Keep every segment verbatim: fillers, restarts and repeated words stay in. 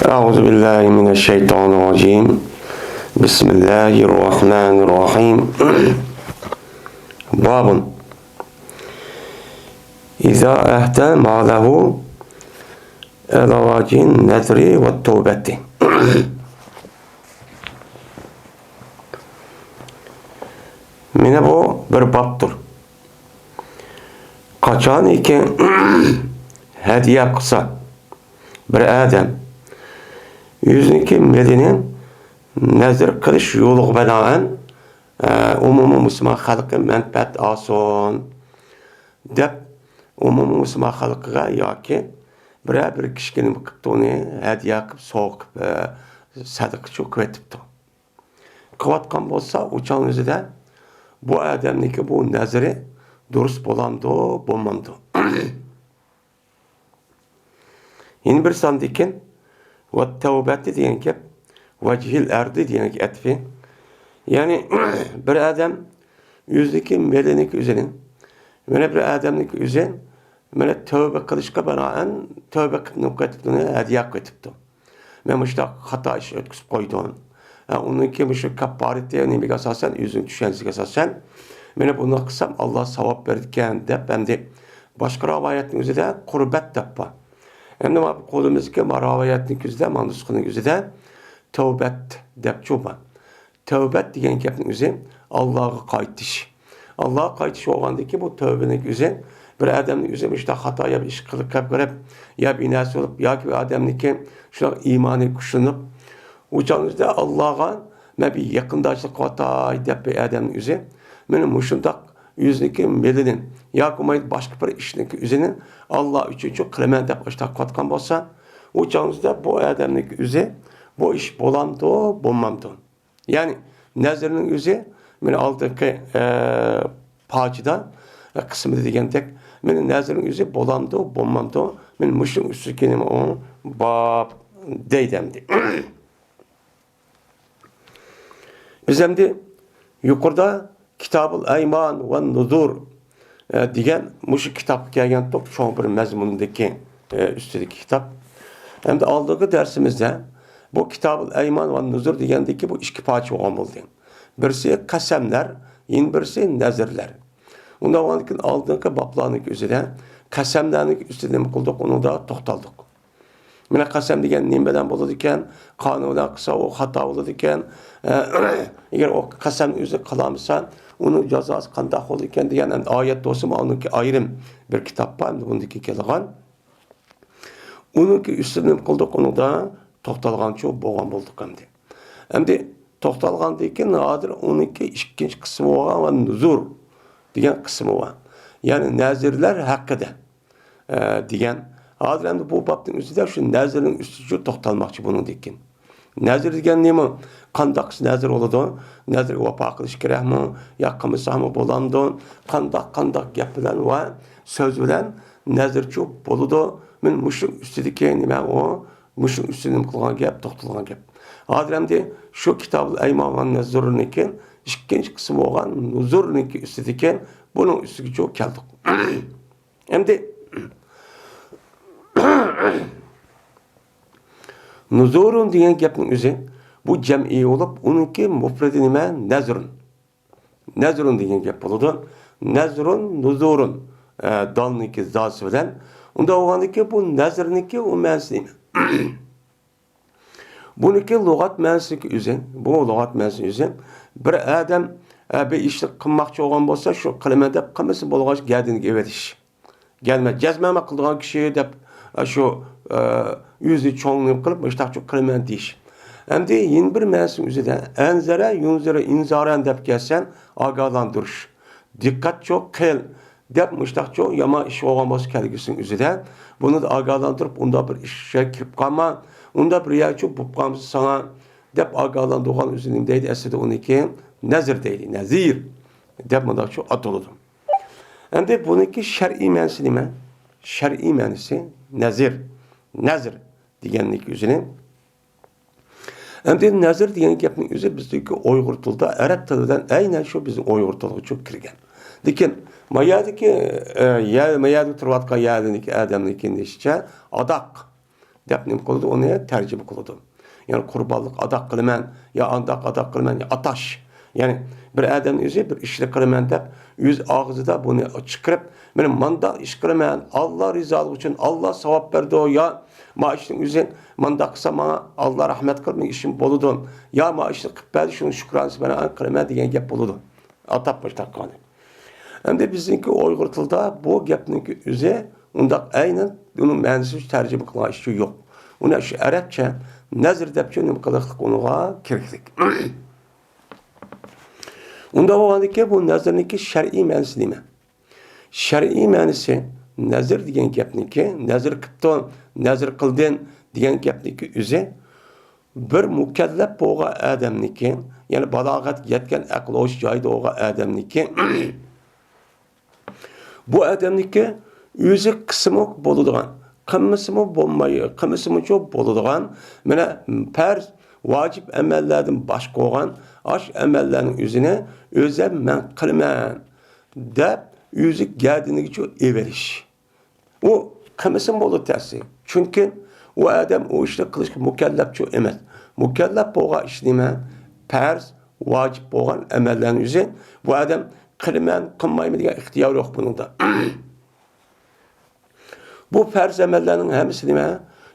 أعوذ بالله من الشيطان الرجيم. بسم الله الرحمن الرحيم. باب إذا أهدى ماله على وجه النذر والتوبة. مانا بۇ بىر بابتۇر. قاچانكى ھەدىيە قىلسا بىر ئادەم ئۆزىنىڭكى مېلىنى نەزىر قىلىش يولىغا بىنائەن، ئە، ئومۇمىي مۇسۇلمان خەلقى مەنپەئەت ئالسۇن دەپ، ئومۇمىي مۇسۇلمان خەلقىگە ياكى بىرەر بىر كىشىگە نېمە قىپتۇ، ئۇنى ھەدىيە قىلىپ، سوۋغا قىلىپ، ئە، سەدىقىچۇ قىلىۋېتىپتۇ. قىلىۋاتقان بولسا، ئۇ چاغنىڭ ئۆزىدە بۇ ئادەمنىڭكى بۇ نەزىرى دۇرۇس بولامدۇ، بولمامدۇ؟ يەنە بىر ساندىكىن ۋەتتەۋبەتى دېگەن گەپ، ۋەجھىل ئەردى دېگەن ئەتىپى. يەنى بىر ئادەم ئۆزىنىڭكى مېلىنىڭكى ئۆزىنى، مانا بىر ئادەمنىڭكى ئۆزى، مانا تەۋبە قىلىشقا بىنائەن تەۋبە قىلىپ نېمە قىلىۋېتىپتۇ، ئۇنى ھەدىيە قىلىۋېتىپتۇ. مەن مۇشۇنداق خاتا ئىش ئۆتكۈزۈپ قويدۇم. ھە، ئۇنىڭكى مۇشۇ كاپپارىتى نېمىگە ئاساسەن، ئۆزىنىڭ چۈشەنچىسىگە ئاساسەن، مانا بۇنداق قىلسام، ئاللا ساۋاب بېرىدىكەن دەپ، ئەمدى باشقا رىۋايەتنىڭ ئۆزىدە قۇربەت دەپ بار. ئەمدى مانا بۇ قولىمىزدىكى ما رىۋايەتنىڭ ئۆزىدە، مانا نۇسخىنىڭ ئۆزىدە تەۋبەت دەپچۇ بار. تەۋبەت دېگەن گەپنىڭ ئۆزى ئاللاغا قايتىش. ئاللاغا قايتىش بولغاندىكىن، بۇ تەۋبىنىڭ ئۆزى بىر ئادەمنىڭ ئۆزى مۇشۇنداق خاتا يا بىر ئىش قىلىپ كەپ كىرىپ، يا بىر نەرسە بولۇپ، ياكى بىر ئادەمنىڭكى شۇنداق ئىمانى كۈچلىنىپ، ئۇ چاغنىڭ ئۆزىدە ئاللاغا مەن بىر يېقىنداشلىق قىلىۋاتاي دەپ بىر ئادەمنىڭ ئۆزى، مانا مۇشۇنداق ئۆزىنىڭكى مېلىنى ياكى بولمايدۇ باشقا بىر ئىشنىڭكى ئۆزىنى ئاللا ئۈچۈنچۇ قىلىمەن دەپ ئاشتاق قىلىۋاتقان بولسا، ئۇ چاغنىڭ ئۆزىدە بۇ ئادەمنىڭكى ئۆزى بۇ ئىش بولامدۇ، بولمامدۇ؟ يەنى نەزىرنىڭ ئۆزى، مانا ئالدىنقى، ئە، پاچىدا، ئە، قىسمىدا دېگەندەك، مانا نەزىرنىڭ ئۆزى بولامدۇ، بولمامدۇ؟ مانا مۇشۇنىڭ ئۈستىدىكى نېمە ئۇ؟ باب دەيدۇ ئەمدى. بىز ئەمدى يۇقىرىدا كىتابۇل ئەيمان ۋە نۇزۇر، ئە، دېگەن مۇشۇ كىتابقا كەلگەنتۇق، چوڭ بىر مەزمۇندىكى، ئە، ئۈستىدىكى كىتاب. ئەمدى ئالدىنقى دەرسىمىزدە بۇ كىتابۇل ئەيمان ۋە نۇزۇر دېگەندىكى بۇ ئىككى پارچە بولغان بولدى. بىرسى قەسەملەر، يەنە بىرسى نەزىرلەر. ئۇنداق بولغاندىكىن ئالدىنقى بابلارنىڭ ئۆزىدە قەسەملەرنىڭ ئۈستىدە نېمە قىلدۇق، ئۇنىڭدا توختالدۇق. مانا قەسەم دېگەن نېمە بىلەن بولىدىكەن؟ قانۇن بىلەن قىلسا ئۇ خاتا بولىدىكەن. ئە، ئەگەر ئۇ قەسەمنى ئۆزى قىلالمىسا، ئۇنىڭ جازاسى قانداق بولىدىكەن دېگەن ئەمدى ئايەت بولسىمۇ، ئۇنىڭكى ئايرىم بىر كىتاب بار، ئەمدى بۇندىكى كېلىدىغان. ئۇنىڭكى ئۈستىدە نېمە قىلدۇق، ئۇنىڭدا توختالغانچۇ بولغان بولدۇق ئەمدى. ئەمدى توختالغاندىن كېيىن ھازىر ئۇنىڭكى ئىككىنچى قىسمى بولغان ۋە نۇزۇر دېگەن قىسمى بار. يەنى نەزىرلەر ھەققىدە. ئە، دېگەن. ھازىر ئەمدى بۇ بابنىڭ ئۆزىدە شۇ نەزىرنىڭ ئۈستىگە توختالماقچى بۇنىڭدىن كېيىن. نەزىر دېگەن نېمە؟ قانداق نەزىر بولىدۇ؟ نەزىرگە ۋاپا قىلىش كېرەكمۇ؟ يا قىلمىساقمۇ بولامدۇ؟ قانداق، قانداق گەپ بىلەن ۋە سۆز بىلەن نەزىرچۇ بولىدۇ؟ مەن مۇشۇ ئۈستىدىكى نېمە ئۇ؟ مۇشۇ ئۈستىدە نېمە قىلغان گەپ، توختالغان گەپ. ھازىر ئەمدى شۇ كىتابۇل ئەيمان ۋە نۇزۇرنىڭكى ئىككىنچى قىسمى بولغان نۇزۇرنىڭكى ئۈستىدىكى بۇنىڭ ئۈستىگىچۇ كەلدۇق. ئەمدى نۇزۇرۇن دېگەن گەپنىڭ ئۆزى بۇ جەمئىي بولۇپ، ئۇنىڭكى مۇپرىدى نېمە؟ نەزرۇن. نەزرۇن دېگەن گەپ بولىدۇ. نەزرۇن، نۇزۇرۇن. ئە، دالنىڭكى زاسى بىلەن. ئۇنداق بولغاندىكىن بۇ نەزرنىڭكى ئۇ مەنىسى نېمە؟ بۇنىڭكى لۇغەت مەنىسىنىڭكى ئۆزى، بۇ لۇغەت مەنىسىنىڭ ئۆزى، بىر ئادەم، ئە، بىر ئىشنى قىلماقچى بولغان بولسا، شۇ قىلىمەن دەپ قىلمىسا بولغاچ گەدىنىگە ئېۋىتىش. گەلمە، جەزمەن مەن قىلىدىغان كىشى دەپ، ئە، شۇ، ئە، ئۆزىنى چوڭ نېمە قىلىپ، مۇشتاقچۇ قىلىمەن دېيىش. ئەمدى يەنە بىر مەنىسىنىڭ ئۆزىدە، ئەنزەرە، يۇنزىرى، ئىنزارەن دەپ كەلسەن، ئاگاھلاندۇرۇش. دىققەتچۇ قىل دەپ مۇشتاقچۇ يامان ئىش بولغان بولسا كەلگۈسىنىڭ ئۆزىدە، بۇنى ئاگاھلاندۇرۇپ، ئۇنداق بىر ئىشقا كىرىپ قالما، ئۇنداق بىر يەرچۇ بولۇپ قالمىسا ساڭا دەپ ئاگاھلاندۇرغان ئۆزى نېمە دەيدۇ؟ ئەسلىدە ئۇنىڭكى نەزىر دەيدۇ، نەزىر دەپ مۇنداقچۇ ئاتىلىدۇ. ئەمدى بۇنىڭكى شەرئىي مەنىسى نېمە؟ شەرئىي مەنىسى نەزىر، نەزىر دېگەننىڭكى ئۆزىنى ئەمدى نەزىر دېگەن گەپنىڭ ئۆزى بىزدىكى ئۇيغۇر تىلىدا، ئەرەب تىلى بىلەن ئەينەن شۇ بىزنىڭ ئۇيغۇر تىلىغىچۇ كىرگەن. لېكىن ما يەردىكى، ئە، يەر، ما يەردە تۇرۇۋاتقان يەردىكى ئادەمنىڭكى دېيىشىچە، ئاداق، دەپ نېمە قىلىدۇ؟ ئۇنى تەرجىمە قىلىدۇ. يەنى قۇربانلىق ئادا قىلىمەن، يا ئانداق ئادا قىلىمەن، يا ئاتاش. يەنى بىر ئادەمنىڭ ئۆزى بىر ئىشنى قىلىمەن دەپ، ئۆز ئاغزىدا بۇنى چىقىرىپ، مەن مانداق ئىش قىلىمەن، ئاللا رىزالىقى ئۈچۈن، ئاللا ساۋاب بەردى، يا ما ئىشنىڭ ئۆزى مانداق قىلسا ماڭا ئاللا رەھمەت قىلىپ، مېنىڭ ئىشىم بولىدۇ، يا ما ئىشنى قىلىپ بەردى، شۇنىڭ شۈكرانىسى بىلەن قىلىمەن دېگەن گەپ بولىدۇ. ئاتاپ مۇشۇنداق قىلغان. ئەمدى بىزنىڭكى ئۇيغۇر تىلىدا بۇ گەپنىڭكى ئۆزى ئۇنداق ئەينەن ئۇنىڭ مەنىسى تەرجىمە قىلغان ئىشچۇ يوق. ئۇنى شۇ ئەرەبچە نەزر دەپچۇ نېمە قىلىقلىق ئۇنىڭغا كىرىكلىك. ئۇنداق بولغاندىكىن بۇ نەزرنىڭكى شەرئىي مەنىسى نېمە؟ شەرئىي مەنىسى نەزر دېگەن گەپنىڭكى، نەزر قىپتۇ، نەزر قىلدىن دېگەن گەپنىڭكى ئۆزى بىر مۇكەللەپ بولغان ئادەمنىڭكى، يەنى بالاغەت يەتكەن ئەقلى ھوش جايىدا بولغان ئادەمنىڭكى، بۇ ئادەمنىڭكى ئۆزى قىلسىمۇ بولىدىغان، قىلمىسىمۇ بولماي، قىلمىسىمۇچۇ بولىدىغان، مانا پەرز، ۋاجىپ ئەمەللەردىن باشقا بولغان ئاش ئەمەللەرنىڭ ئۆزىنى ئۆزەم مەن قىلىمەن دەپ ئۆزى گەدىنىگىچۇ ئېۋېرىش. ئۇ قىلمىسىمۇ بولىدۇ تەسى. چۈنكى ئۇ ئادەم ئۇ ئىشنى قىلىشقا مۇكەللەپچۇ ئەمەس. مۇكەللەپ بولغان ئىش نېمە؟ پەرز، ۋاجىپ بولغان ئەمەللەرنى ئۆزى. بۇ ئادەم قىلىمەن، قىلمايمەن دېگەن ئىختىيارى يوق بۇنىڭدا. بۇ پەرز ئەمەللەرنىڭ ھەممىسى نېمە؟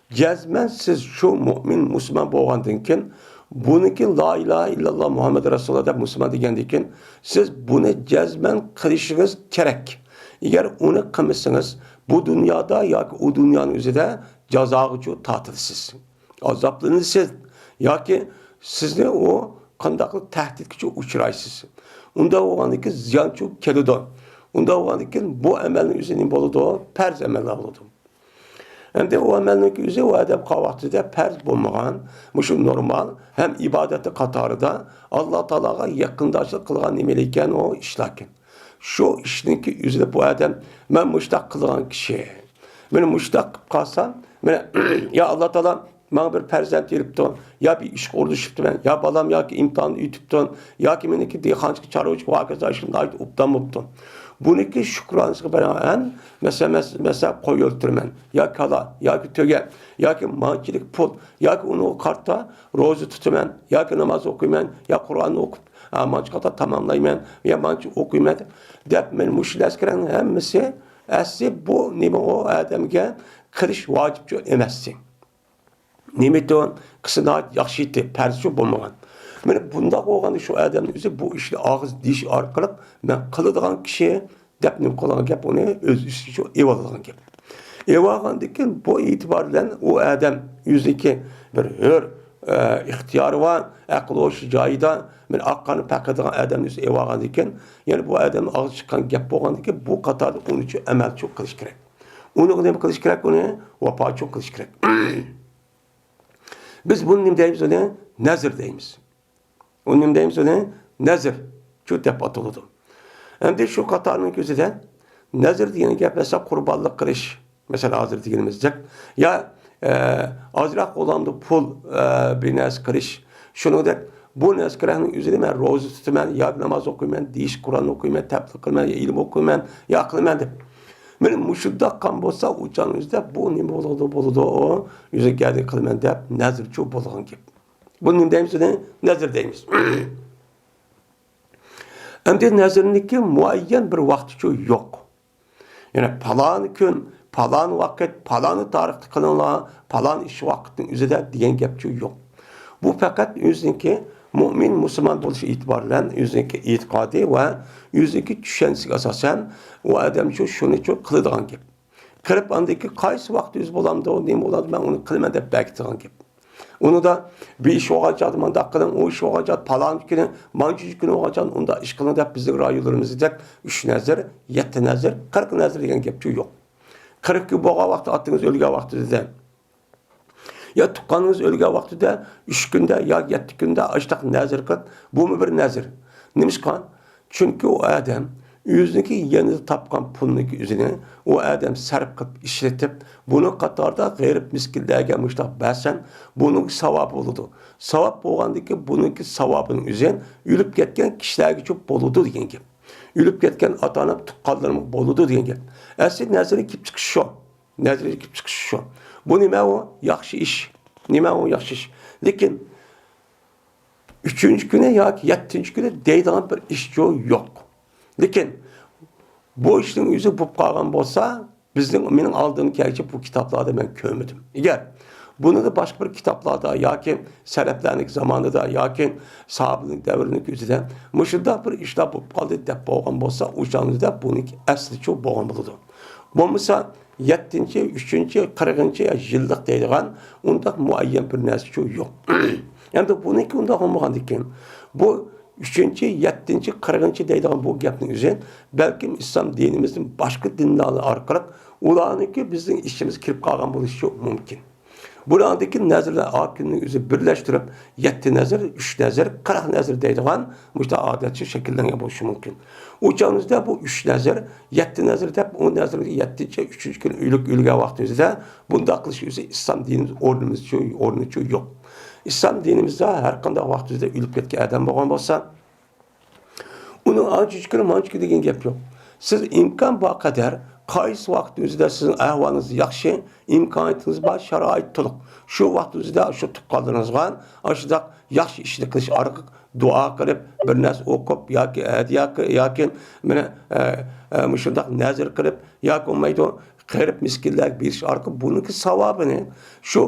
جەزمەن سىز شۇ مۇئمىن مۇسۇلمان بولغاندىن كېيىن، بۇنىڭكى لا ئىلاھە ئىللاللا مۇھەممەد رەسۇلۇللا دەپ مۇسۇلمان دېگەندىن كېيىن، سىز بۇنى جەزمەن قىلىشىڭىز كېرەك. ئەگەر ئۇنى قىلمىسىڭىز، بۇ دۇنيادا ياكى ئۇ دۇنيانىڭ ئۆزىدە جازاغىچۇ تارتىلىسىز. ئازابلىنىسىز ياكى سىزنى ئۇ قانداقلا تەھدىتكىچۇ ئۇچرايسىز. ئۇنداق بولغاندىكىن زىيانچۇ كېلىدۇ. ئۇنداق بولغاندىكىن بۇ ئەمەلنىڭ ئۆزى نېمە بولىدۇ؟ پەرز ئەمەللەر بولىدۇ. ئەمدى ئۇ ئەمەلنىڭ ئۆزى ئۇ ئادەم قالغان ۋاقتىدا پەرز بولمىغان، مۇشۇ نورمال ھەم ئىبادەتنىڭ قاتارىدا ئاللا تائالاغا يېقىنداشلىق قىلغان نېمىلىكەن ئۇ ئىشلاركەن. شۇ ئىشنىڭكى ئۆزىدە بۇ ئادەم، مەن مۇشتاق قىلغان كىشى، مەن مۇشتاق قىلىپ قالسام، مەن يا ئاللا تائالا ماڭا بىر پەرزەنت بېرىپتۇ، يا بىر ئىشقا ئورۇنلىشىپتىمەن، يا بالام ياكى ئىمتىھاننى ئۆتۈپتۇ، ياكى مېنىڭكى دېھقانچىلىق، چارۋىچىلىق ۋە ھاكازا ئىشلىرىمدا ناھايىتى ئوبدان بوپتۇ. بۇنىڭكى شۈكرانىسىغا بىنائەن، مەسىلەن، مەس-، مەسىلەن، قوي ئۆلتۈرىمەن، يا كالا، ياكى تۆگە، ياكى مانچىلىك پۇل، ياكى ئۇنىڭغا قارىتا روزا تۇتىمەن، ياكى ناماز ئوقۇيمەن، يا قۇرئاننى ئوقۇپ، ھە، مانچە قاتار تاماملايمەن، يا مانچە ئوقۇيمەن دەپ، مەن مۇشۇ نەرسىلەرنىڭ ھەممىسى ئەسلى بۇ نېمە ئۇ ئادەمگە قىلىش ۋاجىپچۇ ئەمەستى. نېمىتۇ قىلسا ناھايىتى ياخشى ئىدى، پەرزچۇ بولمىغان. مانا بۇنداق بولغاندا شۇ ئادەمنىڭ ئۆزى بۇ ئىشنى ئاغزى دېيىش ئارقىلىق مەن قىلىدىغان كىشى دەپ نېمە قىلغان گەپ، ئۇنى ئۆز ئۈستىگە ئېلىۋالغان گەپ. ئېلىۋالغاندىن كېيىن بۇ ئېتىبار بىلەن ئۇ ئادەم ئۆزىنىڭكى بىر ھۆر، ئە، ئىختىيارى بار، ئەقلى ھوشى جايىدا، مانا ئاق قاننى پەقىدىغان ئادەمنى ئۆزى ئېلىۋالغاندىن كېيىن، يەنە بۇ ئادەمنىڭ ئاغزى چىققان گەپ بولغاندىن كېيىن بۇ قاتاردا ئۇنىچۇ ئەمەلچۇ قىلىش كېرەك. ئۇنىڭغا نېمە قىلىش كېرەك؟ ئۇنى ۋاپاچۇ قىلىش كېرەك. بىز بۇنى نېمە دەيمىز؟ ئۇنى نەزر دەيمىز. ئۇنى نېمە دەيمىز؟ ئۇنى نەزر شۇ دەپ ئاتىلىدۇ. ئەمدى شۇ قاتارنىڭ كۆزىدە نەزر دېگەن گەپ، مەسىلەن، قۇربانلىق قىلىش، مەسىلەن، ھازىر دېگىنىمىزدەك، يا، ئە، ئازراق بولغاندا پۇل، ئە، بىر نەرسە قىلىش، شۇنىڭدەك بۇ نەزر قىلغاننىڭ ئۆزىنى مەن روزا تۇتىمەن، ياكى ناماز ئوقۇيمەن، دېيىش، قۇرئان ئوقۇيمەن، تەبلىغ قىلىمەن، يا ئىلىم ئوقۇيمەن، يا قىلىمەن دەپ. مانا مۇشۇنداق قىلغان بولسا، ئۇ چاغنىڭ ئۆزىدە بۇ نېمە بولىدۇ، بولىدۇ، ئۇ ئۆزى گەدىن قىلىمەن دەپ نەزرچۇ بولغان گەپ. بۇنى نېمە دەيمىز؟ بۇنى نەزر دەيمىز. ئەمدى نەزرنىڭكى مۇئەييەن بىر ۋاقتىچۇ يوق. يەنى پالان كۈن، پالان ۋاقىت، پالان تارىختا قىلىڭلار، پالان ئىش ۋاقىتنىڭ ئۆزىدە دېگەن گەپچۇ يوق. بۇ پەقەت ئۆزىنىڭكى مۇئمىن، مۇسۇلمان بولۇشى ئېتىبارى بىلەن ئۆزىنىڭكى ئېتىقادى ۋە ئۆزىنىڭكى چۈشەنچىسىگە ئاساسەن ئۇ ئادەمچۇ شۇنىچۇ قىلىدىغان گەپ. قىلىپ ئاندىن كېيىن قايسى ۋاقىت ئۆزى بولامدۇ، نېمە بولامدۇ، مەن ئۇنى قىلىمەن دەپ بەرگىلى تۇرغان گەپ. ئۇنىڭدا بىر ئىش بولغان چاغدا مۇنداق قىلىڭ، ئۇ ئىش بولغان چاغدا پالانچى كۈنى، مانچىنچى كۈنى بولغان چاغدا ئۇنداق ئىش قىلىڭ دەپ بىزنىڭ رايونلىرىمىزدەك ئۈچ نەزىر، يەتتە نەزىر، قىرىق نەزىر دېگەن گەپچۇ يوق. قىرىق كۈن بولغان ۋاقىتتا ئاتىڭىز ئۆلگەن ۋاقتىدا يا تۇغقانىڭىز ئۆلگەن ۋاقتىدا ئۈچ كۈندە يا يەتتە كۈندە ئاشتاق نەزىر قىلىپ، بۇمۇ بىر نەزىر. نېمىشقا؟ چۈنكى ئۇ ئادەم ئۆزىنىڭكى يېنىدا تاپقان پۇلنىڭكى ئۆزىنى ئۇ ئادەم سەرپ قىلىپ ئىشلىتىپ، بۇنىڭ قاتارىدا غېرىب مىسكىنلەرگە مۇشتاق بەرسەم، بۇنىڭ ساۋابى بولىدۇ. ساۋاب بولغاندىكىن بۇنىڭكى ساۋابىنىڭ ئۆزى ئۆلۈپ كەتكەن كىشىلەرگىچۇ بولىدۇ دېگەن گەپ. ئۆلۈپ كەتكەن ئاتا-ئانا تۇغقانلىرىمغا بولىدۇ دېگەن گەپ. ئەسلى نەزىرى كېلىپ چىقىشى شۇ. نەزىرى كېلىپ چىقىشى شۇ. بۇ نېمە ئۇ؟ ياخشى ئىش. نېمە ئۇ ياخشى ئىش؟ لېكىن ئۈچىنچى كۈنى ياكى يەتتىنچى كۈنى دەيدىغان بىر ئىشچۇ يوق. لېكىن بۇ ئىشنىڭ ئۆزى بولۇپ قالغان بولسا، بىزنىڭ، مېنىڭ ئالدىمغا كەلگۈچە بۇ كىتابلاردا مەن كۆرمىدىم. ئەگەر بۇنىڭدا باشقا بىر كىتابلاردا ياكى سەلەفلەرنىڭ زامانىدا ياكى ساھابىنىڭ دەۋرىنىڭ ئۆزىدە مۇشۇنداق بىر ئىشلار بولۇپ قالدى دەپ بولغان بولسا، ئۇ چاغدا بۇنىڭكى ئەسلىچۇ بولغان بولىدۇ. بولمىسا، يەتتىنچى، ئۈچىنچى، قىرىقىنچى يىللىق دەيدىغان ئۇنداق مۇئەييەن بىر نەرسىچۇ يوق. ئەمدى بۇنىڭكى ئۇنداق بولمىغاندىكىن، بۇ ئۈچىنچى، يەتتىنچى، قىرىقىنچى دەيدىغان بۇ گەپنىڭ ئۆزى بەلكىم ئىسلام دىنىمىزدىن باشقا دىنلار ئارقىلىق ئۇلارنىڭكى بىزنىڭ ئىچىمىزگە كىرىپ قالغان بولۇشى مۇمكىن. بۇلاردىكى نەزىرلەر ئاكىننىڭ ئۆزى بىرلەشتۈرۈپ، يەتتە نەزىر، ئۈچ نەزىر، قىرىق نەزىر دەيدىغان مۇشۇنداق ئادەتچە شەكىللەنگەن بولۇشى مۇمكىن. ئۇ چاغىمىزدا بۇ ئۈچ نەزىر، يەتتە نەزىر دەپ، ئۇ نەزىرگە يەتتىنچى، ئۈچىنچى كۈنى ئۆلۈك ئۆلگەن ۋاقتىمىزدا بۇنداق قىلىش ئۆزى ئىسلام دىنىمىز ئورنىمىزچۇ، ئورنىچۇ يوق. ئىسلام دىنىمىزدا ھەر قانداق ۋاقتىمىزدا ئۆلۈپ كەتكەن ئادەم بولغان بولسا، ئۇنىڭ ئانچە كۈنى، مانچە كۈنى دېگەن گەپ يوق. سىز ئىمكان بار قەدەر، قايسى ۋاقىت ئۆزىدە سىزنىڭ ئەھۋالىڭىز ياخشى، ئىمكانىيىتىڭىز بار، شارائىت تولۇق، شۇ ۋاقىت ئۆزىدە شۇ تۇغقانلىرىڭىزغا ئاشۇنداق ياخشى ئىشنى قىلىش ئارقىلىق دۇئا قىلىپ، بىر نەرسە ئوقۇپ ياكى ھەدىيە قىلىپ ياكى مانا، ئە، ئە، مۇشۇنداق نەزىر قىلىپ ياكى بولمايدۇ، غېرىب مىسكىنلەرگە بېرىش ئارقىلىق بۇنىڭكى ساۋابىنى شۇ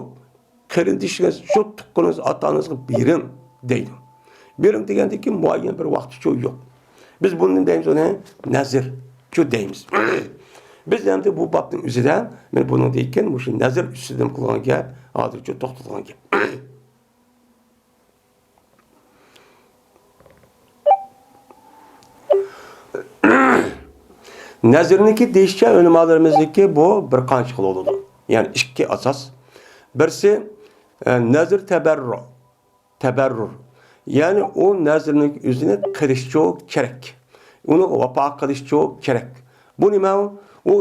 قېرىندىشىڭىز، شۇ تۇغقىنىڭىز، ئاتا-ئانىڭىزغا بېرىڭ دەيدۇ. بېرىڭ دېگەندىكى مۇئەييەن بىر ۋاقتىچۇ يوق. بىز بۇنى دەيمىز ئۇنى نەزىرچۇ دەيمىز. بىز ئەمدى بۇ بابنىڭ ئۆزىدە، مانا بۇنىڭدىن كېيىن مۇشۇ نەزىر ئۈستىدىن قىلغان گەپ، ھازىرچۇ توختىتىلغان گەپ. نەزىرنىڭكى دېيىشىچە، ئۆلىمالىرىمىزنىڭكى بۇ بىر قانچە خىل بولىدۇ. يەنى ئىككى ئاساس. بىرسى، ئە، نەزىر تەبەررۇ، تەبەررۇر. يەنى ئۇ نەزىرنىڭ ئۆزىنى قىلىشچۇ كېرەك. ئۇنى ۋاپا قىلىشچۇ كېرەك. بۇ نېمە ئۇ؟ ئۇ،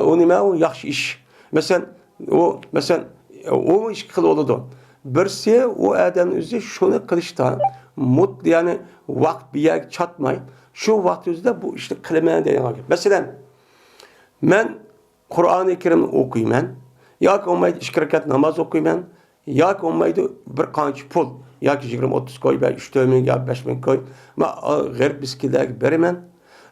ئۇ نېمە ئۇ؟ ياخشى ئىش. مەسىلەن، ئۇ، مەسىلەن، ئۇ ئىككى خىل بولىدۇ. بىرسى ئۇ ئادەمنىڭ ئۆزى شۇنى قىلىشتا مۇت-، يەنى ۋاقىت بىر يەرگە چاتماي، شۇ ۋاقىت ئۆزىدە بۇ ئىشنى قىلىمەن دەيدىغان گەپ. مەسىلەن، مەن قۇرئانى كەرىمنى ئوقۇيمەن، ياكى بولمايدۇ ئىككى رەكەت ناماز ئوقۇيمەن، ياكى بولمايدۇ بىر قانچە پۇل، ياكى يىگىرمە، ئوتتۇز كوي ۋە ئۈچ تۆت مىڭ ياكى بەش مىڭ كوي، مەن، ئا، غېرىب مىسكىنلەرگە بېرىمەن.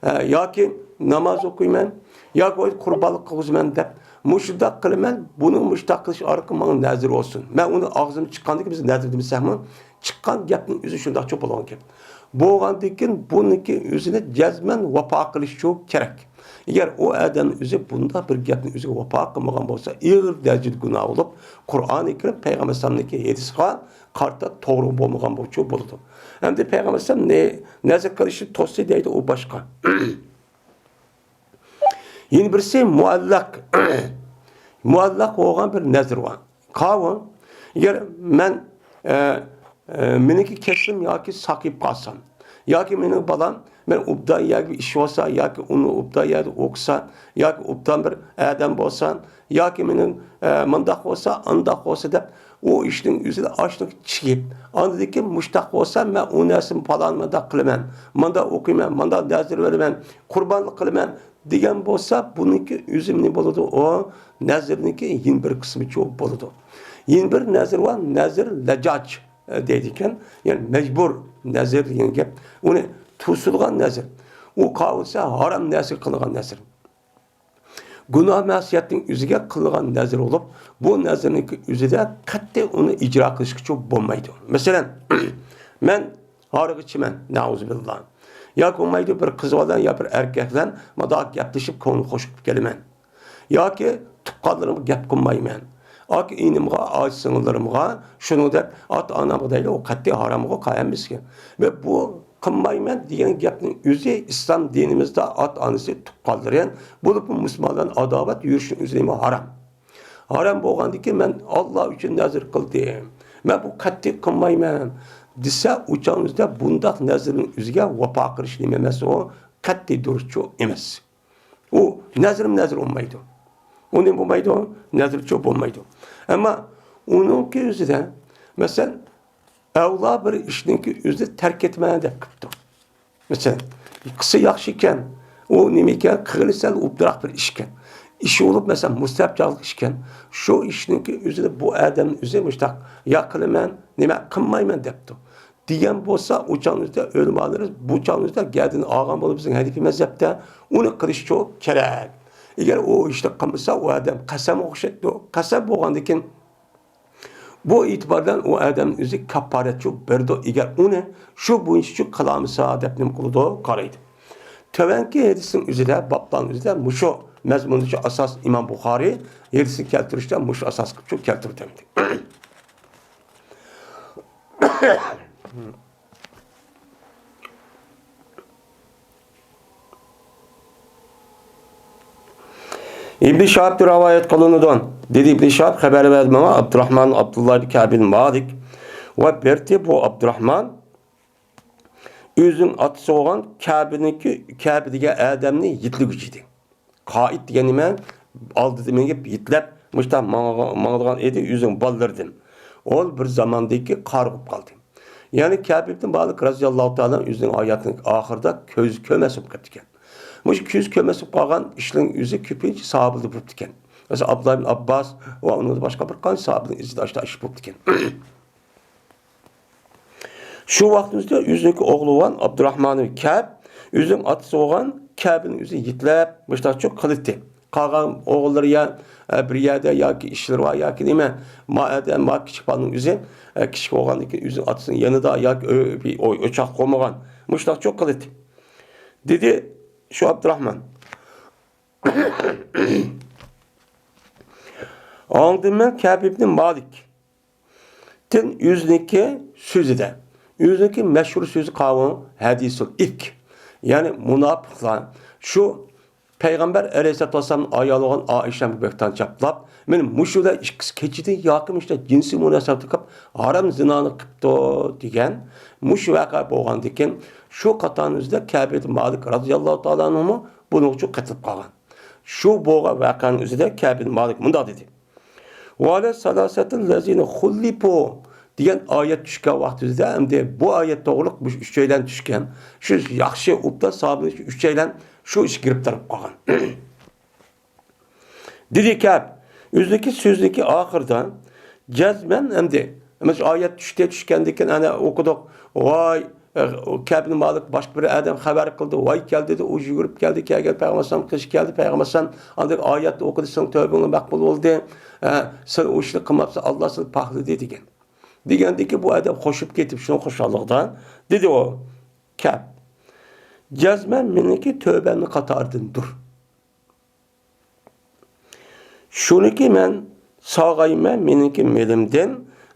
ئە، ياكى ناماز ئوقۇيمەن، ياكى بولمايدۇ قۇربانلىق قىلغۇزىمەن دەپ، مۇشۇنداق قىلىمەن، بۇنىڭ مۇشۇنداق قىلىش ئارقىلىق ماڭا نەزىر بولسۇن. مەن ئۇنى ئاغزىمدىن چىققاندىكىن بىز نەزىر دېمىسەكمۇ، چىققان گەپنىڭ ئۆزى شۇنداقچۇ بولغان گەپ. بولغاندىكىن بۇنىڭكى ئۆزىنى جەزمەن ۋاپا قىلىشچۇ كېرەك. ئەگەر ئۇ ئادەمنىڭ ئۆزى بۇنداق بىر گەپنى ئۆزىگە ۋاپا قىلمىغان بولسا، ئېغىر دەرىجىدە گۇناھ بولۇپ، قۇرئانى كەرىم، پەيغەمبەر ئەلەيھىسسالامنىڭكى ھەدىسىگە قارىتا توغرا بولمىغان بولۇشى بولىدۇ. ئەمدى پەيغەمبەر ئەلەيھىسسالام نە-، نەزىر قىلىشنى توسسا دەيدۇ، ئۇ باشقا. يەنە بىرسى مۇئەللەق. مۇئەللەق بولغان بىر نەزىر بار. قاۋۇ، ئەگەر مەن، ئە، ئە، مېنىڭكى كەسلىم ياكى ساقىيىپ قالسام، ياكى مېنىڭ بالام، مەن ئوبدان يەرگە بىر ئىش بولسا، ياكى ئۇنى ئوبدان يەردە ئوقۇسا، ياكى ئوبدان بىر ئادەم بولسا، ياكى مېنىڭ، ئە، مۇنداق بولسا، ئانداق بولسا دەپ، ئۇ ئىشنىڭ ئۆزىدە ئاشۇنى چىگىپ، ئاندىن كېيىن مۇشتاق بولسا، مەن ئۇ نەرسىنى پالان مۇنداق قىلىمەن، مۇنداق ئوقۇيمەن، مۇنداق نەزىر بېرىمەن، قۇربانلىق قىلىمەن، دېگەن بولسا، بۇنىڭكى ئۆزى نېمە بولىدۇ؟ ئۇ نەزىرنىڭكى يەنە بىر قىسمىچۇ بولىدۇ. يەنە بىر نەزىر بار، نەزىر لەجاج، ئە، دەيدىكەن. يەنى مەجبۇر نەزىر دېگەن گەپ. ئۇنى توسۇلغان نەزىر. ئۇ قاۋۇسى ھارام نەرسىگە قىلىنغان نەزىر. گۇناھ مەسىيەتنىڭ ئۆزىگە قىلىنغان نەزىر بولۇپ، بۇ نەزىرنىڭكى ئۆزىدە قەتئىي ئۇنى ئىجرا قىلىشقىچۇ بولمايدۇ. مەسىلەن، مەن ھارىق ئىچىمەن، نەئۇزۇبىللا. ياكى بولمايدۇ، بىر قىز بىلەن يا بىر ئەركەك بىلەن مۇنداق گەپلىشىپ، كۆڭۈل خوش قىلىپ كېلىمەن. ياكى تۇغقانلىرىمغا گەپ قىلمايمەن. ياكى ئىنىمغا، ئاچا سىڭىللىرىمغا، شۇنىڭدەك ئاتا-ئانامغا دەيلى، ئۇ قەتئىي ھارامغۇ قەيەممىسكەن. ۋە بۇ قىلمايمەن دېگەن گەپنىڭ ئۆزى ئىسلام دىنىمىزدا ئاتا-ئانىسى، تۇغقانلىرى، بولۇپمۇ مۇسۇلمانلارنى ئاداۋەت يۈرۈشنىڭ ئۆزى نېمە؟ ھارام. ھارام بولغاندىكىن مەن ئاللا ئۈچۈن نەزىر قىلدىم، مەن بۇ قەتئىي قىلمايمەن دېسە، ئۇ چاغىمىزدا بۇنداق نەزىرنىڭ ئۆزىگە ۋاپا قىلىش نېمە ئەمەس، ئۇ قەتئىي دۇرۇسچۇ ئەمەس. ئۇ نەزىرمۇ نەزىر بولمايدۇ. ئۇ نېمە بولمايدۇ؟ نەزىرچۇ بولمايدۇ. ئەمما ئۇنىڭكى ئۆزىدە، مەسىلەن، ئەۋلا بىر ئىشنىڭكى ئۆزىنى تەرك ئېتىمەن دەپ قىپتۇ. مەسىلەن، قىلسا ياخشى ئىكەن، ئۇ نېمە ئىكەن، قىلغىنى سەل ئوبدانراق بىر ئىش ئىكەن. ئىشى بولۇپ، مەسىلەن، مۇستەھەب چاغلىق ئىشكەن، شۇ ئىشنىڭكى ئۆزىنى بۇ ئادەمنىڭ ئۆزى مۇشتاق، يا قىلىمەن، نېمە قىلمايمەن دەپتۇ. دېگەن بولسا، ئۇ چاغنىڭ ئۆزىدە ئۆلىمالىرىمىز بۇ چاغنىڭ ئۆزىدە گەدىنى ئالغان بولىدۇ بىزنىڭ ھەنىپىي مەزھەپتە، ئۇنى قىلىشچۇ كېرەك. ئەگەر ئۇ ئىشنى قىلمىسا، ئۇ ئادەم قەسەمگە ئوخشايدۇ. قەسەم بولغاندىن كېيىن، بۇ ئېتىبار بىلەن ئۇ ئادەم ئۆزى كاپپارەتچۇ بېرىدۇ، ئەگەر ئۇنى شۇ بويىچە كىشى قىلالمىسا دەپ نېمە قىلىدۇ، قارايدۇ. تۆۋەنكى ھەدىسنىڭ ئۆزىدە، بابلارنىڭ ئۆزىدە مۇشۇ مەزمۇندا ئاساس ئىمام بۇخارىي ھەدىسنى كەلتۈرۈشتە مۇشۇ ئاساس قىلىپ شۇ كەلتۈردى. ئىبن شىھابتىن رىۋايەت قىلىنىدۇ. دېدى ئىبن شىھاب، خەۋەر بەردى ماڭا ئابدۇراخمان ئابدۇللا ئىبن كەئب بىن مالىك ۋە بېرىتى بۇ ئابدۇراخمان ئۆزىنىڭ ئاتىسى بولغان كەبىنىڭكى، كەبى دېگەن ئادەمنى يېتىلىگۈچى ئىدى. قائىد دېگەن نېمە؟ ئالدىدا مېڭىپ، يېتىلەپ، مۇشۇنداق ماڭا-، ماڭىدىغان ئىدى ئۆزىنىڭ بالىلىرىدىن. ئۇ بىر زاماندىكى قارى بولۇپ قالدى. يەنى كەب ئىبن مالىك رازىياللاھۇ تائالا ئۆزىنىڭ ھاياتىنىڭ ئاخىرىدا كۆز كۆرمەس بولۇپ قېپتىكەن. مۇشۇ كۆز كۆرمەس بولۇپ قالغان ئىشلىرىنىڭ ئۆزى كۆپىنچە ساھابىلەردە بولۇپتىكەن. مەسىلەن، ئابدۇللا ئىبن ئابباس ۋە ئۇنىڭدىن باشقا بىر قانچە ساھابىنىڭ ئىزىدا ئاشۇنداق ئىش بوپتىكەن. شۇ ۋاقىتنىڭ ئۆزىدە ئۆزىنىڭكى ئوغلى بولغان ئابدۇراخمان كەب ئۆزىنىڭ ئاتىسى بولغان كەبىنى ئۆزى يېتىلەپ، مۇشۇنداقچۇ قىلىتتى. قالغان ئوغۇللىرى يا، ئە، بىر يەردە ياكى ئىشلىرى بار ياكى نېمە، ما ئەدە، ما كىچىك بالىنىڭ ئۆزى، ئە، كىچىك بولغاندىن كېيىن ئۆزىنىڭ ئاتىسىنىڭ يېنىدا ياكى ئۆ-، بىر ئوي-، ئوچاق قومىغان. مۇشۇنداقچۇ قىلىتتى. دېدى شۇ ئابدۇراخمان. ئاڭلىدىم مەن كەب ئىبنى مالىك. تىن ئۆزىنىڭكى سۆزىدە، ئۆزىنىڭكى مەشھۇر سۆزى قاۋۇ ھەدىسۇل ئىفك، يەنى مۇناپىقلار شۇ پەيغەمبەر ئەلەيھىسسالاتۇ ۋەسسالامنىڭ ئايالى بولغان ئائىشەمگە بۆھتان چاپلاپ، مېنى مۇشۇلار ئىككىسى كېچىدە ياكى مۇشۇنداق جىنسىي مۇناسىۋەت قىلىپ، ھارام زىنانى قىپتۇ دېگەن مۇشۇ ۋەقە بولغاندىكىن، شۇ قاتارنىڭ ئۆزىدە كەب ئىبنى مالىك رازىياللاھۇ تائالا ئەنھۇمۇ بۇنىڭغا قېتىلىپ قالغان. شۇ بولغان ۋەقەنىڭ ئۆزىدە كەب ئىبنى مالىك مۇنداق دېدى. ۋەئەلە سەلاسەتىللەزىنە خۇللىپۇ دېگەن ئايەت چۈشكەن ۋاقتىمىزدا، ئەمدى بۇ ئايەت توغرۇلۇق مۇشۇ ئۈچەيلەن چۈشكەن. شۇ ياخشى ئوبدان ساھابىلەر ئۈچەيلەن شۇ ئىشقا گىرىپتار بولۇپ قالغان. دېدى كەب، ئۆزىنىڭكى سۆزىنىڭكى ئاخىرىدا، جەزمەن ئەمدى، مانا شۇ ئايەت چۈشتى، چۈشكەندىن كېيىن ئەنە ئوقۇدۇق، ۋاي، ئە، كەبنى مالىك باشقا بىر ئادەم خەۋەر قىلدى، ۋاي كەل دېدى، ئۇ يۈگۈرۈپ كەلدى، كەلگەن پەيغەمبەر ئەلەيھىسسالام قېشىغا كەلدى، پەيغەمبەر ئەلەيھىسسالام ئاندىن ئايەتنى ئوقۇدى، سېنىڭ تۆۋىڭ مەقبۇل بولدى، ئە، سەن ئۇ ئىشنى قىلماپسەن، ئاللا سېنى پاكلىدى دېگەن. دېگەندىكىن بۇ ئادەم خوشۇپ كېتىپ شۇنىڭ خۇشاللىقىدا دېدى ئۇ، كەب، جەزمەن مېنىڭكى تۆبەمنىڭ قاتارىدىندۇر. شۇنىكى مەن ساغايمەن مېنىڭكى مېلىمدىن،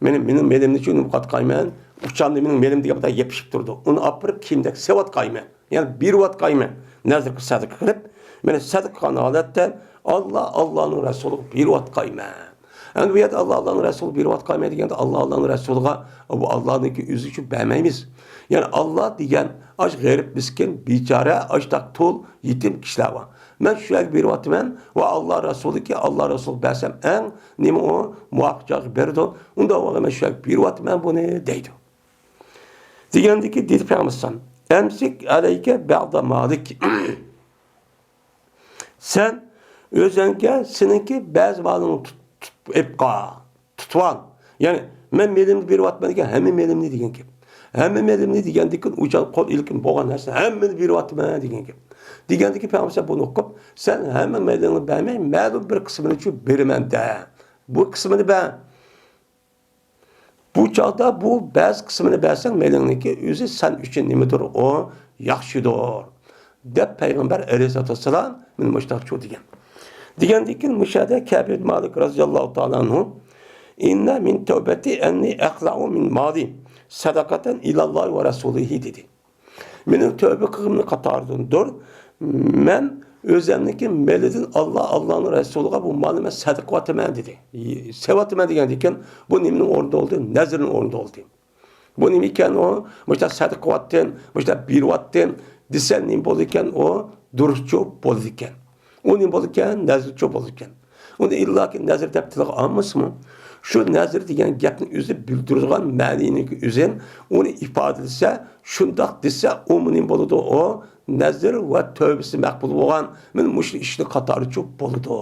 مېنىڭ، مېنىڭ مېلىمنى شۇ نېمە قاتقايمەن، ئۇچامدا مېنىڭ مېلىم دېگەن بىر يېپىشىپ تۇرىدۇ. ئۇنى ئاپىرىپ كىيىمدەك سېۋىۋاتقايمەن. يەنى بېرىۋاتقايمەن. نەزىر قىلىپ سەدىقە قىلىپ، مېنى سەدىقە قىلغان ھالەتتە ئاللا، ئاللانىڭ رەسۇلىغا بېرىۋاتقايمەن. ئەمدى بۇ يەردە ئاللا، ئاللانىڭ رەسۇلىغا بېرىۋاتقايمەن دېگەندە، ئاللا، ئاللانىڭ رەسۇلىغا بۇ ئاللانىڭكى ئۆزى ئۈچۈن بەرمەيمىز. يەنى ئاللا دېگەن ئاش غېرىب، مىسكىن، بىچارە، ئاشتاق تۇل، يېتىم كىشىلەر بار. مەن شۇ يەرگە بېرىۋاتىمەن ۋە ئاللا رەسۇلىكى، ئاللا رەسۇلىغا بەرسەم ئەڭ نېمە ئۇ مۇۋاپىق جايغا بېرىدۇ. ئۇنداق بولغان مەن شۇ يەرگە بېرىۋاتىمەن بۇنى دەيدۇ. دېگەندىكى دېدى پەيغەمبەر ئەلەيھىسسالام، ئەمسىك ئەلەيكە بەغدە مالىك. سەن ئۆزەڭگە سېنىڭكى بەزى مالىڭنى تۇت-، تۇتۇپ ئېلىپ قال، تۇتۇۋال. يەنى مەن مېلىمنى بېرىۋاتىمەن دېگەن، ھەممە مېلىمنى دېگەن گەپ. ھەممە مېلىمنى دېگەندىكىن ئۇ چاغ قول ئېلىكىم بولغان نەرسە ھەممىنى بېرىۋاتىمەن دېگەن گەپ. دېگەندىكىن پەيغەمبەر بۇنى ئوقۇپ، سەن ھەممە مېلىڭنى بەرمەي، مەلۇم بىر قىسمىنىچۇ بېرىمەن دە. بۇ قىسمىنى بەر. بۇ چاغدا بۇ بەزى قىسمىنى بەرسەڭ، مېلىڭنىڭكى ئۆزى سەن ئۈچۈن نېمىدۇر، ئۇ ياخشىدۇر، دەپ پەيغەمبەر ئەلەيھىسسالاتۇ ۋەسسالام مانا مۇشۇنداقچۇ دېگەن. دېگەندىن كېيىن مۇشۇ يەردە كەب ئىبن مالىك رازىياللاھۇ تائالا ئەنھۇ، ئىننە مىن تەۋبەتى ئەننى ئەقلەئۇ مىن مالى سەدەقەتەن ئىلەللاھى ۋە رەسۇلىھى دېدى. مېنىڭ تۆبە قىلغىنىمنىڭ قاتارىدىندۇر، مەن ئۆزەمنىڭكى مېلىدىن ئاللا، ئاللانىڭ رەسۇلىغا بۇ مالنى مەن سەدىقە قىلىۋاتىمەن دېدى. سېلىۋاتىمەن دېگەندىكىن، بۇ نېمىنىڭ ئورنىدا بولدى؟ نەزىرنىڭ ئورنىدا بولدى. بۇ نېمە ئىكەن ئۇ؟ مۇشۇنداق سەدىقە قىلىۋاتتىم، مۇشۇنداق بېرىۋاتتىم دېسە نېمە بولىدىكەن ئۇ؟ دۇرۇسچۇ بولىدىكەن. ئۇ نېمە بولىدىكەن؟ نەزىرچۇ بولىدىكەن. ئۇنى ئىللاكى نەزىر دەپ تىلغا ئالمىسىمۇ، شۇ نەزىر دېگەن گەپنى ئۆزى بىلدۈرىدىغان مەنىنىڭكى ئۆزىنى ئۇنى ئىپادىلىسە، شۇنداق دېسە، ئۇمۇ نېمە بولىدۇ؟ ئۇ نەزىر ۋە تۆۋبىسى مەقبۇل بولغان، مانا مۇشۇ ئىشنى قاتارىچۇ بولىدۇ،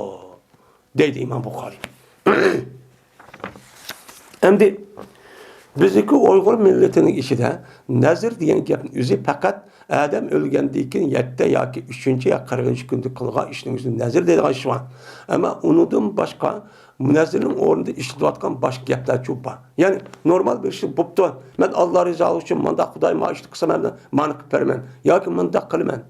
دەيدۇ ئىمام بۇخارىي. ئەمدى بىزنىڭكى ئۇيغۇر مىللىتىنىڭ ئىچىدە نەزىر دېگەن گەپنى ئۆزى پەقەت ئادەم ئۆلگەندىن كېيىن يەتتە ياكى ئۈچىنچى يا قىرىقىنچى كۈندە قىلغان ئىشنىڭ ئۆزىنى نەزىر دەيدىغان ئىش بار. ئەمما ئۇنىڭدىن باشقا نەزىرنىڭ ئورنىدا ئىشلىتىلىۋاتقان باشقا گەپلەرچۇ بار. يەنى نورمال بىر ئىشنى بوپتۇ، مەن ئاللا رىزالىقى ئۈچۈن مانداق، خۇداي مانا ئىشنى قىلسا مەن مانا قىلىپ بېرىمەن ياكى مۇنداق قىلىمەن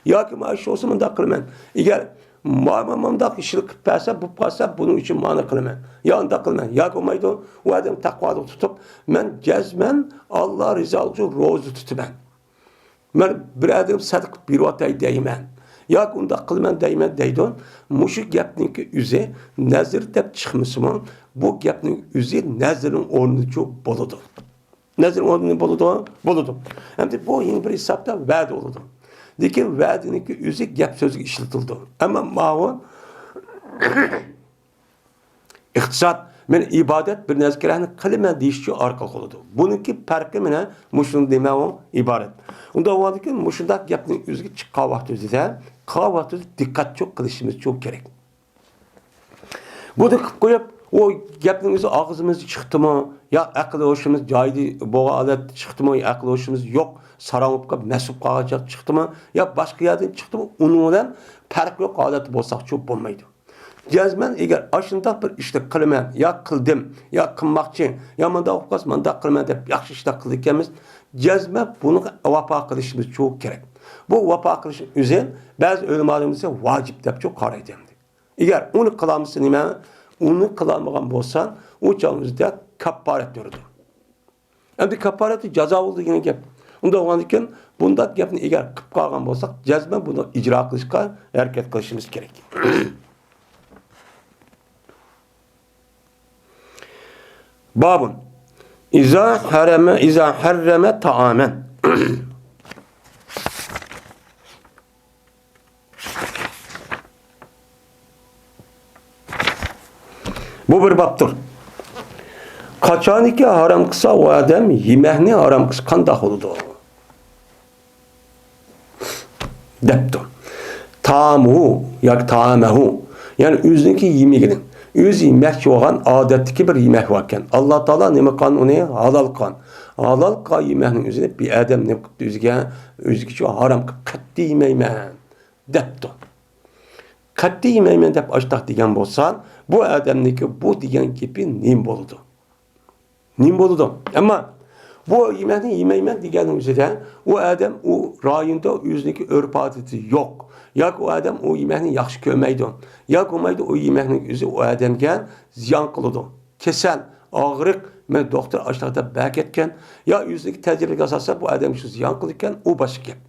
ياكى مانا ئىش بولسا مۇنداق قىلىمەن. ئەگەر ما-، ما-، مۇنداق ئىشنى قىلىپ بەرسە، بوپ قالسا، بۇنىڭ ئۈچۈن مانا قىلىمەن يا ئۇنداق قىلىمەن ياكى بولمايدۇ، ئۇ ئادەم تەقۋالىق تۇتۇپ، مەن جەزمەن ئاللا رىزالىقى ئۈچۈن روزا تۇتىمەن. مەن بىر ئادەم سەدىقە بېرىۋاتاي دەيمەن ياكى ئۇنداق قىلىمەن دەيمەن دەيدۇ. مۇشۇ گەپنىڭكى ئۆزى نەزىر دەپ چىقمىسىمۇ، بۇ گەپنىڭ ئۆزى نەزىرنىڭ ئورنىدىچۇ بولىدۇ. نەزىر ئورنى بولىدۇ، بولىدۇ. ئەمدى بۇ يەنە بىر ھېسابتا ۋەدە بولىدۇ. لېكىن ۋەدىنىڭكى ئۆزى گەپ سۆزگە ئىشلىتىلىدۇ. ئەمما ماۋۇ ئىقتىساد، مەن ئىبادەت بىر نەرسىگە رەھنە قىلىمەن دېيىشچۇ ئارقىلىق بولىدۇ. بۇنىڭكى پەرقى مانا مۇشۇ نېمە ئۇ ئىبارەت. ئۇنداق بولغاندىكىن مۇشۇنداق گەپنىڭ ئۆزىگە چىققان ۋاقتىمىزدا، قىلغان ۋاقتىمىزدا دىققەتچۇ قىلىشىمىزچۇ كېرەك. بۇنى قىلىپ قويۇپ، ئۇ گەپنىڭ ئۆزى ئاغزىمىزدا چىقتىمۇ، يا ئەقىل ھوشىمىز جايىدا بولغان ھالەتتە چىقتىمۇ، يا ئەقىل ھوشىمىز يوق، ساراڭ بولۇپ قالىپ، مەست بولۇپ قالغان چاغدا چىقتىمۇ، يا باشقا يەردىن چىقتىمۇ، ئۇنىڭ بىلەن پەرقى يوق ھالەتتە بولساقچۇ بولمايدۇ. جەزمەن ئەگەر ئاشۇنداق بىر ئىشنى قىلىمەن، يا قىلدىم، يا قىلماقچى، يا مانداق بولۇپ قالسا مانداق قىلىمەن دەپ ياخشى ئىشلار قىلىدىكەنمىز، جەزمەن بۇنىڭغا ۋاپا قىلىشىمىزچۇ كېرەك. بۇ ۋاپا قىلىشنىڭ ئۆزى بەزى ئۆلىمالىرىمىز ۋاجىپ دەپچۇ قارايدۇ ئەمدى. ئەگەر ئۇنى قىلالمىسا نېمە؟ ئۇنى قىلالمىغان بولسا، ئۇ چاغنىڭ ئۆزىدە كاپپارەت بېرىدۇ. ئەمدى كاپپارەتى جازا بولىدۇ دېگەن گەپ. ئۇنداق بولغاندىكىن، بۇنداق گەپنى ئەگەر قىلىپ قالغان بولساق، جەزمەن بۇنى ئىجرا قىلىشقا ھەرىكەت قىلىشىمىز كېرەك. بابۇن. ئىزا ھەرەمە، ئىزا ھەررەمە تائامەن. بۇ بىر بابتۇر. قاچانكى ھارام قىلسا، ئۇ ئادەم يېمەكنى ھارام قىلسا قانداق بولىدۇ؟ دەپتۇ. تائامۇھۇ ياكى تائامەھۇ، يەنى ئۆزىنىڭكى يېمىكىنى، ئۆزى يېمەكچى بولغان ئادەتتىكى بىر يېمەك باركەن. ئاللا تائالا نېمە قىلغان؟ ئۇنى ھالال قىلغان. ھالال قىلغان يېمەكنىڭ ئۆزىنى بىر ئادەم نېمە قىپتۇ ئۆزىگە؟ ئۆزىگىچۇ ھارام قىلىپ، قەتئىي يېمەيمەن دەپتۇ. قەتئىي يېمەيمەن دەپ ئاشتاق دېگەن بولسا، بۇ ئادەمنىڭكى بۇ دېگەن گېپى نېمە بولىدۇ؟ نېمە بولىدۇ؟ ئەمما بۇ يېمەكنى يېمەيمەن دېگەننىڭ ئۆزىدە، ئۇ ئادەم ئۇ رايوندا ئۆزىنىڭكى ئۆرپ-ئادىتى يوق ياكى ئۇ ئادەم ئۇ يېمەكنى ياخشى كۆرمەيدۇ ياكى بولمايدۇ ئۇ يېمەكنىڭ ئۆزى ئۇ ئادەمگە زىيان قىلىدۇ. كېسەل، ئاغرىق، مەن دوختۇر ئاشتاق دەپ بەركەتكەن يا ئۆزىنىڭكى تەجرىبىگە ئاساسەن بۇ ئادەمگە شۇ زىيان قىلىدىكەن، ئۇ باشقا گەپ.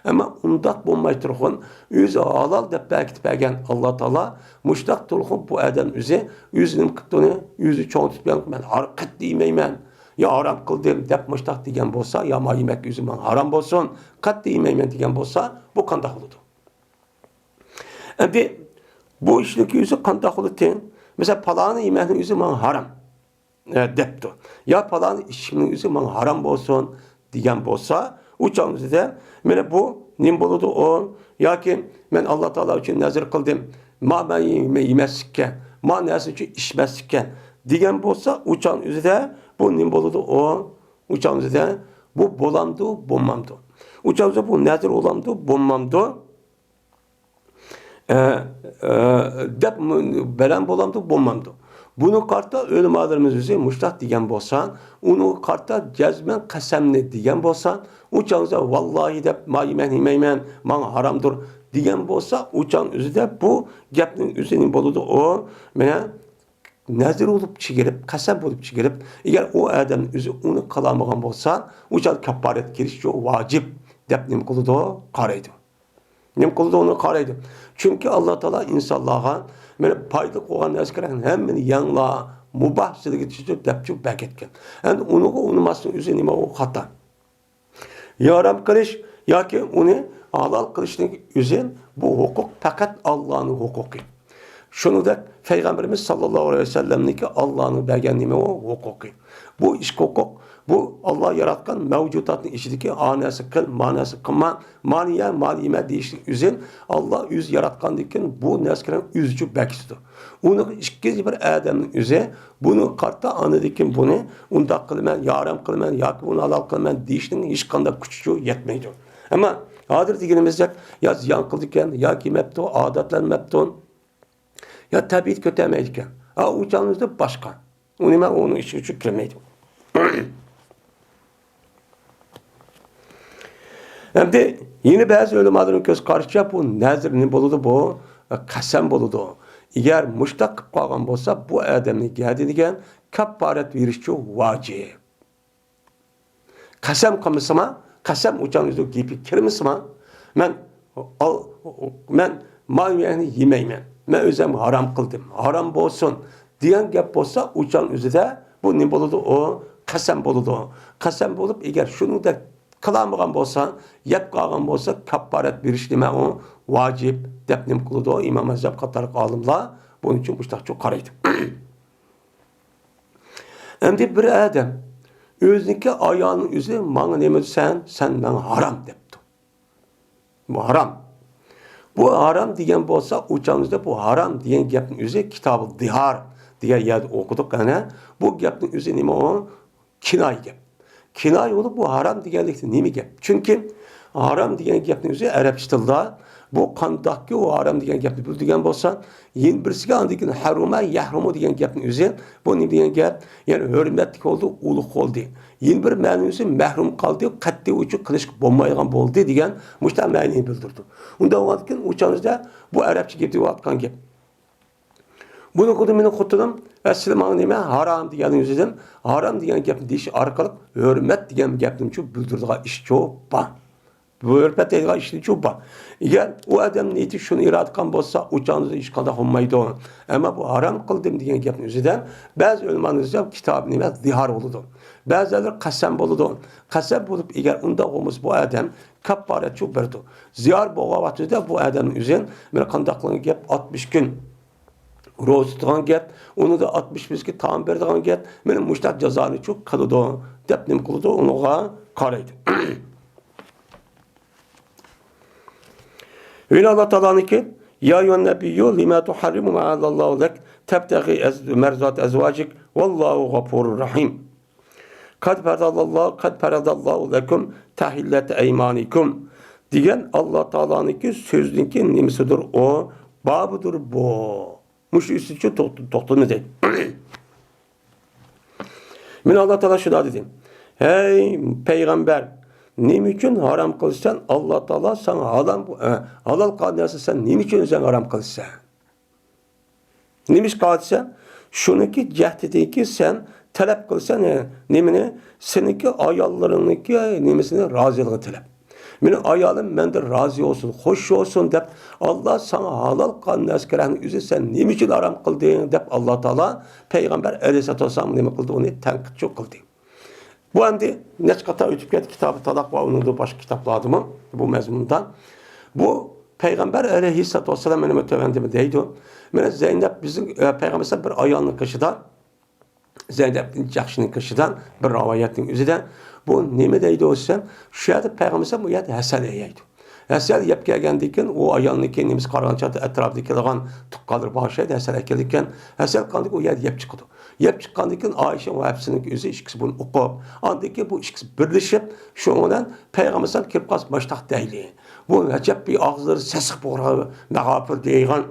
ئەمما ئۇنداق بولماي تۇرغۇن، ئۆزى ھالال دەپ بەركىتىپ بەرگەن ئاللا تائالا مۇشتاق تۇرغۇن بۇ ئادەم ئۆزى، ئۆزى نېمە قىپتۇ ئۇنى، ئۆزى چوڭ تۇتۇپ، مەن ھار-، قەتئىي يېمەيمەن، يا ھارام قىلدىم دەپ مۇشتاق دېگەن بولسا، يا ما يېمەك ئۆزى ماڭا ھارام بولسۇن، قەتئىي يېمەيمەن دېگەن بولسا، بۇ قانداق بولىدۇ؟ ئەمدى بۇ ئىشنىڭكى ئۆزى قانداق بولىدۇ؟ مەسىلەن، پالانى يېمەكنىڭ ئۆزى ماڭا ھارام. ئە، دەپتۇ. يا پالانى ئىچىشىمنىڭ ئۆزى ماڭا ھارام بولسۇن دېگەن بولسا، ئۇ چاغنىڭ ئۆزىدە مانا بۇ نېمە بولىدۇ ئۇ؟ ياكى مەن ئاللا تائالا ئۈچۈن نەزىر قىلدىم، ما مەن يېمە-، يېمەسلىككە، ما نەرسە ئۈچۈن ئىچمەسلىككە دېگەن بولسا، ئۇ چاغنىڭ ئۆزىدە بۇ نېمە بولىدۇ ئۇ؟ ئۇ چاغنىڭ ئۆزىدە بۇ بولامدۇ، بولمامدۇ؟ ئۇ چاغنىڭ ئۆزىدە بۇ نەزىر بولامدۇ، بولمامدۇ؟ ئە، ئە، دەپ مۇ-، بەلەن بولامدۇ، بولمامدۇ؟ بۇنى قارىتا ئۆلىمالىرىمىز ئۆزى مۇشتاق دېگەن بولسا، ئۇنىڭغا قارىتا جەزمەن قەسەمنى دېگەن بولسا، ئۇ چاغدا ۋاللاھى دەپ، ما يېمەكنى يېمەيمەن، ماڭا ھارامدۇر دېگەن بولسا، ئۇ چاغنىڭ ئۆزىدە بۇ گەپنىڭ ئۆزى نېمە بولىدۇ؟ ئۇ، مانا، نەزىر بولۇپ چىگىرىپ، قەسەم بولۇپ چىگىرىپ، ئەگەر ئۇ ئادەم ئۆزى ئۇنى قىلالمىغان بولسا، ئۇ چاغدا كاپپارەت كېلىش شۇ ۋاجىپ دەپ نېمە قىلىدۇ؟ قارايدۇ. نېمە قىلىدۇ ئۇنى قارايدۇ. چۈنكى ئاللا تائالا ئىنسانلارغا مانا پايدىلىق بولغان نەرسىگە ھەممىنى يەڭلار، مۇباھ سىلىگە چۈشتى دەپچۇ بەرگەتكەن. ئەمدى ئۇنىڭغا ئۇنىماسنىڭ ئۆزى نېمە ئۇ خاتا. يا ھارام قىلىش ياكى ئۇنى ھالال قىلىشنىڭ ئۆزى بۇ ھوقۇق پەقەت ئاللانىڭ ھوقۇقى. شۇنىڭدەك پەيغەمبىرىمىز ساللاللاھۇ ئەلەيھى ۋەسەللەمنىڭكى ئاللانىڭ بەرگەن نېمە ئۇ؟ ھوقۇقى. بۇ ئىككى ھوقۇق، بۇ ئاللا ياراتقان مەۋجۇداتنىڭ ئىچىدىكى ئا نەرسە قىل، ما نەرسە قىلما، مانى يە، مانى يېمە دېيىشنىڭ ئۆزى ئاللا ئۆزى ياراتقاندىن كېيىن بۇ نەرسىلەرنى ئۆزىچە بەرگۈچىدۇر. ئۇنىڭ ئىككىنچى بىر ئادەمنىڭ ئۆزى بۇنى قارىتا ئاندىن كېيىن بۇنى ئۇنداق قىلىمەن، يا ھارام قىلىمەن ياكى بۇنى ھالال قىلىمەن دېيىشنىڭ ھېچقانداق كۈچى يەتمەيدۇ. ئەمما ھازىر دېگىنىمىزدەك يا زىيان قىلىدىكەن، ياكى يېمەپتۇ، ئادەتلەنمەپتۇ، يا تەبىئىتى كۆتەرمەيدىكەن. ھا، ئۇ چاغنىڭ ئۆزىدە باشقا. ئۇنى مەن ئۇنىڭ ئىچىگە چۈشۈپ كىرمەيدۇ. ئەمدى يەنە بەزى ئۆلىمالارنىڭ كۆز قارىشىچە بۇ نەزىر نېمە بولىدۇ؟ بۇ قەسەم بولىدۇ. ئەگەر مۇشتاق قىلىپ قالغان بولسا، بۇ ئادەمنىڭ گەدىنىگە كاپپارەت بېرىشچۇ ۋاجىپ. قەسەم قىلمىسىما، قەسەم ئۇچان ئۆزى گېپى كىرمىسىما، مەن ئال-، مەن مال يەرنى يېمەيمەن، مەن ئۆزۈم ھارام قىلدىم، ھارام بولسۇن دېگەن گەپ بولسا، ئۇچان ئۆزىدە بۇ نېمە بولىدۇ؟ ئۇ قەسەم بولىدۇ. قەسەم بولۇپ، ئەگەر شۇنىڭدەك قىلالمىغان بولسا، يەپ قالغان بولسا، كاپپارەت بېرىش نېمە ئۇ؟ ۋاجىپ دەپ نېمە قىلىدۇ؟ ئىمام ئەزھەم قاتارلىق ئالىملار بۇنىڭ ئۈچۈن مۇشتاقچۇ قارايدۇ. ئەمدى بىر ئادەم ئۆزىنىڭكى ئايالىنىڭ ئۆزى ماڭا نېمە دېسەن، سەن ماڭا ھارام دەپتۇ. بۇ ھارام. بۇ ھارام دېگەن بولسا، ئۇچانىزدا بۇ ھارام دېگەن گەپنىڭ ئۆزى كىتابى دىھار دېگەن يەردە ئوقۇدۇق. ئەنە بۇ گەپنىڭ ئۆزى نېمە ئۇ؟ كىنايە گەپ. كىنايە بولۇپ، بۇ ھارام دېگەنلىكتە نېمە گەپ؟ چۈنكى ھارام دېگەن گەپنىڭ ئۆزى ئەرەبچە تىلدا بۇ قانداقكى ئۇ ھارام دېگەن گەپنى بىلدۈرگەن بولسا، يەنە بىرسىگە ئاندىن كېيىن ھەرۇمە، يەھرۇمۇ دېگەن گەپنىڭ ئۆزى بۇ نېمە دېگەن گەپ؟ يەنى ھۆرمەتلىك بولدى، ئۇلۇغ بولدى. يەنە بىر مەنىسى مەھرۇم قالدى، قەتئىي ئۇچۇر قىلىشقا بولمايدىغان بولدى دېگەن مۇشۇنداق مەنىنى بىلدۈرىدۇ. ئۇنداق بولغاندىن كېيىن ئۇ چاغدا بۇ ئەرەبچە گەپ دېيىۋاتقان گەپ. بۇنى خۇددى مېنىڭ خوتۇنۇم، ئە، سىلى ماڭا نېمە ھارام دېگەننىڭ يۈزىدىن ھارام دېگەن گەپنى دېيىش ئارقىلىق ھۆرمەت دېگەن گەپنىمۇ بىلدۈرىدىغان ئىشچۇ بار. بۇ ھۆرمەت دەيدىغان ئىشنىچۇ بار. ئەگەر ئۇ ئادەم نىيىتى شۇنى ئىرادە قىلغان بولسا، ئۇ چاغدا ھېچقانداق بولمايدۇ. ئەمما بۇ ھارام قىلدىم دېگەن گەپنىڭ يۈزىدىن بەزى ئۆلىمانىڭ يۈزىدە كىتاب نېمە دىھار بولىدۇ. بەزىلەر قەسەم بولىدۇ. قەسەم بولۇپ، ئەگەر ئۇنداق بولمىسا، بۇ ئادەم كاپپارەتچۇ بېرىدۇ. زىيار بولغان ۋاقتىدا بۇ ئادەمنىڭ ئۆزى مېنى قانداق قىلغان گەپ، ئاتمىش كۈن روزا تۇتىدىغان گەپ، ئۇنىڭدا ئاتمىش مىسكىن تائام بېرىدىغان گەپ، مېنى مۇشتاق جازانىچۇ قىلىدۇ، دەپ نېمە قىلىدۇ، ئۇنىڭغا قارايدۇ. يەنە ئاللا تائالانىڭكى، يا أيها النبي لم تحرم ما أحل الله لك تبتغي أز-، مرضات أزواجك والله غفور رحيم. قد فرض الله، قد فرض الله لكم تحلة أيمانكم دېگەن ئاللا تائالانىڭكى سۆزىنىڭكى نېمىسىدۇر ئۇ؟ بابىدۇر بۇ. مۇشۇ ئۈستىدە توخت-، توختىلىمىز دەيدۇ. مانا ئاللا تائالا شۇنداق دېدى. ھەي پەيغەمبەر، نېمە ئۈچۈن ھارام قىلىسەن؟ ئاللا تائالا ساڭا ھالال، ئە، ھالال قىلغان نەرسە سەن نېمە ئۈچۈن ئۆزۈڭ ھارام قىلىسەن؟ نېمىشقا دېسە، شۇنىڭكى جەھىتىدىكى سەن تەلەپ قىلسەن، ئە، نېمىنى؟ سېنىڭكى ئاياللىرىڭنىڭكى نېمىسىنى، رازىلىقىنى تەلەپ. مېنىڭ ئايالىم مەندىن رازى بولسۇن، خوش بولسۇن دەپ، ئاللا ساڭا ھالال قىلغان نەرسە كېرەكنىڭ ئۆزى سەن نېمە ئۈچۈن ھارام قىلدىڭ دەپ ئاللا تائالا پەيغەمبەر ئەلەيھىسسالاتۇ ۋەسسالام نېمە قىلدى؟ ئۇنى تەنقىدچۇ قىلدى. بۇ ئەمدى نەچچە قاتار ئۆتۈپ كەتتى، كىتابى تالاق ۋە ئۇنىڭدىن باشقا كىتابلاردىمۇ بۇ مەزمۇندا. بۇ پەيغەمبەر ئەلەيھىسسالاتۇ ۋەسسالام مانا بۇ تۆۋەندە دەيدۇ. مانا زەينەپ بىزنىڭ، ئە، پەيغەمبەر بىر ئايالنىڭ قېشىدا، زەينەپ بىنت جەھشنىڭ قېشىدا بىر رىۋايەتنىڭ ئۆزىدە بۇ نېمە دەيدۇ دېسەم، شۇ يەردە پەيغەمبەر بۇ يەردە ھەسەل يەيدۇ. ھەسەل يەپ كەلگەندىن كېيىن ئۇ ئايالنىڭكى نېمىسى قارىغان چاغدا ئەتراپىدا كېلىدىغان تۇغقانلىرى بار ئوخشايدۇ، ھەسەل ئەكېلىدىكەن. ھەسەل قىلغاندىن كېيىن ئۇ يەردە يەپ چىقىدۇ. يەپ چىققاندىن كېيىن ئائىشە ۋە ھەپسىنىڭكى ئۆزى ئىككىسى بۇنى ئۇقۇپ، ئاندىن كېيىن بۇ ئىككىسى بىرلىشىپ، شۇنىڭ بىلەن پەيغەمبەر ئەلەيھىسسالام كىرىپ قالسا ماشتاق دەيلى. بۇ ئەجەب بىر ئاغزىلىرى سېسىق بولغان مەغاپىر دەيدىغان،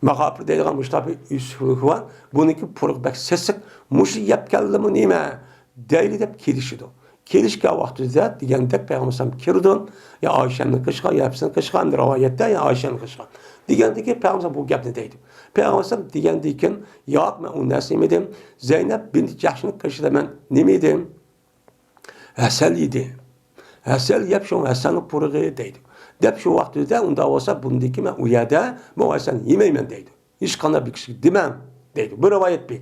مەغاپىر دەيدىغان مۇشتاق بىر ئۆسۈملۈك بار. بۇنىڭكى پۇرىقى بەك سېسىق. مۇشۇ يەپ كەلدىمۇ نېمە؟ دەيلى دەپ كېلىشىدۇ. كېلىشكەن ۋاقتىدا دېگەندەك پەيغەمبەر ئەلەيھىسسالام كىرىدۇ. يا ئائىشەمنى قېشىغا، يا ھەپسىنى قېشىغا، ئەمدى رىۋايەتتە يا ئائىشەمنى قېشىغا. دېگەندىكى پەيغەمبەر ئەلەيھىسسالام بۇ گەپنى دەيدۇ. پەيغەمبەر ئەلەيھىسسالام دېگەندىكىن، ياق، مەن ئۇ نەرسە يېمىدىم. زەينەپ بىنت جەھشنىڭ قېشىدا مەن نېمە يېدىم؟ ھەسەل يېدى. ھەسەل يەپ، شۇڭا ھەسەلنىڭ پۇرىقى دەيدۇ. دەپ شۇ ۋاقتىدا ئۇنداق بولسا، بۇندىن كېيىن مەن ئۇ يەردە مەن ھەسەل يېمەيمەن دەيدۇ. ھېچقانداق بىر كىشىگە دېمەڭ دەيدۇ. بىر رىۋايەت بىر.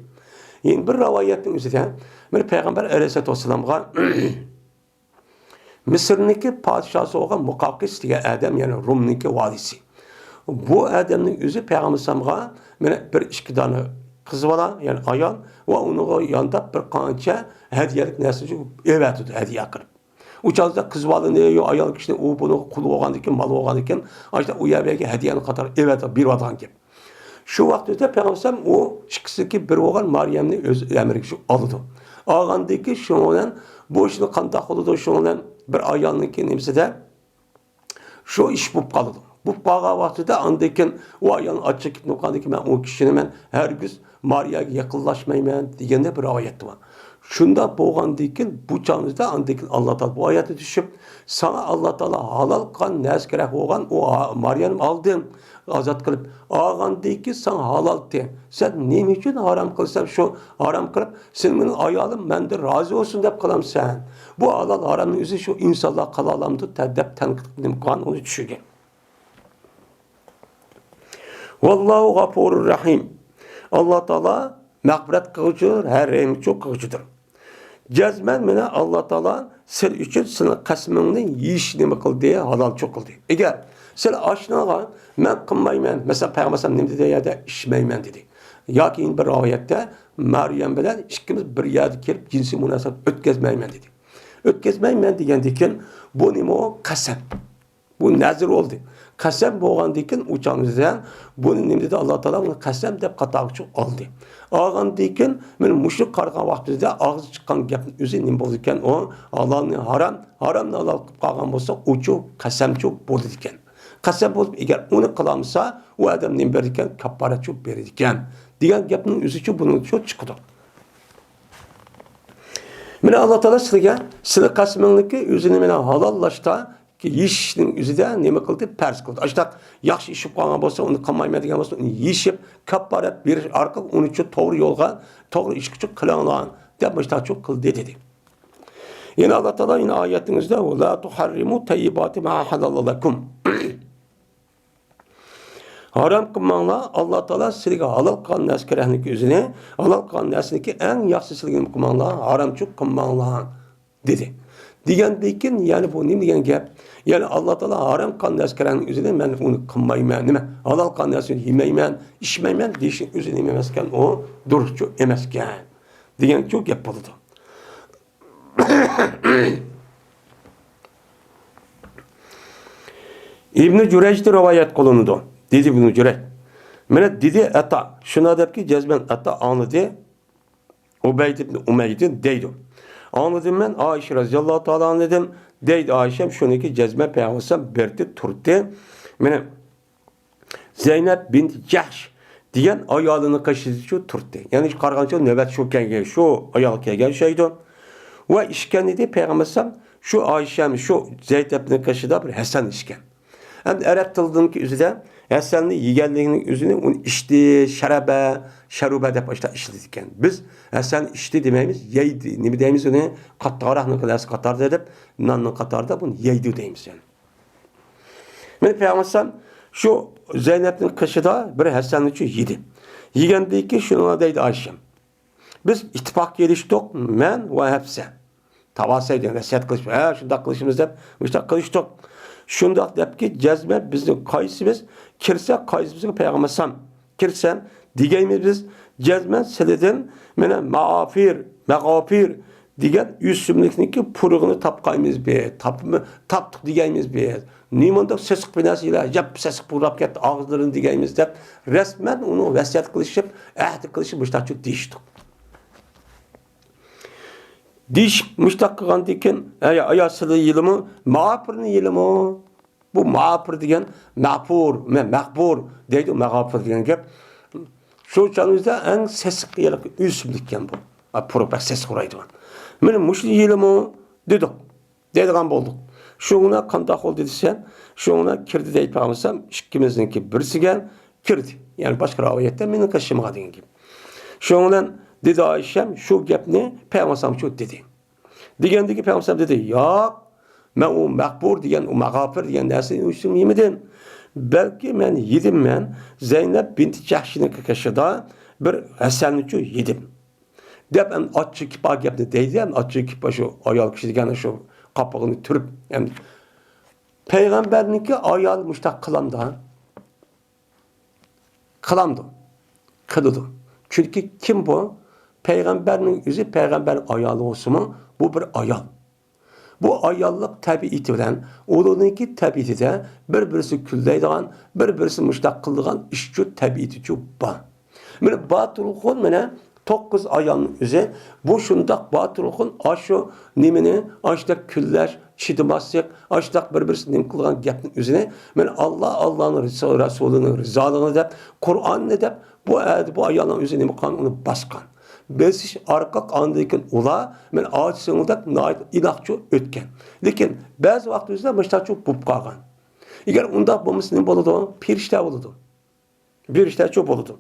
يەنە بىر رىۋايەتنىڭ ئۆزىدە مانا پەيغەمبەر ئەلەيھىسسالاتۇ ۋەسسالامغا مىسىرنىڭكى پادىشاھى بولغان مۇقاقىس دېگەن ئادەم، يەنى رومنىڭكى ۋالىسى. بۇ ئادەمنىڭ ئۆزى پەيغەمبەر ئەلەيھىسسالامغا مانا بىر ئىككى دانە قىز بالا، يەنى ئايال ۋە ئۇنىڭغا يانداپ بىر قانچە ھەدىيەلىك نەرسە ئەۋەتىدۇ، ھەدىيە قىلىپ. ئۇ چاغدا قىز بالىنى، يا ئايال كىشىنى، ئۇ بۇنىڭغا قۇل بولغاندىكىن، مال بولغاندىكىن، ئاشۇنداق ئۇ يەرگە ھەدىيەنى قاتارىغا ئەۋەتىپ بېرىۋاتقان گەپ. شۇ ۋاقىتتا پەيغەمبەر ئەلەيھىسسالام ئۇ ئىككىسىدىكى بىر بولغان مارىيەمنى ئۆز ئەمرىگە شۇ ئالىدۇ. ئالغاندىن كېيىن شۇنىڭ بىلەن بۇ ئىشنى قانداق قىلىدۇ؟ شۇنىڭ بىلەن بىر ئايالنىڭكى نېمىسىدە شۇ ئىش بولۇپ قالىدۇ. بولۇپ قالغان ۋاقتىدا ئاندىن كېيىن ئۇ ئايال ئاچچىقىپ نېمە قىلغاندىن كېيىن، مەن ئۇ كىشىنى مەن ھەرگىز مارىيەگە يېقىنلاشمايمەن دېگەندە بىر رىۋايەت بار. شۇنداق بولغاندىن كېيىن بۇ چاغدا ئاندىن كېيىن ئاللا تائالا بۇ ئايەتنى چۈشۈرۈپ، ساڭا ئاللا تائالا ھالال قىلغان نەرسە كېرەك بولغان ئۇ ھا-، مارىيەنى ئالدىڭ، ئازاد قىلىپ. ئالغاندىن كېيىن ساڭا ھالالتى. سەن نېمە ئۈچۈن ھارام قىلسام شۇ ھارام قىلىپ، سېنىڭ مېنىڭ ئايالىم مەندىن رازى بولسۇن دەپ قىلامسەن؟ بۇ ھالال ھارامنىڭ ئۆزى شۇ ئىنسانلار قىلالامدۇ دەپ تەنقىد نېمە قىلغان ئۇنى چۈشۈرگەن. ۋاللاھۇ غەپۇرۇر رەھىم. ئاللا تائالا مەغپىرەت قىلغۇچىدۇر، ھەم رەھىمچۇ قىلغۇچىدۇر. جەزمەن مانا ئاللا تائالا سىلەر ئۈچۈن سېنىڭ قەسىمىڭنى يېيىشنى نېمە قىلدى؟ ھالالچۇ قىلدى. ئەگەر سىلەر ئاشۇنىڭغا مەن قىلمايمەن، مەسىلەن، پەيغەمبەر ئەلەيھىسسالام نېمە دېدى؟ يەردە ئىچمەيمەن دېدى. ياكى يەنە بىر رىۋايەتتە مارىيەم بىلەن ئىككىمىز بىر يەردە كېلىپ جىنسىي مۇناسىۋەت ئۆتكۈزمەيمەن دېدى. ئۆتكۈزمەيمەن دېگەندىن كېيىن بۇ نېمە؟ ئۇ قەسەم. بۇ نەزىر بولدى. قەسەم بولغاندىن كېيىن ئۇ چاغنىڭ ئۆزىدە بۇنى نېمە دېدى؟ ئاللا تائالا بۇنى قەسەم دەپ قاتارغا ئالدى. ئالغاندىن كېيىن مانا مۇشۇ قارىغان ۋاقتىدا ئاغزى چىققان گەپنىڭ ئۆزى نېمە بولىدىكەن؟ ئۇ ھالالنى ھارام، ھارامنى ھالال قىلىپ قالغان بولسا، ئۇچۇ قەسەمچۇ بولىدىكەن. قەسەم بولۇپ، ئەگەر ئۇنى قىلالمىسا، ئۇ ئادەم نېمە بېرىدىكەن؟ كاپپارەتچۇ بېرىدىكەن دېگەن گەپنىڭ ئۆزىچۇ بۇنىڭچۇ چىقىدۇ. مانا ئاللا تائالا سىلىگە، سىلى قەسىمىڭنىكى ئۆزىنى مانا ھالاللاشتا، يېيىشنىڭ ئۆزىدە نېمە قىلدى؟ پەرز قىلدى. ئاشۇنداق ياخشى ئىش بولۇپ قالغان بولسا، ئۇنى قىلمايمەن دېگەن بولسا، ئۇنى يېيىشىپ، كاپپارەت بېرىش ئارقىلىق ئۇنى شۇ توغرا يولغا، توغرا ئىشقا شۇ قىلىڭلار دەپ مۇشۇنداق شۇ قىلدى دېدى. يەنە ئاللا تائالا يەنە ئايەتنىڭ ئۆزىدە، ۋەلا تۇھەررىمۇ تەييىباتى ما ئەھەللەللاھۇ لەكۇم. ھارام قىلماڭلار، ئاللا تائالا سىلىگە ھالال قىلغان نەرسىگە رەھنىكى ئۆزىنى، ھالال قىلغان نەرسىنىكى ئەڭ ياخشىسىلىگە نېمە قىلماڭلار، ھارامچۇ قىلماڭلار دېدى. دېگەندىن كېيىن، يەنى بۇ نېمە دېگەن گەپ؟ يەنى ئاللا تائالا ھارام قىلغان نەرسىگە رەھنىكى ئۆزىنى مەن ئۇنى قىلمايمەن، نېمە، ھالال قىلغان نەرسىنى يېمەيمەن، ئىچمەيمەن دېيىشنىڭ ئۆزى نېمە ئەمەسكەن؟ ئۇ دۇرۇسچۇ ئەمەسكەن دېگەنچۇ گەپ بولىدۇ. ئىبنى جۈرەيجدىن رىۋايەت قىلىنىدۇ. دېدى ئىبنى جۈرەيج. مانا دېدى ئەتا. شۇنداق دەپكى، جەزمەن ئەتا ئاڭلىدى. ئۇبەيد ئىبنى ئۇمەيدىن دەيدۇ. ئاڭلىدىم مەن، ئائىشە رەزىياللاھۇ تائالا ئانھادىن دەيدۇ، ئائىشەم شۇنىكى جەزمەن پەيغەمبەر بىردە تۇردى. مانا زەينەپ بىنت جەھش دېگەن ئايالىنىڭ قېشىدىچۇ تۇردى. يەنى قارىغانچە نۆۋەت شۇ كەلگەن، شۇ ئايال كەلگەن ئوخشايدۇ. ۋە ئىشكەن ئىدى پەيغەمبەر ئەلەيھىسسالام شۇ ئائىشەم شۇ زەينەپنىڭ قېشىدا بىر ھەسەن ئىچكەن. ئەمدى ئەرەب تىلىدىكى ئۆزىدە ھەسەننى يېگەنلىكنىڭ ئۆزىنى ئۇنى ئىچتى، شەرەبە، شەرۇبە دەپ ئاشۇنداق ئىشلىتىدىكەن. بىز ھەسەن ئىچتى دېمەيمىز، يەيدى. نېمە دەيمىز ئۇنى؟ قاتتىق ھاراقنىڭ نەرسە قاتارىدا دەپ، ناننىڭ قاتارىدا بۇنى يەيدۇ دەيمىز يەنى. مانا پەيغەمبەر ئەلەيھىسسالام شۇ زەينەپنىڭ قېشىدا بىر ھەسەننىچۇ يېدى. يېگەندىن كېيىن شۇنىڭغا دەيدۇ ئائىشەم. بىز ئىتتىپاق كېلىشتۇق، مەن ۋە ھەپسە. تاۋاسەي دېگەن ۋەسىيەت قىلىش، ھە، شۇنداق قىلىشىمىز دەپ، مۇشۇنداق قىلىشتۇق. شۇنداق دەپكى، جەزمەن بىزنىڭ قايسىمىز كىرسە، قايسىمىزغا پەيغەمبەر ئەلەيھىسسالام كىرسە، دېگەيمىز بىز، جەزمەن سىلىدىن مانا مائافىر، مەغافىر دېگەن ئۆسۈملۈكنىڭكى پۇرىقىنى تاپقايمىز بىز، تاپما-، تاپتۇق دېگەيمىز بىز. نېمانداق سېسىق بىر نەرسە ئىلە، ئەجەب سېسىق پۇراپ كەتتى ئاغزىلىرىنى دېگەيمىز دەپ، رەسمەن ئۇنىڭ ۋەسىيەت قىلىشىپ، ئەھدى قىلىشىپ، مۇشۇنداقچۇ دېيىشتۇق. دېيىشىپ مۇشتاق قىلغاندىن كېيىن، ئەي، ئايا سىلى يىلىمۇ، ماپۇرنى يىلىمۇ. بۇ ماپۇر دېگەن مەپۇر، مە-، مەقبۇر دەيدۇ، مەغاپۇر دېگەن گەپ. شۇ چاغىمىزدا ئەڭ سېسىق يىلىق ئۆسۈملۈككەن بۇ. ئا، پۇرۇق بەك سېسىق ئۇرايدىغان. مانا مۇشۇ يىلىمۇ دېدۇق. دەيدىغان بولدۇق. شۇڭا قانداق بولدى دېسە، شۇڭا كىردى دەيدىغان بولسام، ئىككىمىزنىڭكى بىرسىگە كىردى. يەنى باشقا رىۋايەتتە مېنىڭ قېشىمغا دېگەن گەپ. شۇنىڭ بىلەن دېدى ئائىشەم، شۇ گەپنى پەيغەمبەر ئەلەيھىسسالامغا دېدى. دېگەندىكى پەيغەمبەر ئەلەيھىسسالام دېدى، ياق، مەن ئۇ مەقبۇر دېگەن، ئۇ مەغاپىر دېگەن نەرسىنى ئۆزۈم يېمىدىم. بەلكى مەن يېدىم، مەن زەينەپ بىنتى جەھشنىڭكى قېشىدا بىر ھەسەلنىچۇ يېدىم. دەپ، ئەمدى ئاچچىقىپ بار گەپنى دەيدۇ، ئەمدى ئاچچىقىپ شۇ ئايال كىشى دېگەن شۇ قاپىقىنى تۈرۈپ، ئەمدى پەيغەمبەرنىڭكى ئايالى مۇشتاق قىلامدا، قىلامدۇ؟ قىلىدۇ. چۈنكى كىم بۇ؟ پەيغەمبەرنىڭ ئۆزى، پەيغەمبەر ئايالى بولسىمۇ، بۇ بىر ئايال. بۇ ئاياللىق تەبىئىتى بىلەن ئۇلارنىڭكى تەبىئىتىدە بىر-بىرسى كۈنلەيدىغان، بىر-بىرسى مۇشۇنداق قىلىدىغان ئىشچۇ تەبىئىتىچۇ بار. مانا باتۇرخۇن مانا توققۇز ئايالنىڭ ئۆزى بۇ شۇنداق باتۇرخۇن ئاشۇ نېمىنى، ئاشۇنداق كۈنلەش، چىدىماسلىق، ئاشۇنداق بىر-بىرسى نېمە قىلغان گەپنىڭ ئۆزىنى مانا ئاللا، ئاللانىڭ رەسۇ-، رەسۇلىنىڭ رىزالىقىنى دەپ، قۇرئاننى دەپ، بۇ ئەدە بۇ ئايالنىڭ ئۆزى نېمە قىلغان، ئۇنى باسقان. بېسىش ئارقىلىق ئاندىن كېيىن ئۇلار مانا ئاچا سىڭىلدەك ناھايىتى ئىلاھچۇ ئۆتكەن. لېكىن بەزى ۋاقىت ئۆزىدە مۇشتاچۇ بولۇپ قالغان. ئەگەر ئۇنداق بولمىسا نېمە بولىدۇ؟ پېرىشتە بولىدۇ. پېرىشتەچۇ بولىدۇ.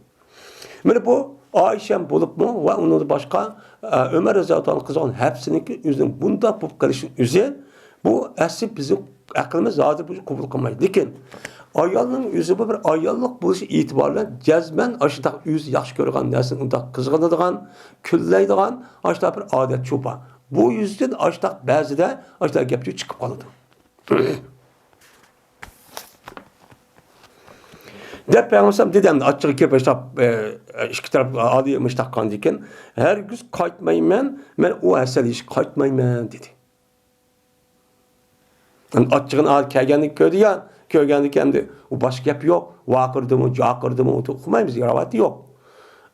مانا بۇ ئائىشەم بولۇپمۇ ۋە ئۇنىڭدىن باشقا، ئە، ئۆمەر رەزىياللاھۇ تائالا قىزغان ھەپسىنىڭكى ئۆزىنىڭ بۇنداق بولۇپ قېلىشىنىڭ ئۆزى، بۇ ئەسلى بىزنىڭ ئەقلىمىز ھازىر بۇنى قوبۇل قىلمايدۇ. لېكىن ئايالنىڭ ئۆزى بۇ بىر ئاياللىق بولۇشى ئېتىبارى بىلەن جەزمەن ئاشۇنداق ئۆزى ياخشى كۆرگەن نەرسىنى ئۇنداق قىزغىنىدىغان، كۈنلەيدىغان ئاشۇنداق بىر ئادەتچۇ بار. بۇ يۈزدىن ئاشۇنداق بەزىدە ئاشۇنداق گەپچۇ چىقىپ قالىدۇ. دەپ پەيغەمبەر دېدى، ئەمدى ئاچچىقى كېلىپ، مۇشتاق، ئە، ئىككى تەرەپ ئادىي مۇشتاق قىلغاندىكىن، ھەرگىز قايتمايمەن، مەن ئۇ ھەسەل يېيىشكە قايتمايمەن، دېدى. ئەمدى ئاچچىقىنى ئادىي كەلگەندىن كۆردى يا، كۆرگەندىكىن ئەمدى ئۇ باشقا گەپ يوق، ۋارقىرىدىمۇ، جارقىرىدىمۇ، ئۇقمايمىز، رىۋايەتتە يوق.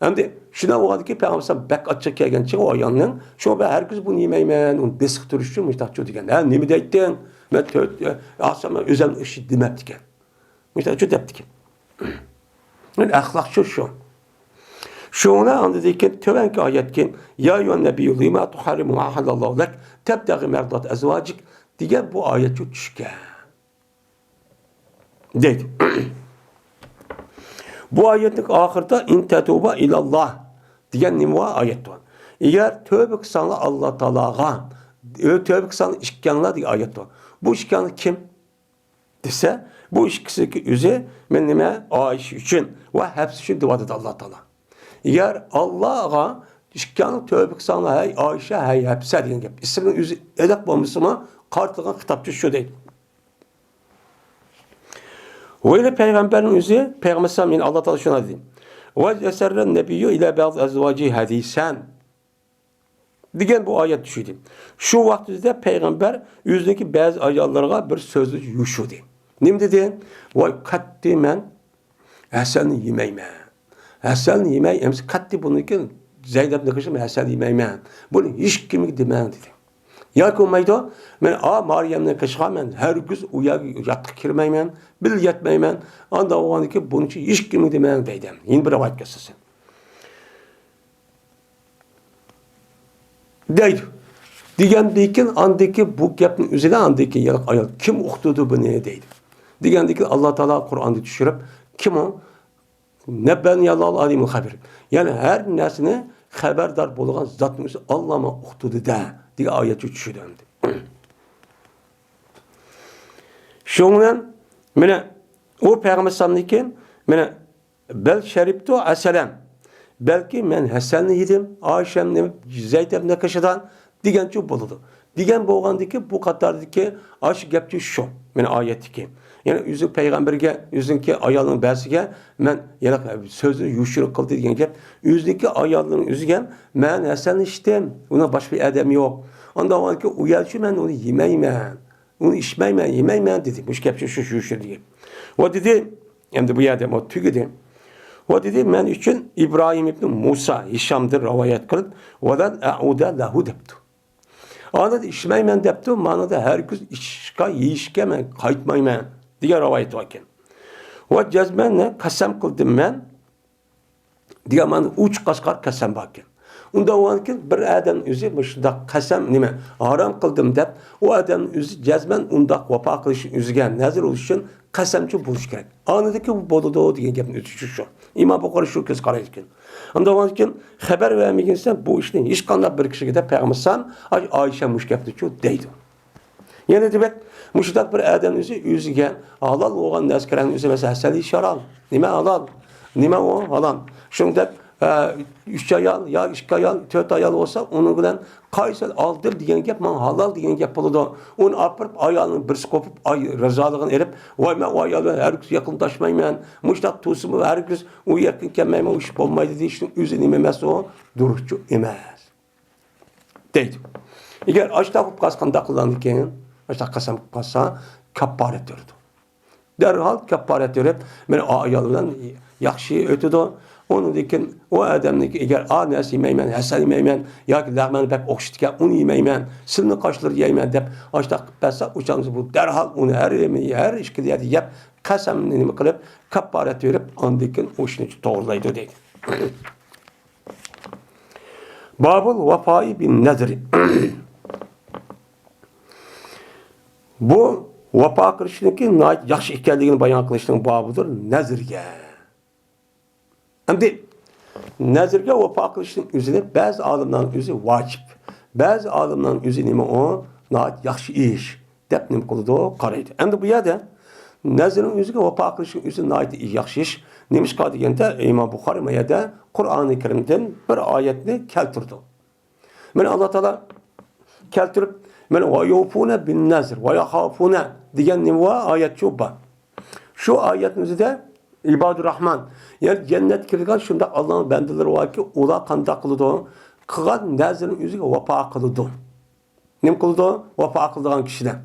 ئەمدى شۇنداق بولغاندىكىن پەيغەمبەر بەك ئاچچىقى كەلگەن چېغى ئۇ ئايالنىڭ، شۇڭا مەن ھەرگىز بۇنى يېمەيمەن، ئۇنى بېسىق تۇرۇش ئۈچۈن مۇشتاقچۇ دېگەن. ھە، نېمە دەيتتىڭ؟ مەن تۆت، ئە، ئاسان مەن ئۆزۈمنىڭ ئىشى دېمەپتىكەن. مۇشۇنداق شۇ دەپتىكەن. ئەخلاق شۇ، شۇ. شۇڭا ئاندىن كېيىن تۆۋەنكى ئايەتكە، يا ئەييۇھەن نەبىييۇ لىما تۇھەررىمۇ ما ئەھەللاللاھۇ لەك تەبتەغى مەرزاتە ئەزۋاجىك دېگەن بۇ ئايەت شۇ چۈشكەن. دەيدۇ. بۇ ئايەتنىڭ ئاخىرىدا ئىن تەتۇبا ئىلاللاھ دېگەن نېمە بار؟ ئايەت بار. ئەگەر تۆبە قىلساڭلار ئاللا تائالاغا، ئۆ، تۆبە قىلساڭلار ئىككىڭلار دېگەن ئايەت بار. بۇ ئىككىڭلار كىم؟ دېسە، بۇ ئىككىسىنىڭكى ئۆزى، مەن نېمە، ئائىشە ئۈچۈن ۋە ھەپسە ئۈچۈن دېۋاتىدۇ ئاللا تائالا. ئەگەر ئاللاغا ئىككىڭلار تۆبە قىلساڭلار، ھەي ئائىشە، ھەي ھەپسە دېگەن گەپ. ئىسمىنىڭ ئۆزى ئېنىق بولمىسىمۇ، قارىتىلغان خىتابچە شۇ دەيدۇ. ۋە پەيغەمبەرنىڭ ئۆزى، پەيغەمبەر ئەلەيھىسسالام، يەنى ئاللا تائالا شۇنداق دېدى. ۋە ئەسەررەن نەبىييۇ ئىلە بەزى ئەزۋاجىھى ھەدىسەن. دېگەن بۇ ئايەت چۈشتى. شۇ ۋاقىت ئىچىدە پەيغەمبەر ئۆزىنىڭكى بەزى ئاياللىرىغا بىر سۆزنى يوشۇردى. نېمە دېدى؟ ۋاي، قەتئىي مەن ھەسەلنى يېمەيمەن. ھەسەلنى يېمەي، ئەمسە قەتئىي بۇنىڭكى زەينەپنى قىلىشىم ھەسەل يېمەيمەن. بۇنى ھېچكىمگە دېمەڭ دېدى. ياكى بولمايدۇ، مەن ئا مارىيەمنى قىلىشقا مەن ھەرگىز ئۇ يەرگە ياتقا كىرمەيمەن، بىللە يەتمەيمەن. ئانداق بولغاندىكىن بۇنىڭ ئۈچۈن ھېچكىمگە دېمەڭ دەيدۇ. يەنە بىر رىۋايەتكە ئاساسەن. دەيدۇ. دېگەندىن كېيىن، ئاندىن كېيىن بۇ گەپنى ئۆزىگە ئاندىن كېيىن يەنە ئايال كىم ئۇقتۇردى بۇنى دەيدۇ. دېگەندىن كېيىن ئاللا تائالا قۇرئاندا چۈشۈرۈپ، كىم ئۇ؟ نەببەنى ئاللال ئالىمۇل خەبىر. يەنى ھەر نەرسىنى خەۋەردار بولغان زاتنىڭ ئۆزى ئاللا ماڭا ئۇقتۇردى دە دېگەن ئايەت چۈشىدۇ ئەمدى. شۇنىڭ بىلەن مانا ئۇ پەيغەمبەر ئەلەيھىسسالامدىن كېيىن مانا بەل شەرىبتۇ ئەسەلەن. بەلكى مەن ھەسەلنى يېدىم، ئائىشەمنى، زەينەپنى قىلىشىدىن دېگەنچۇ بولىدۇ. دېگەن بولغاندىكى بۇ قاتاردىكى ئاشۇ گەپچۇ شۇ. مانا ئايەتتىكى. يەنى ئۆزى پەيغەمبەرگە، ئۆزىنىڭكى ئايالىنىڭ بەزىگە مەن يەنە سۆزنى يوشۇرۇن قىلدى دېگەن گەپ. ئۆزىنىڭكى ئايالىنىڭ ئۆزىگە مەن ھەسەلنى ئىچتىم، ئۇنىڭ باشقا بىر ئادەم يوق. ئاندىن ئۇ يەرچۇ مەن ئۇنى يېمەيمەن. ئۇنى ئىچمەيمەن، يېمەيمەن دېدى. مۇشۇ گەپ شۇ، شۇ، شۇ، شۇ دېگەن. ۋە دېدى، ئەمدى بۇ يەردە بۇ تۈگىدى. ۋە دېدى، مەن ئۈچۈن ئىبراھىم ئىبنى مۇسا ھىشامدىن رىۋايەت قىلىپ، ۋەلەن ئەئۇدە لەھۇ دەپتۇ. ئاندىن ئىچمەيمەن دەپتۇ، مانىدا ھەرگىز ئىچىشقا، يېيىشكە مەن قايتمايمەن دېگەن رىۋايەت بار ئىكەن. ۋە جەزمەن قەسەم قىلدىم مەن، دېگەن مانا ئوچۇق ئاشكارا قەسەم باركەن. ئۇنداق بولغاندىكىن بىر ئادەم ئۆزى مۇشۇنداق قەسەم نېمە ھارام قىلدىم دەپ، ئۇ ئادەم ئۆزى جەزمەن ئۇنداق ۋاپا قىلىش ئۆزىگە نەزىر بولۇش ئۈچۈن قەسەمچۇ بولۇش كېرەك. ئاندىكى بۇ بولىدۇ دېگەن گەپنى ئۆزى شۇ. ئىمام بۇخارى شۇ كۆز قارايدىكەن. ئۇنداق بولغاندىكىن خەۋەر بەرمىگىنسەن بۇ ئىشنى ھېچقانداق بىر كىشىگە دەپ پەيغەمبەر ئەلەيھىسسالام، ئاي ئائىشە مۇشۇ گەپنىچۇ دەيدۇ. يەنە دېمەك، مۇشۇنداق بىر ئادەم ئۆزى ئۆزىگە ھالال بولغان نەرسىلەرنى ئۆزى مەسىلەن ھەسەل يېيىش ھالال. نېمە ھالال؟ نېمە ئۇ ھالال؟ شۇنىڭ دەپ ئە، ئۈچ ئايال يا ئىككى ئايال، تۆت ئايال بولسا، ئۇنىڭ بىلەن قايسى ئالدىم دېگەن گەپ ماڭا ھالال دېگەن گەپ بولىدۇ. ئۇنى ئاپىرىپ، ئايالنىڭ بىرسى قوپۇپ، ئاي-، رىزالىقىنى ئېلىپ، ۋاي، مەن ئۇ ئايال بىلەن ھەرگىز يېقىنلاشمايمەن، مۇشۇنداق تۇرسىمۇ ھەرگىز ئۇ يېقىن كەلمەيمەن، ئۇ ئىش بولمايدۇ دېيىشنىڭ ئۆزى نېمە ئەمەس ئۇ؟ دۇرۇسچۇ ئەمەس. دەيدۇ. ئەگەر ئاشتاق بولۇپ قالسا قانداق قىلىدىكىن؟ ئاشتاق قەسەم قىلىپ قالسا، كاپپارەت بېرىدۇ. دەرھال كاپپارەت بېرىپ، مانا ئۇ ئايال بىلەن ياخشى ئۆتىدۇ. ئۇنىڭدىن كېيىن ئۇ ئادەمنىڭكى ئەگەر ئا نەرسە يېمەيمەن، ھەسەل يېمەيمەن ياكى لەغمەن بەك ئوخشىتىدىكەن، ئۇنى يېمەيمەن، سىلنىڭ قاشلىرى يەيمەن دەپ ئاشتاق قىلىپ بەرسە، ئۇ چاغدا بۇ دەرھال ئۇنى ھەر يېمى-، ھەر ئىككى يەردە يەپ، قەسەمنى نېمە قىلىپ، كاپپارەت بېرىپ، ئاندىن كېيىن ئۇ ئىشنى توغرىلايدۇ دەيدۇ. بابۇل ۋاپائى بىن نەزرى. بۇ ۋاپا قىلىشنىڭكى ناھايىتى ياخشى ئىكەنلىكىنى بايان قىلىشنىڭ بابىدۇر نەزرگە. ئەمدى نەزرگە ۋاپا قىلىشنىڭ ئۆزىنى بەزى ئالىملارنىڭ ئۆزى ۋاجىپ، بەزى ئالىملارنىڭ ئۆزى نېمە ئۇ؟ ناھايىتى ياخشى ئىش دەپ نېمە قىلىدۇ؟ قارايدۇ. ئەمدى بۇ يەردە نەزرنىڭ ئۆزىگە ۋاپا قىلىشنىڭ ئۆزى ناھايىتى ياخشى ئىش. نېمىشقا دېگەندە، ئىمام بۇخارىي ما يەردە قۇرئانى كەرىمدىن بىر ئايەتنى كەلتۈردى. مانا ئاللا تائالا كەلتۈرۈپ، مانا، «ۋە يۇفۇنە بىن نەزر ۋە يەخافۇنە» دېگەن نېمە بار؟ ئايەت شۇ بار. شۇ ئايەتنىڭ ئۆزىدە ئىبادۇر راھمان، يەنى جەننەتكە كىرىدىغان شۇنداق ئاللانىڭ بەندىلىرى باركى، ئۇلار قانداق قىلىدۇ؟ قىلغان نەزرىنىڭ ئۆزىگە ۋاپا قىلىدۇ. نېمە قىلىدۇ؟ ۋاپا قىلىدىغان كىشىلەر.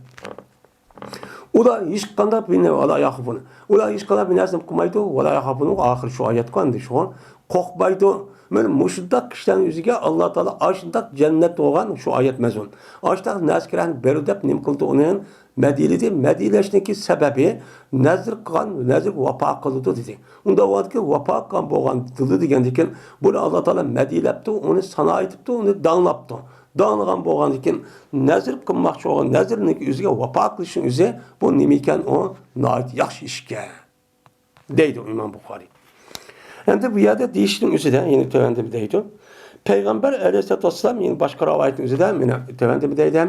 ئۇلار ھېچقانداق بىنى ۋەلا ياخافۇن. ئۇلار ھېچقانداق بىر نەرسىنى قىلمايدۇ. ۋەلا ياخافۇن، ئاخىرى شۇ ئايەتكۇ ئەمدى شۇ. قورقمايدۇ. مانا مۇشۇنداق كىشىلەرنىڭ ئۆزىگە ئاللا تائالا ئاشۇنداق جەننەت بولغان شۇ ئايەت مەزمۇن. ئاشۇنداق نەرسە كېرەكنى بېرىدۇ دەپ نېمە قىلدى ئۇنى؟ مەدھىيەلىدى. مەدھىيەلەشنىڭكى سەۋەبى نەزر قىلغان نەزرگە ۋاپا قىلىدۇ دېدى. ئۇنداق بولغاندىكىن ۋاپا قىلغان بولغان دېدى دېگەندىكىن، بۇنى ئاللا تائالا مەدھىيەلەپتۇ، ئۇنى سانا ئېيتىپتۇ، ئۇنى داڭلاپتۇ. داڭلىغان بولغاندىكىن، نەزر قىلماقچى بولغان نەزرنىڭكى ئۆزىگە ۋاپا قىلىشنىڭ ئۆزى، بۇ نېمە ئىكەن؟ ئۇ ناھايىتى ياخشى ئىش ئىكەن، دەيدۇ ئىمام بۇخارىي. ئەمدى بۇ يەردە دېيىشنىڭ ئۆزىدە، يەنە تۆۋەندە دەيدۇ. پەيغەمبەر ئەلەيھىسسالاتۇ ۋەسسالام، يەنە باشقا رىۋايەتنىڭ ئۆزىدە، مانا تۆۋەندە دەيدۇ.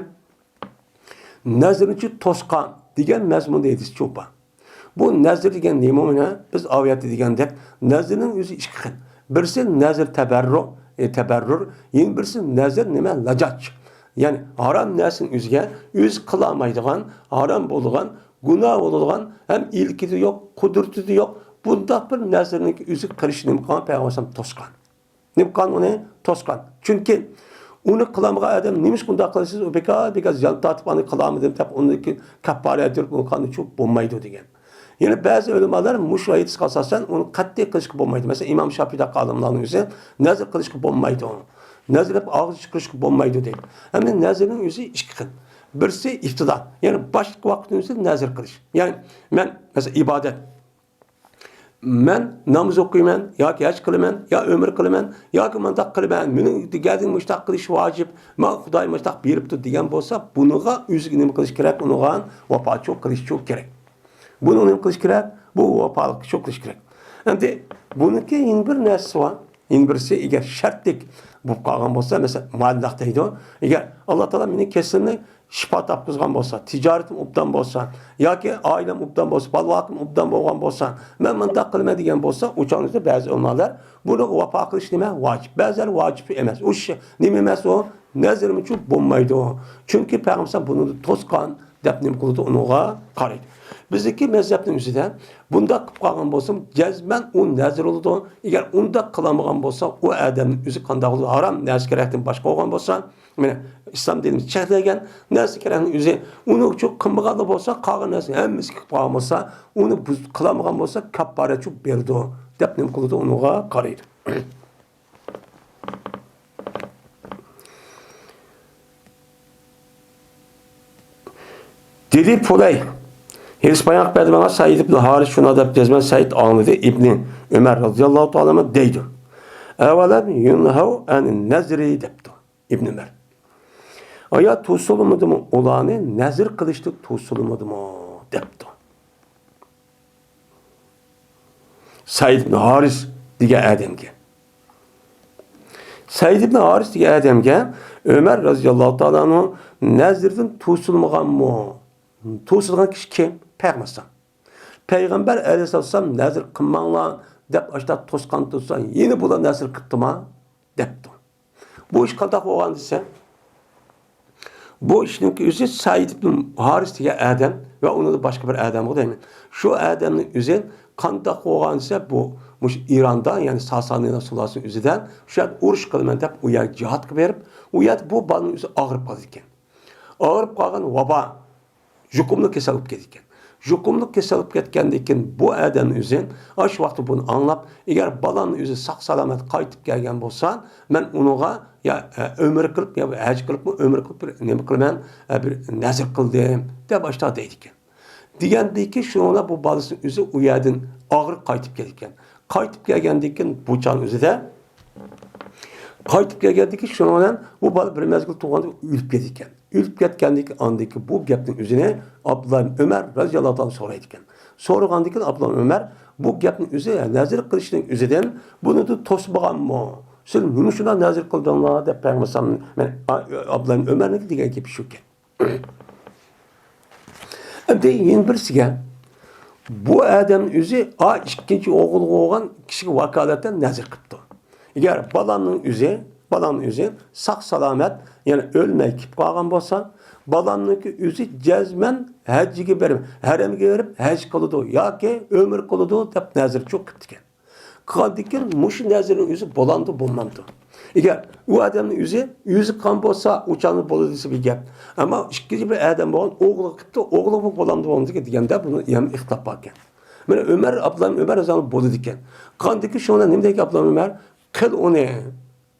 نەزرنىچۇ توسقان دېگەن مەزمۇندا ھەدىس چوپان. بۇ نەزر دېگەن نېمە مانا؟ بىز ئاۋۇ يەردە دېگەندەك، نەزرنىڭ ئۆزى ئىككى خىل. بىرسى نەزر تەبەررۇ، ئى، تەبەررۇر، يەنە بىرسى نەزر نېمە؟ لەجاج. يەنى ھارام نەرسىنى ئۆزىگە، ئۆزى قىلالمايدىغان، ھارام بولىدىغان، گۇناھ بولىدىغان، ھەم ئىلكىدە يوق، قۇدرىتىدە يوق، بۇنداق بىر نەزرنىڭكى ئۆزىگە قىلىشنى نېمە قىلغان؟ پەيغەمبەر ئەلەيھىسسالام توسقان. نېمە قىلغان ئۇنى؟ توسقان. چۈنكى ئۇنى قىلالمىغان ئادەم نېمىشقا ئۇنداق قىلىسىز؟ ئۇ بىكار، بىكار زىيان تارتىپ، ئۇنى قىلالمىدىم دەپ، ئۇنى كاپپارەت بېرىپ، ئۇنى قىلغىنى چوپ بولمايدۇ دېگەن. يەنە بەزى ئۆلىمالار مۇشۇ ھەدىسكە ئاساسەن ئۇنى قەتئىي قىلىشقا بولمايدۇ. مەسىلەن، ئىمام شاپىئىدەك ئالىملارنىڭ ئۆزى نەزر قىلىشقا بولمايدۇ. نەزر دەپ ئاغزى چىقىرىشقا بولمايدۇ دەيدۇ. ئەمدى نەزرنىڭ ئۆزى ئىككى خىل. بىرسى ئىپتىدا، يەنى باشلىق ۋاقىتنىڭ ئۆزىدە نەزر قىلىش. يەنى مەن، مەسىلەن، ئىبادەت، مەن ناماز ئوقۇيمەن ياكى ھەج قىلىمەن يا ئۆمرە قىلىمەن ياكى مۇنداق قىلىمەن، مېنىڭ دېگەندىن مۇشتاق قىلىش ۋاجىپ، ماڭا خۇداي مۇشتاق بېرىپتۇ دېگەن بولسا، بۇنىڭغا ئۆزىگە نېمە قىلىش كېرەك؟ ئۇنىڭغا ۋاپاچىلىق قىلىشچۇ كېرەك. بۇنىڭ نېمە قىلىش كېرەك؟ بۇ ۋاپالىقچۇ قىلىش كېرەك. ئەمدى بۇنىڭكى يەنە بىر نەرسىسى بار. يەنە بىرسى، ئەگەر شەرتلىك بولۇپ قالغان بولسا، مەسىلەن، مۇئەللەق دەيدۇ. ئەگەر ئاللا تائالا مېنىڭ كېسىلىمنى شىپا تاپقۇزغان بولسا، تىجارىتىم ئوبدان بولسا ياكى ئائىلەم ئوبدان بولسا، بالا-ۋاقىم ئوبدان بولغان بولسا، مەن مۇنداق قىلىمەن دېگەن بولسا، ئۇ چاغدا بەزى ئۆلىمالار بۇنىڭغا ۋاپا قىلىش نېمە؟ ۋاجىپ. بەزىلەر ۋاجىپ ئەمەس. ئۇ شى-، نېمە ئەمەس ئۇ؟ نەزىرمۇچۇ بولمايدۇ. چۈنكى پەيغەمبەر بۇنى توسقان دەپ نېمە قىلىدۇ؟ ئۇنىڭغا قارايدۇ. بىزنىڭكى مەزھەپنىڭ ئۆزىدە بۇنداق قىلىپ قالغان بولسا، جەزمەن ئۇ نەزىر بولىدۇ. ئەگەر ئۇنداق قىلالمىغان بولسا، ئۇ ئادەمنىڭ ئۆزى قانداق بولىدۇ؟ ھارام نەرسە كېرەكتىن باشقا بولغان بولسا، مانا، ئىسلام دىنىمىز چەكلەنگەن نەرسە كېرەكنىڭ ئۆزى، ئۇنى ئۈچۈن قىلمىغانلا بولسا، قالغان نەرسىنى ھەممىسى كېلىپ قالغان بولسا، ئۇنى بۇز-، قىلالمىغان بولسا، كاپپارەتچۇ بېرىدۇ، دەپ نېمە قىلىدۇ؟ ئۇنىڭغا قارايدۇ. دېدى پۇلەي، ھېدىس بايان قىلىپ بەردى ماڭا سەئىد ئىبنى ھارىس شۇنداق دەپ، جەزمەن سەئىد ئاڭلىدى، ئىبنى ئۆمەر رەزىياللاھۇ تائالا ئەنھۇ دەيدۇ. ئەۋەلەم يۇنھەۋ ئەن نەزرى دەپتۇ. ئىبن ئۆمەر، ئايا توسۇلمىدىمۇ ئۇلارنى نەزر قىلىشتىن توسۇلمىدىمۇ دەپتۇ. سەئىد ئىبن ھارىس دېگەن ئادەمگە. سەئىد ئىبن ھارىس دېگەن ئادەمگە ئۆمەر رەزىياللاھۇ تائالا ئەنھۇ نەزردىن توسۇلمىغانمۇ؟ توسۇلغان كىشى كىم؟ پەيغەمبەر. پەيغەمبەر ئەلەيھىسسالام نەزر قىلماڭلار، دەپ ئاشتا توسقان تۇرسا، يەنە بۇلار نەزىر قىپتىما؟ دەپتۇ. بۇ ئىش قانداق بولغان دېسە، بۇ ئىشنىڭكى ئۆزى سەئىد ئىبن ھارىس دېگەن ئادەم ۋە ئۇنىڭدا باشقا بىر ئادەمغۇ دەيمەن. شۇ ئادەمنىڭ ئۆزى قانداق بولغان دېسە، بۇ مۇشۇ ئىراندا، يەنى ساسانىيلار سۇلالىسىنىڭ ئۆزىدە شۇ يەردە ئۇرۇش قىلىمەن دەپ ئۇ يەرگە جىھادقا بېرىپ، ئۇ يەردە بۇ بالىنىڭ ئۆزى ئاغرىپ قالىدىكەن. ئاغرىپ قالغان ۋابا، يۇقۇملۇق كېسەل بولۇپ كېتىدىكەن. يۇقۇملۇق كېسەل بولۇپ كەتكەندىن كېيىن بۇ ئادەم ئۆزى ئاشۇ ۋاقىتتا بۇنى ئاڭلاپ، ئەگەر بالامنىڭ ئۆزى ساق-سالامەت قايتىپ كەلگەن بولسا، مەن ئۇنىڭغا يا، ئە، ئۆمرە قىلىپ، يا ھەج قىلىپمۇ، ئۆمرە قىلىپ بىر نېمە قىلىمەن، ئە، بىر نەزر قىلدىم، دەپ ئاشتا دەيدىكەن. دېگەندىكى شۇنىڭ بىلەن بۇ بالىسىنىڭ ئۆزى ئۇ يەردىن ئاغرىپ قايتىپ كېلىدىكەن. قايتىپ كەلگەندىن كېيىن بۇ چاغنىڭ ئۆزىدە، قايتىپ كەلگەندىكى شۇنىڭ بىلەن بۇ بالا بىر مەزگىل تۇرغاندا ئۆلۈپ كېتىدىكەن. ئۆلۈپ كەتكەندىن كېيىن ئاندىكى بۇ گەپنىڭ ئۆزىنى ئابدۇللا ئىبن ئۆمەر رەزىياللاھۇ تائالا سورايدىكەن. سورىغاندىن كېيىن ئابدۇللا ئىبن ئۆمەر بۇ گەپنىڭ ئۆزى نەزىر قىلىشنىڭ ئۆزىدىن بۇنى توسمىغانمۇ؟ سىلەر نېمە شۇنداق نەزىر قىلدىڭلار دەپ پەيغەمبەر ئەلەيھىسسالام، مەن ئابدۇللا ئىبن ئۆمەرنىڭكى دېگەن گېپى شۇكەن. ئەمدى يەنە بىرسىگە، بۇ ئادەم ئۆزى ئا ئىككىنچى ئوغۇلغا بولغان كىشىگە ۋاكالەتەن نەزىر قىپتۇ. ئەگەر بالامنىڭ ئۆزى، بالامنىڭ ئۆزى ساق-سالامەت، يەنى ئۆلمەي كېلىپ قالغان بولسا، بالامنىڭكى ئۆزى جەزمەن ھەججىگە بېرىپ، ھەرەمگە بېرىپ ھەج قىلىدۇ ياكى ئۆمرە قىلىدۇ دەپ نەزىر چوق قىپتىكەن. قىلغاندىن كېيىن مۇشۇ نەزىرنىڭ ئۆزى بولامدۇ، بولمامدۇ؟ ئەگەر ئۇ ئادەمنىڭ ئۆزى، ئۆزى قىلغان بولسا، ئۇ چاغدا بولىدۇ دېسە بىر گەپ. ئەمما ئىككىنچى بىر ئادەم بولغان، ئوغلىغا قىپتۇ، ئوغلىغا بولامدۇ، بولمامدۇ دېگەندە بۇنى يەنە ئىختىلاپ باركەن. مانا ئۆمەر، ئابدۇللا ئىبن ئۆمەر رەزىياللاھۇ ئانھۇ بولىدىكەن. قىلغاندىن كېيىن شۇنىڭ بىلەن نېمە دەيدىكەن ئابدۇللا ئىبن ئۆمەر؟ قىل ئۇنى،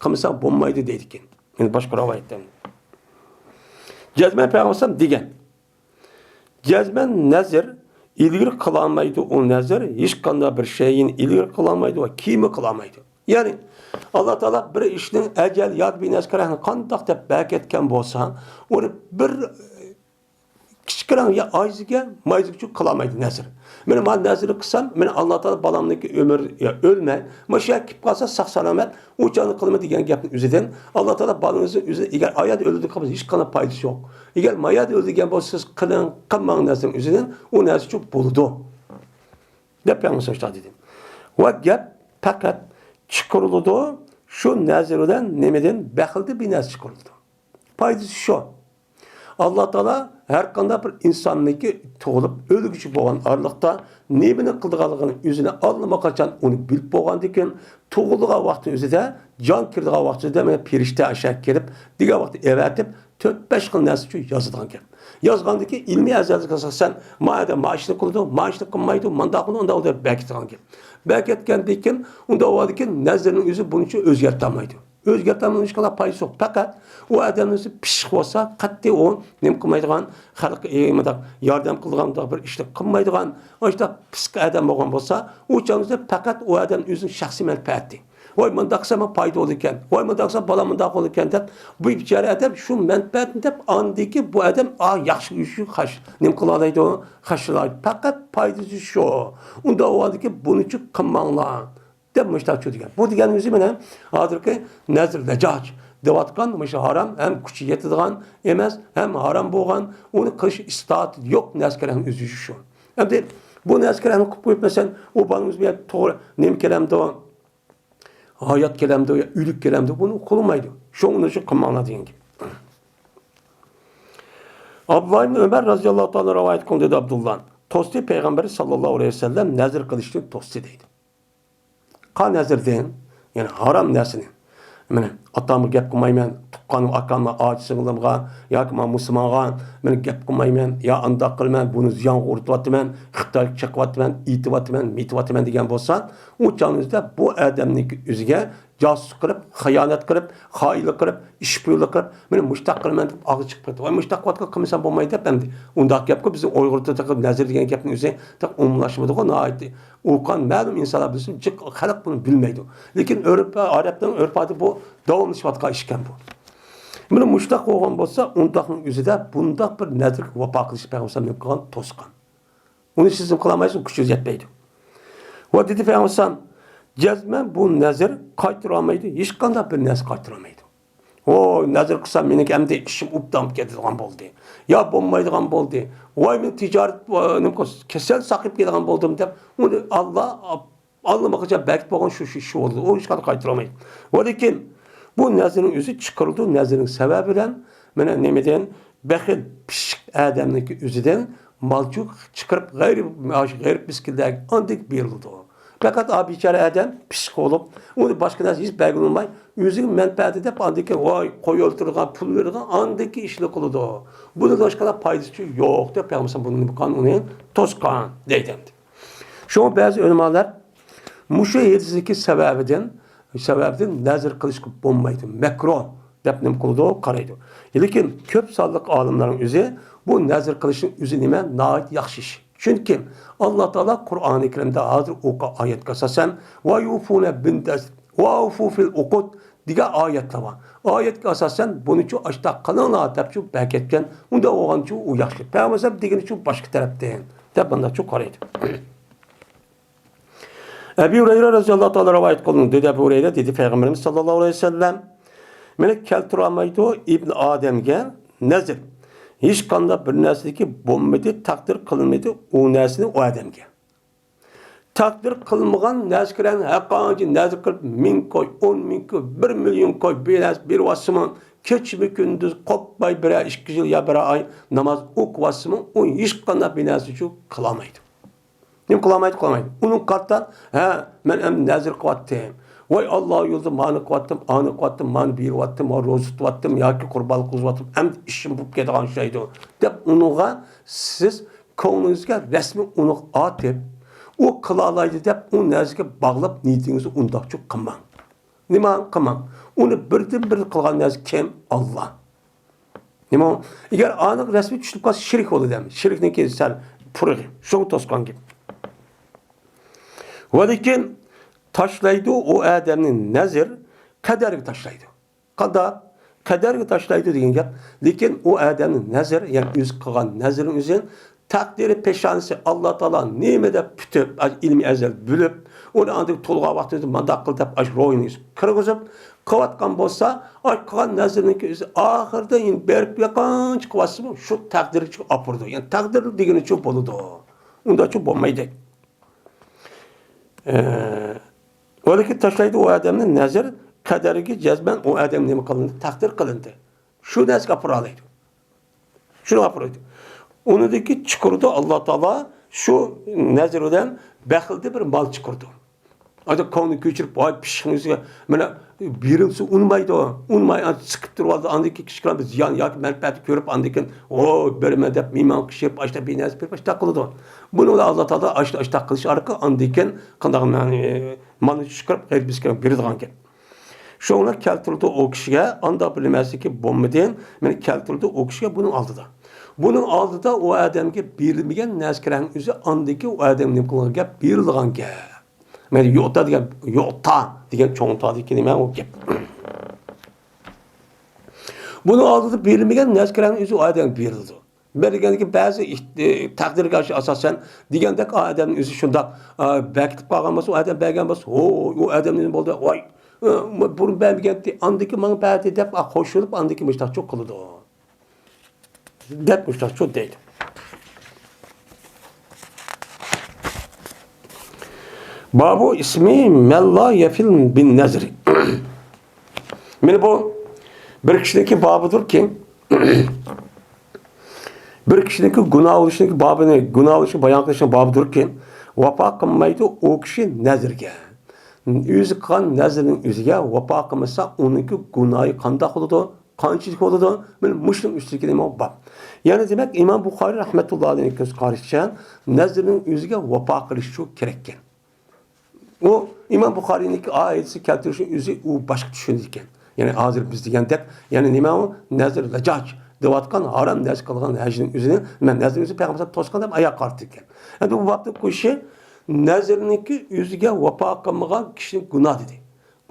قىلمىساڭ بولمايدۇ دەيدىكەن. يەنە باشقا رىۋايەتتە. جەزمەن پەيغەمبەر دېگەن. جەزمەن نەزر ئىلگىرى قىلالمايدۇ، ئۇ نەزر ھېچقانداق بىر شەيئىنى ئىلگىرى قىلالمايدۇ ۋە كېيىنمۇ قىلالمايدۇ. يەنى، ئاللا تائالا بىر ئىشنىڭ ئەجەل ياكى بىر نەرسە كەرەكنى قانداق دەپ بەركەتكەن بولسا، ئۇنى بىر كىچىككىنە يا ئايزىگە، مايزىگىچە قىلالمايدۇ نەزر. مەن مانا نەزرنى قىلسام، مەن ئاللا تائالا بالامنىڭكى ئۆمرى، يا ئۆلمەي، مۇشۇ يەر كېلىپ قالسا ساق-سالامەت، ئۇ چاغنى قىلىمەن دېگەن گەپنىڭ ئۆزىدىن، ئاللا تائالا بالىڭىزنى ئۆزى، ئەگەر ئايەت ئۆلىدىغان بولسا ھېچقانداق پايدىسى يوق. ئەگەر مايەت ئۆلىدىغان بولسا سىز قىلىڭ، قىلماڭ نەزرىنىڭ ئۆزىدىن، ئۇ نەرسە چوق بولىدۇ. دەپ پەيغەمبەر دېدى. ۋە گەپ پەقەت چىقىرىلىدۇ، شۇ نەزر بىلەن نېمىدىن بەخىلدىن بىر نەرسە چىقىرىلىدۇ. پايدىسى شۇ. ئاللا تائالا ھەر قانداق بىر ئىنساننىڭكى تۇغۇلۇپ ئۆلگۈچى بولغان ئارىلىقتا نېمىنى قىلىدىغانلىقىنى ئۆزىنى ئاللىماقاچان ئۇنى بىلىپ بولغاندىن كېيىن، تۇغۇلىدىغان ۋاقتى ئۆزىدە، جان كىرىدىغان ۋاقتى ئۆزىدە مانا پەرىشتە ئاشۇ يەرگە كېلىپ دېگەن ۋاقىتتا ئەۋەتىپ، تۆت-بەش خىل نەرسە ئۈچۈن يازىدىغان گەپ. يازغاندىن كېيىن ئىلمىي ئەزەلدىن سەن ما ئادەم ما ئىشنى قىلىدۇ، ما ئىشنى قىلمايدۇ، مانداق قىلىدۇ، ئۇنداق قىلىدۇ دەپ بەركىتىدىغان گەپ. بەركەتكەندىن كېيىن، ئۇنداق بولغاندىن كېيىن نەزىرنىڭ ئۆزى بۇنىڭ ئۈچۈن ئۆزگەرتەلمەيدۇ. ئۆزگەرتەلمەيدۇ، ھېچقانداق پايدىسى يوق. پەقەت ئۇ ئادەمنىڭ ئۆزى پىششىق بولسا، قەتئىي ئۇ نېمە قىلمايدىغان، خەلققە، ئى، مۇنداق ياردەم قىلىدىغان، مۇنداق بىر ئىشنى قىلمايدىغان، ئاشۇنداق پىسىق ئادەم بولغان بولسا، ئۇ چاغدا پەقەت ئۇ ئادەم ئۆزىنىڭ شەخسىي مەنپەئەتى. ۋاي، مۇنداق قىلسا ماڭا پايدا بولىدىكەن، ۋاي، مۇنداق قىلسا بالا مۇنداق بولىدىكەن دەپ، بۇ بىچارە ئادەم شۇ مەنپەئەتنى دەپ، ئاندىكى بۇ ئادەم، ئا، ياخشى ئۈچۈن خەش-، نېمە قىلالايدۇ؟ خەجلەيدۇ. پەقەت پايدىسى شۇ. ئۇنداق بولغاندىكى بۇنى چوق قىلماڭلار دەپ مۇشتاق چۆ دېگەن. بۇ دېگەن ئۆزى مانا ھازىرقى نەزر لەجاج دەۋاتقان مۇشۇ ھارام، ھەم كۈچى يېتىدىغان ئەمەس، ھەم ھارام بولغان، ئۇنى قىلىش ئىستاتى يوق نەرسىلەرنىڭ ئۆزى شۇ. ئەمدى بۇ نەرسىلەرنى قىلىپ قويۇپ، مەسىلەن، ئۇ بالىڭىز بۇ يەردە توغرا نېمە كېلەمدۇ؟ ھايات كېلەمدۇ يا ئۆلۈك كېلەمدۇ، بۇنى قىلمايدۇ. شۇڭا ئۇنى شۇ قىلماڭلار دېگەن گەپ. ئابدۇللا ئىبن ئۆمەر رەزىياللاھۇ تائالا رىۋايەت قىلدى، دېدى ئابدۇللا. توستى پەيغەمبەر ساللاللاھۇ ئەلەيھى ۋەسەللەم نەزر قىلىشتىن توستى دەيدۇ. قا نەزردىن، يەنى ھارام نەرسىنى. مانا ئاتامغا گەپ قىلمايمەن، تۇغقان ئاكامغا، ئاچا سىڭلىمغا ياكى مانا مۇسۇلمانغا مەن گەپ قىلمايمەن، يا ئانداق قىلىمەن، بۇنى زىيانغا ئۇرۇتۇۋاتىمەن، خىتايغا چېقىۋاتىمەن، ئېتىۋاتىمەن، مېتىۋاتىمەن دېگەن بولسا، ئۇ چاغنىڭ ئۆزىدە بۇ ئادەمنىڭكى ئۆزىگە جاسۇسلۇق قىلىپ، خىيانەت قىلىپ، خائىنلىق قىلىپ، ئىشپۇيلۇق قىلىپ، مانا مۇشتاق قىلىمەن دەپ ئاغزى چىقىپ كېتىدۇ. ۋاي، مۇشتاق قىلىۋاتقان قىلمىسام بولمايدۇ دەپ ئەمدى. ئۇنداق گەپكۇ بىزنىڭ ئۇيغۇر تىلىدا نەزىر دېگەن گەپنىڭ ئۆزى ئومۇملاشمىدىغۇ، ناھايىتى ئۇققان مەلۇم ئىنسانلار بىلسىمۇ، جىق خەلق بۇنى بىلمەيدۇ. لېكىن ئۆرپ، ئەرەبنىڭ ئۆرپ-ئادىتى بۇ داۋاملىشىۋاتقان ئىشكەن بۇ. مانا مۇشتاق بولغان بولسا، ئۇنداقنىڭ ئۆزىدە بۇنداق بىر نەزىرگە ۋاپا قىلىش پەيغەمبەر نېمە قىلغان؟ توسقان. ئۇنى سىز نېمە قىلالمايسىز، كۈچىڭىز يەتمەيدۇ. ۋە دېدى پەيغەمبەر، جەزمەن بۇ نەزىر قايتۇرالمايدۇ، ھېچقانداق بىر نەرسە قايتۇرالمايدۇ. ۋوي، نەزىر قىلسام، مېنىڭكى ئەمدى ئىشىم ئوبدان كېتىدىغان بولدى. يا بولمايدىغان بولدى. ۋاي، مېنىڭ تىجارەت، ۋا-، نېمە قىلسا، كېسەل ساقىيىپ كېتىدىغان بولدۇم دەپ، ئۇنى ئاللا ئاللىماقاچان بەكىت بولغان شۇ، شۇ ئىش بولدى. ئۇ ھېچقانداق قايتۇرالمايدۇ. ۋەلىكىن بۇ نەزىرنىڭ ئۆزى چىقىرىدۇ، نەزىرنىڭ سەۋەبى بىلەن مانا نېمىدىن، بېخىل، پىششىق ئادەمنىڭكى ئۆزىدىن مالچۇ چىقىرىپ، غەيرىي، غەيرىي مىسكىنلەرگە ئاندىن بېرىلىدۇ. پەقەت ئا بىچارە ئادەم پىششىق بولۇپ، ئۇنى باشقا نەرسە ھېچ بەرگىلى بولماي، ئۆزىگە مەنپەئەتى دەپ ئاندىكى ۋاي، قوي ئۆلتۈرىدىغان، پۇل بېرىدىغان ئاندىكى ئىشنى قىلىدۇ. بۇنىڭدىن باشقا پايدىسى يوق دەپ پەيغەمبەر بۇنى نېمە قىلغان، ئۇنى توسقان دەيدۇ ئەمدى. شۇڭا بەزى ئۆلىمالار مۇشۇ ھەدىستىكى سەۋەبىدىن، سەۋەبىدىن نەزىر قىلىشقا بولمايدۇ، مەكرۇھ دەپ نېمە قىلىدۇ، قارايدۇ. لېكىن كۆپ سانلىق ئالىملارنىڭ ئۆزى بۇ نەزىر قىلىشنىڭ ئۆزى نېمە، ناھايىتى ياخشى ئىش. چۈنكى ئاللا تائالا قۇرئانى كەرىمدە ھازىر ئوقۇغان ئايەتكە ئاساسەن، ۋە يۇفۇنە بىن دەز-، ۋە ئۇفۇ فىل ئۇقۇد دېگەن ئايەتلەر بار. ئايەتكە ئاساسەن بۇنىچۇ ئاشتاق قىلىڭلار دەپچۇ بەكەتكەن. ئۇنداق بولغانچۇ ئۇ ياخشى. پەيغەمبەر دېگىنىچۇ باشقا تەرەپتىن دەپ مۇنداقچۇ قارايدۇ. ئەبى ھۇرەيرە رەزىياللاھۇ تائالا رىۋايەت قىلىنىدۇ. دېدى ئەبۇ ھۇرەيرە، دېدى پەيغەمبىرىمىز ساللاللاھۇ ئەلەيھى ۋەسەللەم، مېنى كەلتۈرەلمەيدۇ ئىبن ئادەمگە نەزىر، ھېچقانداق بىر نەرسىدىكى بولمىدى، تەقدىر قىلىنمىدى ئۇ نەرسىنى ئۇ ئادەمگە. تەقدىر قىلمىغان نەرسىلەرنى ھەرقانچە نەزىر قىلىپ، مىڭ كوي، ئون مىڭ كوي، بىر مىليون كوي، بىر نەرسە بېرىۋاتسىمۇ، كېچىمۇ كۈندۈز قوپماي بىرەر ئىككى يىل يا بىرەر ئاي ناماز ئوقۇۋاتسىمۇ، ئۇ ھېچقانداق بىر نەرسە ئۈچۈن قىلالمايدۇ. نېمە قىلالمايدۇ؟ قىلالمايدۇ. ئۇنىڭ قاتتا، ھە، مەن ئەمدى نەزىر قىلىۋاتتىم. ۋاي ئاللا يولىدا مانى قىلىۋاتتىم، ئانى قىلىۋاتتىم، مانى بېرىۋاتتىم، ۋە روزا تۇتۇۋاتتىم ياكى قۇربانلىق قىلىۋاتتىم، ئەمدى ئىشىم بولۇپ كېتىدىغان ئوخشايدۇ، دەپ ئۇنىڭغا سىز كۆڭلىڭىزگە رەسمىي ئۇنىغا ئاتىپ، ئۇ قىلالايدۇ دەپ ئۇ نەرسىگە باغلاپ نىيىتىڭىزنى ئۇنداقچۇ قىلماڭ. نېمە قىلماڭ؟ ئۇنى بىردىن بىر قىلغان نەرسە كىم؟ ئاللا. نېمە؟ ئەگەر ئانىڭ رەسمىي چۈشىنىپ قالسا شىرك بولىدۇ دەم. شىركنىڭكى سەل پۇرىقى. شۇڭا توسقان گەپ. ۋەلىكىن تاشلايدۇ ئۇ ئادەمنى نەزىر، قەدەرگە تاشلايدۇ. قانداق؟ قەدەرگە تاشلايدۇ دېگەن گەپ. لېكىن ئۇ ئادەمنى نەزىر، يەنى ئۆزى قىلغان نەزىرىنىڭ ئۆزى تەقدىرى پېشانىسى ئاللا تائالا نېمە دەپ پۈتۈپ، ئاش ئىلمى ئەزەل بىلىپ، ئۇنى ئاندىن تولغان ۋاقتىدا مانداق قىل دەپ ئاش روھىنى كىرگۈزۈپ قىلىۋاتقان بولسا، ئاش قىلغان نەزىرىنىڭكى ئۆزى ئاخىرىدا يەنە بېرىپ يېقىنچە قىلىۋاتسىمۇ، شۇ تەقدىرچە ئاپىرىدۇ. يەنى تەقدىر دېگىنىچۇ بولىدۇ. ئۇنداقچۇ بولمايدۇ. ئە، ۋەلىكىن تاشلايدۇ ئۇ ئادەمنى نەزىر، قەدەرگە جەزمەن ئۇ ئادەم نېمە قىلىندى؟ تەقدىر قىلىندى. شۇ نەرسىگە ئاپىرالايدۇ. شۇنى ئاپىرالايدۇ. ئۇنىڭدىكى چىقىرىدۇ ئاللا تائالا شۇ نەزىر بىلەن بەخىلدىن بىر مال چىقىرىدۇ. ئادا كۆڭلىنى كۆچۈرۈپ، ۋاي پىششىقنىڭ ئۆزىگە مانا بېرىلسە ئۇنىمايدۇ. ئۇنىماي، ئانا سىقىپ تۇرۇۋالىدۇ. ئاندىن كېيىن كىچىك بىر زىيان ياكى مەنپەئەتنى كۆرۈپ، ئاندىن كېيىن، ۋو، بېرىمەن دەپ مېھمان قىلىشىپ، ئاشتا بىر نەرسە بېرىپ، ئاشتا قىلىدۇ. بۇنى ئاللا تائالا ئاشتا، ئاشتا قىلىش ئارقىلىق ئاندىن كېيىن قانداق مەن، مالنى چىقىرىپ، غەيرىي مىسكىنگە بېرىدىغان گەپ. شۇڭا كەلتۈرىدۇ ئۇ كىشىگە، ئانداق بىر نېمەسىكى بولمىدى، مېنى كەلتۈرىدۇ ئۇ كىشىگە بۇنىڭ ئالدىدا. بۇنىڭ ئالدىدا ئۇ ئادەمگە بېرىلمىگەن نەرسىلەرنىڭ ئۆزى ئاندىكى ئۇ ئادەمگە نېمە قىلغان گەپ؟ بېرىلىدىغان گەپ. مانا يوتا دېگەن، يوتا دېگەن چوڭ تادىكى نېمە ئۇ گەپ. بۇنىڭ ئالدىدا بېرىلمىگەن نەرسىلەرنىڭ ئۆزى ئۇ ئادەمگە بېرىلىدۇ. بەرگەندىكى بەزى ئىھ-، ئى، تەقدىرگە ئاشۇ ئاساسەن دېگەندەك، ئۇ ئادەمنىڭ ئۆزى شۇنداق، ئا، بەكىتىپ قالغان بولسا، ئۇ ئادەم بەرگەن بولسا، ھوي، ئۇ ئادەمنىڭ بولدى، ۋاي، ئۇ، بۇرۇن بەرمىگەنتى، ئاندىكى ماڭا بەردى دەپ، ئا، قوشۇلۇپ، ئاندىكى مۇشتاقچۇ قىلىدۇ. دەپ مۇشتاقچۇ دەيدۇ. بابۇ ئىسمى مەللا يەفىل بىن نەزرى. مانا بۇ بىر كىشىنىڭكى بابىدۇركى، بىر كىشىنىڭكى گۇناھ بولۇشىنىڭكى بابىنى، گۇناھ بولۇشىنى بايان قىلىشنىڭ بابىدۇركى، ۋاپا قىلمايدۇ ئۇ كىشى نەزرگە. ئۆزى قىلغان نەزرىنىڭ ئۆزىگە ۋاپا قىلمىسا، ئۇنىڭكى گۇناھى قانداق بولىدۇ؟ قانچىلىك بولىدۇ؟ مانا مۇشۇنىڭ ئۈستىدىكى نېمە بار. يەنى دېمەك، ئىمام بۇخارىي رەھمەتۇللا ئەلەيھىنىڭ كۆز قارىشىچە، نەزرىنىڭ ئۆزىگە ۋاپا قىلىش شۇ كېرەككەن. ئۇ ئىمام بۇخارىينىڭكى ئايەتسى كەلتۈرۈشنىڭ ئۆزى ئۇ باشقا چۈشىنىدىكەن. يەنى ھازىر بىز دېگەندەك، يەنى نېمە ئۇ؟ نەزر لەجاج دەۋاتقان ھارام نەرسە قىلغان ھەجنىڭ ئۆزىنى، مەن نەزرىمنى پەيغەمبەر توسقان دەپ ئاياغ قارىتىدىكەن. ئەمدى بۇ بابتا قويۇشى، نەزرنىڭكى ئۆزىگە ۋاپا قىلمىغان كىشىنىڭ گۇناھ دېدى.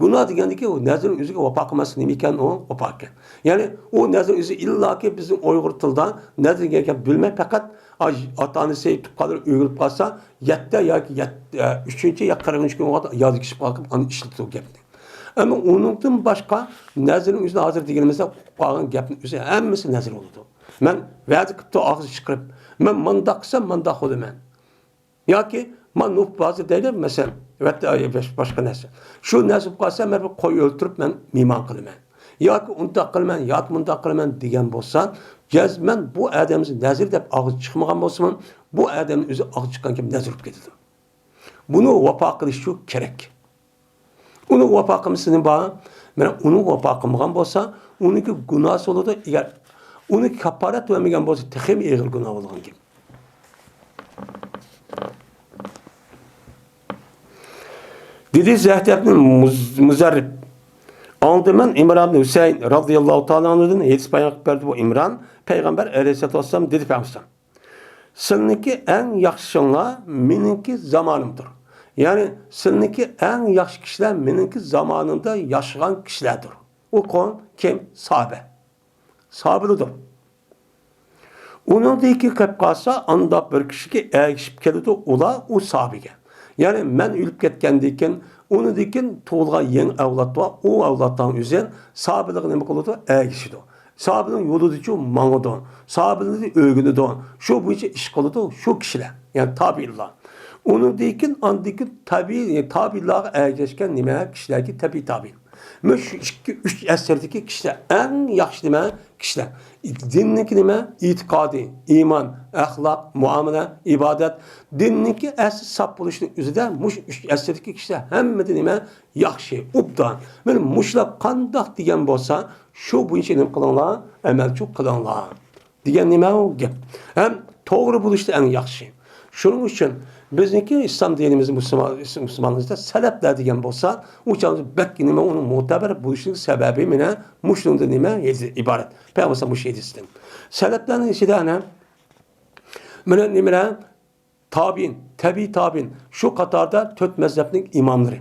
گۇناھ دېگەندىكى ئۇ نەزىر ئۆزىگە ۋاپا قىلماسلىق نېمە ئىكەن؟ ئۇ ۋاپا ئىكەن. يەنى ئۇ نەزىر ئۆزى ئىللاكى بىزنىڭ ئۇيغۇر تىلىدا نەزىر دېگەن گەپ بىلمەي، پەقەت ئاي-، ئاتا-ئانىسى، تۇغقانلىرى ئۆلۈپ قالسا، يەتتە ياكى يەت-، ئە، ئۈچىنچى يا قىرىقىنچى كۈنى يادىغا چۈشۈپ قالىپ، ئاندىن ئىشلىتىدۇ گەپنى. ئەمما ئۇنىڭدىن باشقا نەزىرنىڭ ئۆزىنى ھازىر دېگىنىمىزدە ئۇقۇپ قالغان گەپنىڭ ئۆزى ھەممىسى نەزىر بولىدۇ. مەن ۋەدە قىپتۇ ئاغزى چىقىرىپ، مەن مانداق قىلسام، مانداق بولىمەن. ياكى ما نۇھ ھازىر دەيدۇ، مەسىلەن، ئەلۋەتتە، ئاي، باش-، باشقا نەرسە. شۇ نەرسە بولۇپ قالسا، مەن بىر قوي ئۆلتۈرۈپ، مەن مېھمان قىلىمەن. ياكى ئۇنداق قىلىمەن، ياكى مۇنداق قىلىمەن دېگەن بولسا، جەزمەن بۇ ئادەمنى نەزىر دەپ ئاغزى چىقمىغان بولسىمۇ، بۇ ئادەمنىڭ ئۆزى ئاغزى چىققان گەپ نەزىر بولۇپ كېتىدۇ. بۇنى ۋاپا قىلىش شۇ كېرەك. ئۇنىڭ ۋاپا قىلمىسىنى بار، مانا ئۇنىڭ ۋاپا قىلمىغان بولسا، ئۇنىڭكى گۇناھسى بولىدۇ. ئەگەر ئۇنىڭكى كاپپارەت بەرمىگەن بولسا، تېخىمۇ ئېغىر گۇناھ بولغان گەپ. دېدى زەھدەبنى مۇز-، مۇزەررىب. ئاڭلىدىم مەن ئىمران ئىبنى ھۈسەيىن رازىياللاھۇ تائالا ئەنھۇدىن ھەدىس بايان قىلىپ بەردى بۇ ئىمران. پەيغەمبەر ئەلەيھىسسالاتۇ ۋەسسالام دېدى، پەيغەمبەر، سىلىنىڭكى ئەڭ ياخشى ئىشىڭلار مېنىڭكى زامانىمدۇر. يەنى سىلىنىڭكى ئەڭ ياخشى كىشىلەر مېنىڭكى زامانىمدا ياشىغان كىشىلەردۇر. ئۇ قوم كىم؟ ساھابە. ساھابىلىدۇر. ئۇنىڭدىن كېيىن كەپ قالسا، ئانداق بىر كىشىگە ئەگىشىپ كېلىدۇ ئۇلار ئۇ ساھابىگە. يەنى مەن ئۆلۈپ كەتكەندىن كېيىن، ئۇنىڭدىن كېيىن تۇغۇلغان يېڭى ئەۋلاد بار، ئۇ ئەۋلادلارنىڭ ئۆزى ساھابىلىرىغا نېمە قىلىدۇ؟ ئەگىشىدۇ. ساھابىنىڭ يولىدىچۇ ماڭىدۇ، ساھابىلىرنى ئۆگىنىدۇ. شۇ بويىچە ئىش قىلىدۇ شۇ كىشىلەر، يەنى تابىئىنلار. ئۇنىڭدىن كېيىن، ئاندىن كېيىن تابىئىي، تابىئىنلارغا ئەگەشكەن نېمە كىشىلەركى تابىئىي تابىئىن. مۇشۇ ئىككى، ئۈچ ئەسىردىكى كىشىلەر ئەڭ ياخشى نېمە كىشىلەر. دىننىڭكى نېمە؟ ئېتىقادى، ئىمان، ئەخلاق، مۇئامىلە، ئىبادەت. دىننىڭكى ئەسلى ساپ بولۇشنىڭ ئۆزىدە مۇشۇ ئۈچ ئەسىردىكى كىشىلەر ھەممىدە نېمە؟ ياخشى، ئوبدان. مانا مۇشۇلار قانداق دېگەن بولسا، شۇ بويىچە نېمە قىلىڭلار؟ ئەمەل شۇ قىلىڭلار. دېگەن نېمە ئۇ گەپ؟ ھەم توغرا بولۇشتا ئەڭ ياخشى. شۇنىڭ ئۈچۈن بىزنىڭكى ئىسلام دىنىمىز، مۇسۇلمان، مۇسۇلمانلىقتا سەلەپلەر دېگەن بولسا، ئۇ چاغدا بەك نېمە، ئۇنىڭ مۇتەبەر بولۇشىنىڭ سەۋەبى مانا مۇشۇنىڭدىن نېمە؟ ئىبارەت. پەيغەمبەر مۇشۇ ھەدىستىن. سەلەپلەرنىڭ ئىچىدە ئەنە، مانا نېمىلەر؟ تابىئىن، تەبىئىي تابىئىن، شۇ قاتاردا تۆت مەزھەپنىڭ ئىماملىرى.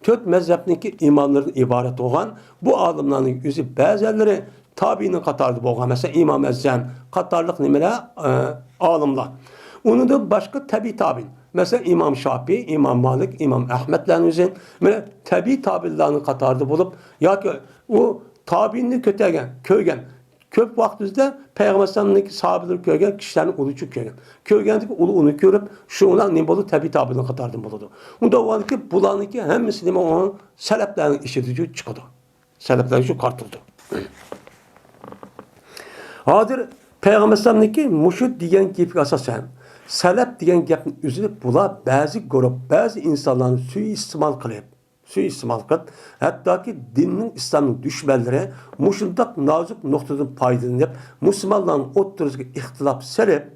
تۆت مەزھەپنىڭكى ئىماملىرىدىن ئىبارەت بولغان بۇ ئالىملارنىڭ ئۆزى بەزەنلىرى تابىئىننىڭ قاتارىدا بولغان، مەسىلەن، ئىمام ئەززەم قاتارلىق نېمىلەر، ئە، ئالىملار. ئۇنىڭدىن باشقا تەبىئىي تابىئىن، مەسىلەن، ئىمام شاپىئىي، ئىمام مالىك، ئىمام ئەھمەدلەرنىڭ ئۆزى، مانا، تەبىئىي تابىئىنلارنىڭ قاتارىدا بولۇپ، ياكى ئۇ تابىئىننى كۆتەرگەن، كۆرگەن، كۆپ ۋاقىت ئۆزىدە پەيغەمبەر ئەلەيھىسسالامنىڭكى ساھابىلىرى كۆرگەن كىشىلەرنى ئۇلىچۇ كۆرگەن. كۆرگەندىكى ئۇلى ئۇنى كۆرۈپ، شۇنىڭ نېمە بولىدۇ؟ تەبىئىي تابىئىنىڭ قاتارىدىن بولىدۇ. ئۇنداق بولغاندىكى بۇلارنىڭكى ھەممىسى نېمە؟ ئۇ سەلەپلەرنىڭ ئىچىدە چىقىدۇ. سەلەپلەرگە شۇ قارىتىلىدۇ. ھازىر پەيغەمبەر ئەلەيھىسسالامنىڭكى مۇشۇ دېگەن گېپىگە ئاساسەن، سەلەپ دېگەن گەپنى ئۆزىنى بۇلار بەزى گۇرۇپ، بەزى ئىنسانلارنى سۇيىئىستېمال قىلىپ، سۇيىئىستېمال قىلىپ، ھەتتاكى دىننىڭ، ئىسلامنىڭ دۈشمەنلىرى مۇشۇنداق نازۇك نۇقتىدىن پايدىلىنىپ، مۇسۇلمانلارنىڭ ئوتتۇرىسىغا ئىختىلاپ سېلىپ،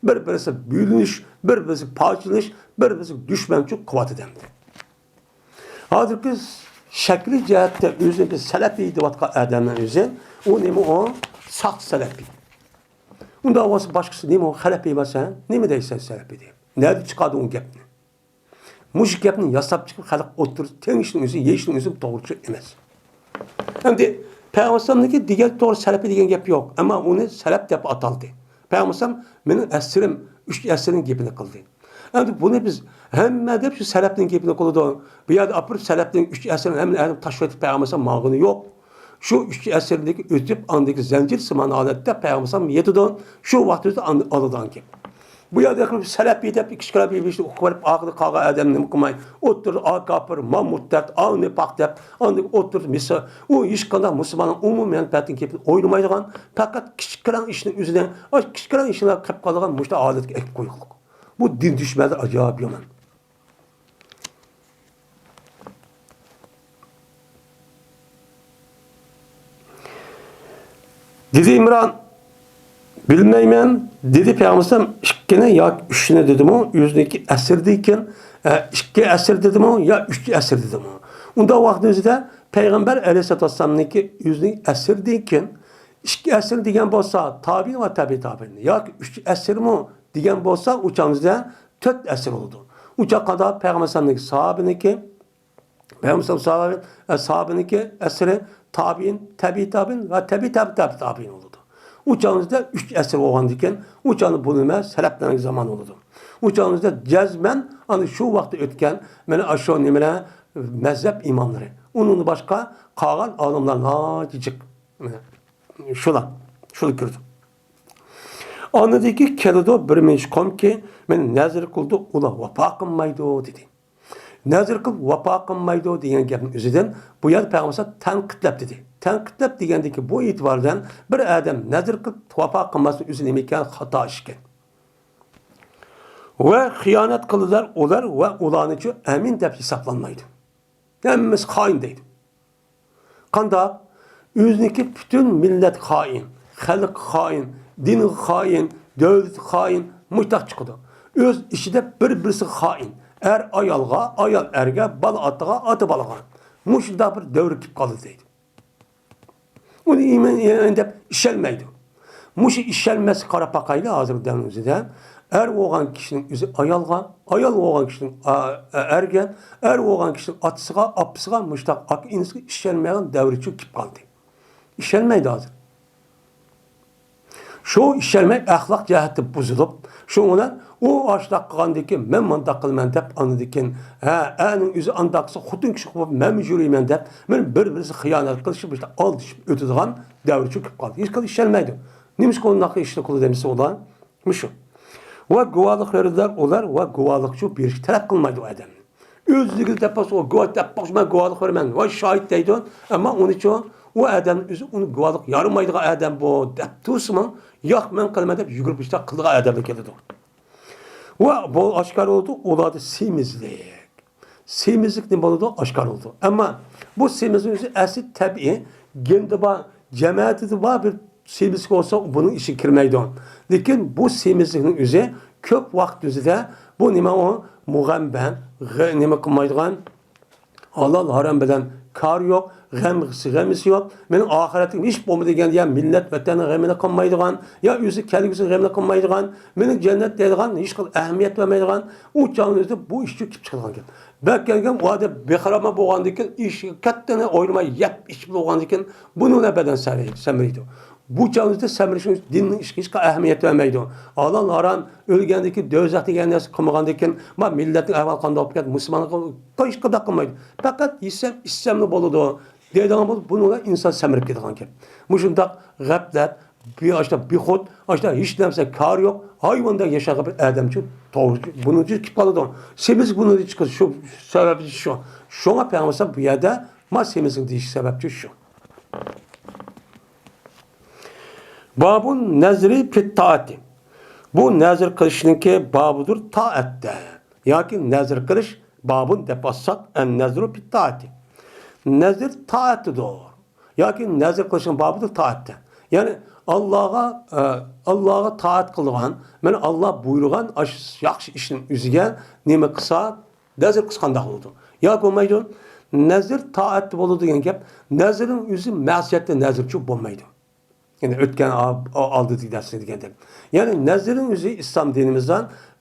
بىر-بىرسىگە بۆلۈنۈش، بىر-بىرسىگە پارچىلىنىش، بىر-بىرسىگە دۈشمەنچىلىك قىلىۋاتىدۇ ئەمدى. ھازىرقى شەكلىي جەھەتتە ئۆزىنى بىر سەلەپىي دەۋاتقان ئادەمنىڭ ئۆزى، ئۇ نېمە ئۇ؟ ساختا سەلەپىي. ئۇنداق بولسا باشقىسى نېمە ئۇ؟ خەلەپىي ئەمەس، ھە؟ نېمە دەيسەن سەلەپىي دەپ؟ نەدىن چىقاردىڭ ئۇ گەپنى؟ مۇشۇ گەپنى ياساپ چىقىپ خەلق ئوتتۇرىسىدا تېڭىشنىڭ ئۆزى، يېيىشنىڭ ئۆزى توغرا ئەمەس. ئەمدى پەيغەمبەر ئەلەيھىسسالامنىڭكى دېگەن توغرا سەلەپىي دېگەن گەپ يوق، ئەمما ئۇنى سەلەپ دەپ ئاتالدى. پەيغەمبەر ئەلەيھىسسالام مېنىڭ ئەسىرىم، ئۈچ ئەسىرنىڭ گېپىنى قىلدى. ئەمدى بۇنى بىز ھەممە دەپ شۇ سەلەپنىڭ گېپىنى قىلىدۇ. بۇ يەردە ئاپىرىپ سەلەپنىڭ ئۈچ ئەسىرىنى ھەممىنى ئايرىپ تاشلىۋېتىپ پەيغەمبەر ئەلەيھىسسالام ماڭغىنى يوق. شۇ ئۈچ ئەسىردىكى ئۆتۈپ، ئاندىكى زەنجىر سىمان ھالەتتە پەيغەمبەر ئەلەيھىسسالام يېتىدۇ. شۇ ۋاقىت ئۆتۈپ ئاندىن ئالىدىغان گەپ. بۇ يەردە سەلەپىي دەپ ئىككى ئىككىلەپ يېپىشنى ئۇقۇپ بېرىپ، ئاخىرى قالغان ئادەم نېمە قىلماي، ئوتتۇرىدا ئا كاپىر، ما مۇرتەت، ئا نىپاق دەپ، ئاندىن ئوتتۇرىدا مىسا، ئۇ ھېچقانداق مۇسۇلماننىڭ ئومۇمىي مەنپەئەتىنىڭ گېپىنى ئويلىمايدىغان، پەقەت كىچىك كىرەڭ ئىشنىڭ ئۆزىنى، ئاشۇ كىچىك كىرەڭ ئىشلار قېلىپ قالىدىغان مۇشۇنداق ھالەتكە ئەكىپ قويغانلىق. بۇ دىن دۈشمەنلىرى ئاجايىپ يامان. دېدى ئىمران، بىلمەيمەن، دېدى پەيغەمبەر ئەلەيھىسسالام، ئىككىنى ياكى ئۈچنى دېدىمۇ، ئۆزىنىڭكى ئەسىردىكىن، ئە، ئىككى ئەسىر دېدىمۇ يا ئۈچ ئەسىر دېدىمۇ؟ ئۇنداق ۋاقىت ئۆزىدە پەيغەمبەر ئەلەيھىسسالاتۇ ۋەسسالامنىڭكى ئۆزىنىڭ ئەسىردىكىن، ئىككى ئەسىر دېگەن بولسا، تابىئىن ۋە تەبىئىي تابىئىن ياكى ئۈچ ئەسىرمۇ دېگەن بولسا، ئۇ چاغدا تۆت ئەسىر بولىدۇ. ئۇ چاغدا پەيغەمبەر ئەلەيھىسسالامنىڭكى ساھابىنىڭكى، پەيغەمبەر ئەلەيھىسسالام ساھابىنىڭكى ئەسىرى تابىئىن، تەبىئىي تابىئىن ۋە تەبىئىي تەبىئىي تابىئىي تابىئىن بولىدۇ. ئۇ چاغدا ئۈچ ئەسىر بولغاندىكىن، ئۇ چاغدا بۇ نېمە؟ سەلەپلەرنىڭ زامانى بولىدۇ. ئۇ چاغدا جەزمەن ئانا شۇ ۋاقىتتا ئۆتكەن مانا ئاشۇ نېمىلەر، مەزھەپ ئىماملىرى. ئۇنىڭدىن باشقا قالغان ئالىملار ناھايىتى جىق. مانا شۇلار، شۇلار كىرىدۇ. ئاندىن كېيىن كېلىدۇ بىر مۇنچە قومكى، مېنى نەزىر قىلىدۇ، ئۇلار ۋاپا قىلمايدۇ، دېدى. نەزىر قىلىپ ۋاپا قىلمايدۇ دېگەن گەپنىڭ ئۆزىدىن بۇ يەردە پەيغەمبەر تەنقىدلەپ دېدى. تەنقىدلەپ دېگەندىكى بۇ ئېتىبار بىلەن بىر ئادەم نەزىر قىلىپ ۋاپا قىلماسلىق ئۆزى نېمە ئىكەن؟ خاتا ئىش ئىكەن. ۋە خىيانەت قىلدىلار ئۇلار ۋە ئۇلارنىچۇ ئەمىن دەپ ھېسابلانمايدۇ. ھەممىسى خائىن دەيدۇ. قانداق؟ ئۆزىنىڭكى پۈتۈن مىللەت خائىن، خەلق خائىن، دىنغا خائىن، دۆلىتى خائىن، مۇشتاق چىقىدۇ. ئۆز ئىچىدە بىر-بىرسى خائىن. ئەر ئايالغا، ئايال ئەرگە، بالا ئاتىغا، ئاتا بالىغا. مۇشۇنداق بىر دەۋر كېلىپ قالدى دەيدۇ. ئۇنى ئىمان دەپ ئىشەنمەيدۇ. مۇشۇ ئىشەنمەسكە قاراپ باقايلى، ھازىر دەۋرنىڭ ئۆزىدە ئەر بولغان كىشىنىڭ ئۆزى ئايالغا، ئايال بولغان كىشىنىڭ ئا-، ئەرگە، ئەر بولغان كىشىنىڭ ئاتىسىغا، ئاپىسىغا، مۇشتاق ئاكا ئىنىسىگە ئىشەنمەيدىغان دەۋرچۇ كېلىپ قالدى. ئىشەنمەيدۇ ھازىر. شۇ ئىشەنمەي ئەخلاق جەھەتتە بۇزۇلۇپ، شۇنىڭ بىلەن ئۇ ئاشۇنداق قىلغاندىكىن، مەن مۇنداق قىلىمەن دەپ ئاندىكىن، ھە، ئەرنىڭ ئۆزى ئانداق قىلسا، خوتۇن كىشى قويۇپ مەنمۇ يۈرىمەن دەپ، بىر-بىرسى خىيانەت قىلىشىپ، مۇشۇنداق ئالدىشىپ ئۆتىدىغان دەۋرچۇ كېلىپ قالدى. ھېچكىم ئىشەنمەيدۇ. نېمىشقا ئۇنداق ئىشنى قىلدى دېمىسە ئۇلار؟ مۇشۇ. ۋە گۇۋاھلىق بېرىدىلەر ئۇلار ۋە گۇۋاھلىقچۇ بېرىشكە تەلەپ قىلمايدۇ ئۇ ئادەمنى. ئۆزلۈكىدە دەپ بولسا، ئۇ گۇۋاھ دەپ بولسا، مەن گۇۋاھلىق بېرىمەن، ۋاي شاھىت دەيدۇ. ئەمما ئۇنىچۇ ئۇ ئادەم ئۆزى ئۇنى گۇۋاھلىق يارىمايدىغان ئادەم بۇ دەپ تۇرسىمۇ، ياق، مەن قىلىمەن دەپ يۈگۈرۈپ ئىشتاق قىلىدىغان ئادەملەر كېلىدۇ. ۋە بۇ ئاشكارا بولىدۇ، ئۇلاردا سېمىزلىك. سېمىزلىك نېمە بولىدۇ؟ ئاشكارا بولىدۇ. ئەمما بۇ سېمىزلىك ئۆزى ئەسلى تەبىئىي، گېندا بار، جەمەتىدە بار بىر سېمىزلىك بولسا، بۇنىڭ ئىچىگە كىرمەيدۇ. لېكىن بۇ سېمىزلىكنىڭ ئۆزى كۆپ ۋاقىت ئۆزىدە بۇ نېمە ئۇ؟ مۇغەمبە، غە-، نېمە قىلمايدىغان، ھالال ھارام بىلەن كارى يوق، غەم، غېمىسى يوق. مېنىڭ ئاخىرەتلىك ھېچ بولمىدى دېگەن، يا مىللەت ۋەتەننىڭ غېمىنى قىلمايدىغان، يا ئۆزى كەلگۈسىنىڭ غېمىنى قىلمايدىغان، مېنىڭ جەننەت دەيدىغان، ھېچقانداق ئەھمىيەت بەرمەيدىغان، ئۇ چاغنىڭ ئۆزىدە بۇ ئىشچۇ كېلىپ چىقىدىغان گەپ. بەك كەلگەن ئۇ ئادەم بىخارما بولغاندىكىن، ئىش كاتتىنى ئويلىماي يەپ ئىچىپ بولغاندىكىن، بۇنىڭ بىلەن بەدەن سەمرەيدۇ. بۇ چاغدا سەمرىشىڭ دىننىڭ ئىشىغا ھېچقانداق ئەھمىيەت بەرمەيدۇ. ھالال ھارام ئۆلگەندىكىن، دوزاخ دېگەن نەرسە قىلمىغاندىكىن، ما مىللەتنىڭ ئەھۋالى قانداق بولۇپ كەتتى، مۇسۇلمانلارغا ھېچقانداق قىلمايدۇ. پەقەت يېسەم ئىچسەملا بولىدۇ دەيدىغان بولسا، بۇنىڭ بىلەن ئىنسان سەمرىپ كېتىدىغان گەپ. مۇشۇنداق غەپلەت، بىئاشتا بىخۇد، ئاشتا ھېچ نەرسە كارى يوق، ھايۋاندەك ياشاغان بىر ئادەمچۇ توغرا بۇنىڭ ئۈچۈن كېلىپ قالىدۇ. سېمىز بۇنىڭ ئۈچۈن چىقىدۇ، شۇ سەۋەبى شۇ. شۇڭا پەيغەمبەر بۇ يەردە ما سېمىزلىق دېيىش سەۋەبچۇ شۇ. بابۇن نەزرى پىت تائەتى. بۇ نەزر قىلىشنىڭكى بابىدۇر تائەتتە. ياكى نەزر قىلىش بابۇن دەپ ئاتىساق، ئەن نەزرۇ پىت تائەتى. نەزر تائەتتىدۇر. ياكى نەزر قىلىشنىڭ بابىدۇر تائەتتە. يەنى ئاللاغا، ئە، ئاللاغا تائەت قىلىدىغان، مانا ئاللا بۇيرۇغان ئاش-، ياخشى ئىشنىڭ ئۆزىگە نېمە قىلسا، نەزر قىلسا قانداق بولىدۇ؟ ياكى بولمايدۇ. نەزر تائەتتە بولىدۇ دېگەن گەپ، نەزرنىڭ ئۆزى مەسىيەتتە نەزرچۇ بولمايدۇ. يەنى ئۆتكەن ئا-، ئا-، ئالدىدىكى دەرسنى دېگەندەك. يەنى نەزرنىڭ ئۆزى ئىسلام دىنىمىزدا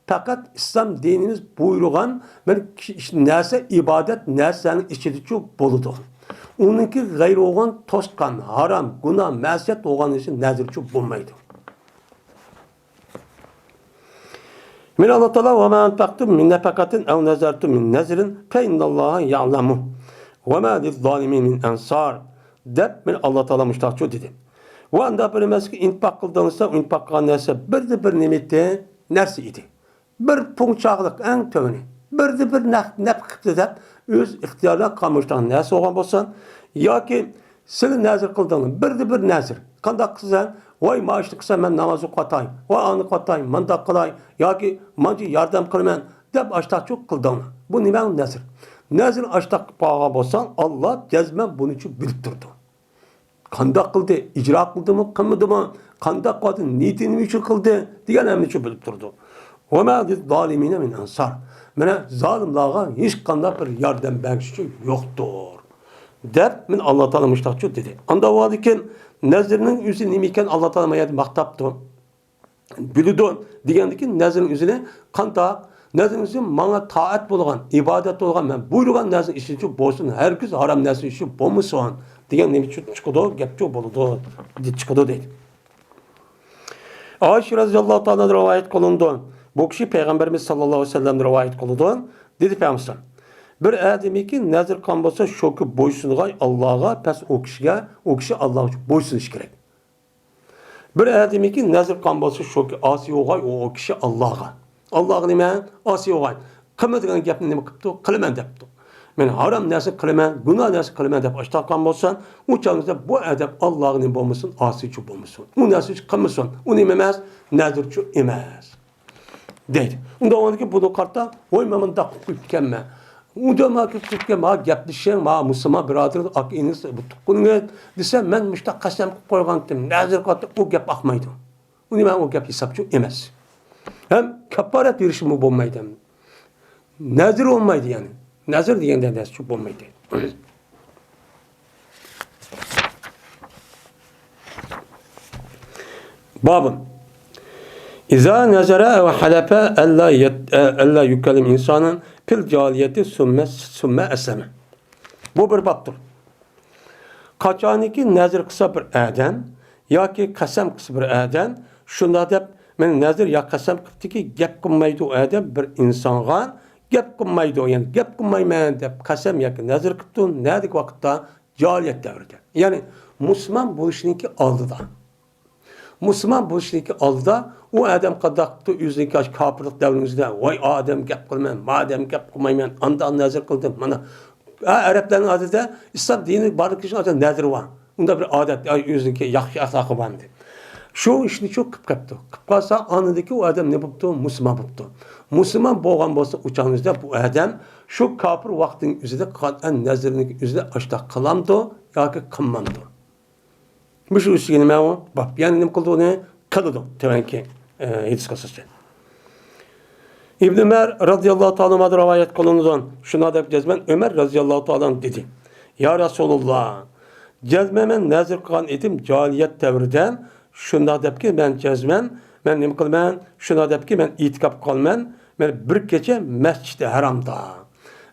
پەقەت ئىسلام دىنىمىز بۇيرۇغان بىر كىشى، نەرسە، ئىبادەت نەرسىلەرنىڭ ئىچىدىچۇ بولىدۇ. ئۇنىڭكى غەيرى بولغان توسقان، ھارام، گۇناھ، مەسىيەت بولغان ئىشى نەزرچۇ بولمايدۇ. مانا ئاللا تائالا، «وما أنفقتم من نفقة أو نذرتم من نذر فإن الله يعلمه وما للظالمين من أنصار» دەپ، مانا ئاللا تائالا مۇشتاقچۇ دېدى. ۋە ئانداق بىر ئەمەسكى، ئىنپاق قىلدىڭلار، ئىنپاق قىلغان نەرسە بىردە بىر نېمە ئىدى؟ نەرسە ئىدى. بىر پۇڭچاقلىق ئەڭ تۆۋىنى. بىردە بىر نەق-، نەپ قىپتۇ دەپ، ئۆز ئىختىيارىدا قىلغان مۇشتاق نەرسە بولغان بولسۇن، ياكى سىلى نەزىر قىلدىڭلار، بىردە بىر نەزىر. قانداق قىلىسەن؟ ۋاي، مانا ئىشنى قىلسام، مەن ناماز ئوقۇۋاتاي، ۋاي، ئانى قىلىۋاتاي، مانداق قىلاي، ياكى مانچە ياردەم قىلىمەن دەپ ئاشتاقچۇ قىلدىڭلار. بۇ نېمە؟ نەزىر. نەزىر ئاشتاق قىلىپ قالغان بولساڭ، ئاللا جەزمەن بۇنىچۇ بىلىپ تۇرىدۇ. قانداق قىلدى؟ ئىجرا قىلدىمۇ، قىلمىدىمۇ؟ قانداق قىلدى؟ نىيىتى نېمە ئۈچۈن قىلدى؟ دېگەن ھەممىچۇ بىلىپ تۇرىدۇ. «وما للظالمين من أنصار». مانا زالىملارغا ھېچقانداق بىر ياردەم بەرگۈچى يوقتۇر. دەپ، مانا ئاللا تائالا مۇشتاقچۇ دېدى. ئاندا بولغاندىكىن نەزىرنىڭ ئۆزى نېمە ئىكەن، ئاللا تائالا ما يەردە ماختاپتۇ. بىلىدۇ دېگەندىكىن نەزىرنىڭ ئۆزىنى قانداق؟ نەزىرنىڭ ئۆزى ماڭا تائەت بولغان، ئىبادەت بولغان، مەن بۇيرۇغان نەرسىنىڭ ئىچىدىچۇ بولسۇن، ھەرگىز ھارام نەرسىنىڭ ئىچىدىچۇ بولمىسۇن دېگەن نېمە چىقىدۇ؟ گەپچۇ بولىدۇ، چىقىدۇ دەيدۇ. ئائىشە رەزىياللاھۇ تائالادىن رىۋايەت قىلىنىدۇ. بۇ كىشى پەيغەمبىرىمىز ساللاللاھۇ ئەلەيھى ۋەسەللەمدىن رىۋايەت قىلىدۇ. دېدى پەيغەمبەر: بىر ئادەمكى نەزىر قىلغان بولسا، شۇكى بويسۇنغاي ئاللاغا، پەس ئۇ كىشىگە، ئۇ كىشى ئاللاغا بويسۇنۇش كېرەك. بىر ئادەمكى نەزىر قىلغان بولسا، شۇكى ئاسىي بولغاي ئۇ، ئۇ كىشى ئاللاغا. ئاللاغا نېمە؟ ئاسىي بولغاي. قىلما دېگەن گەپنى نېمە قىپتۇ؟ قىلىمەن دەپتۇ. مەن ھارام نەرسە قىلىمەن، گۇناھ نەرسە قىلىمەن دەپ ئاشتاققان بولسا، ئۇ چاغدا بۇ ئادەم ئاللاغا نېمە بولمىسۇن، ئاسىيچۇ بولمىسۇن. ئۇ نەرسە ئۈچۈن قىلمىسۇن. ئۇ نېمە ئەمەس؟ نەزىرچۇ ئەمەس. دەيدۇ. ئۇنداق بولغاندىكىن بۇنى قارىتا، ۋاي، مەن مۇنداق قىلىپ قويۇپتىكەنمەن. ئۇ دېمەك، قىلىپ قويۇپتىكەن، ماڭا گەپلىشىڭ، ماڭا مۇسۇلمان بۇرادىرىڭ، ئاكا ئىنىڭىز، بۇ تۇغقىنىڭىز دېسە، مەن مۇشۇنداق قەسەم قىلىپ قويغانتىم، نەزىر قىلىۋاتىمەن، ئۇ گەپ ئاقمايدۇ. ئۇنى مەن ئۇ گەپ ھېسابچۇ ئەمەس. ھەم كاپپارەت بېرىشمۇ بولمايدۇ. نەزىر بولمايدۇ يەنى. نەزىر دېگەندە نەزىرچۇ بولمايدۇ. بابۇن. ئىزا نەزەرە ئەۋ ھەلەپە ئەللا يەت-، ئەللا يۇكەللىم ئىنسانەن پىل جاھىلىيەتى سۇممە، سۇممە ئەسلەمە. بۇ بىر بابتۇر. قاچانكى نەزىر قىلسا بىر ئادەم ياكى قەسەم قىلسا بىر ئادەم، شۇنداق دەپ، مەن نەزىر يا قەسەم قىپتىكى، گەپ قىلمايدۇ ئۇ ئادەم بىر ئىنسانغا، گەپ قىلمايدۇ، يەنى گەپ قىلمايمەن دەپ قەسەم ياكى نەزىر قىپتۇ. نەدىكى ۋاقىتتا؟ جاھىلىيەت دەۋرىدە. يەنى مۇسۇلمان بولۇشنىڭكى ئالدىدا. مۇسۇلمان بولۇشنىڭكى ئالدىدا ئۇ ئادەم قانداق قىپتۇ؟ ئۆزىنىڭكى ئاشۇ كاپىرلىق دەۋرىمىزدە، ۋاي، ئادەم گەپ قىلىمەن، مادەم گەپ قىلمايمەن، ئانداق نەزىر قىلدىم، مانا. ھە، ئەرەبلەرنىڭ ئادىتىدە ئىسلام دىنى بارلىقى ئۈچۈن ئادەم نەزىرى بار. ئۇنداق بىر ئادەت، ئاي، ئۆزىنىڭكى ياخشى ئەخلاقى بار ئىدى. شۇ ئىشنى شۇ قىپ قاپتۇ. قىپ قالسا، ئاندىكى ئۇ ئادەم نېمە بوپتۇ؟ مۇسۇلمان بوپتۇ. مۇسۇلمان بولغان بولسا، ئۇ چاغنىڭ ئۆزىدە بۇ ئادەم شۇ كاپىر ۋاقتىنىڭ ئۆزىدە قىلغان نەزىرىنىڭ ئۆزىدە ئاشتاق قىلامدۇ ياكى قىلمامدۇ؟ مۇشۇ ئۈستىگە نېمە ئۇ؟ باب. يەنى نېمە قىلىدۇ ئۇنى؟ قىلىدۇ. تۆۋەنكى، ئە، ھەدىسكە ئاساسەن. ئىبن ئۆمەر رازىياللاھۇ تائالا ئەنھۇدىن رىۋايەت قىلىنىدۇ. شۇنداق دەپ جەزمەن ئۆمەر رازىياللاھۇ تائالا ئەنھۇ دېدى: يا رەسۇلاللا، جەزمەن مەن نەزىر قىلغان ئىدىم جاھىلىيەت دەۋرىدە، شۇنداق دەپكى مەن جەزمەن، مەن نېمە قىلىمەن؟ شۇنداق دەپكى مەن ئېتىكاپ قىلىمەن، مەن بىر كېچە مەسجىدى ھارامدا.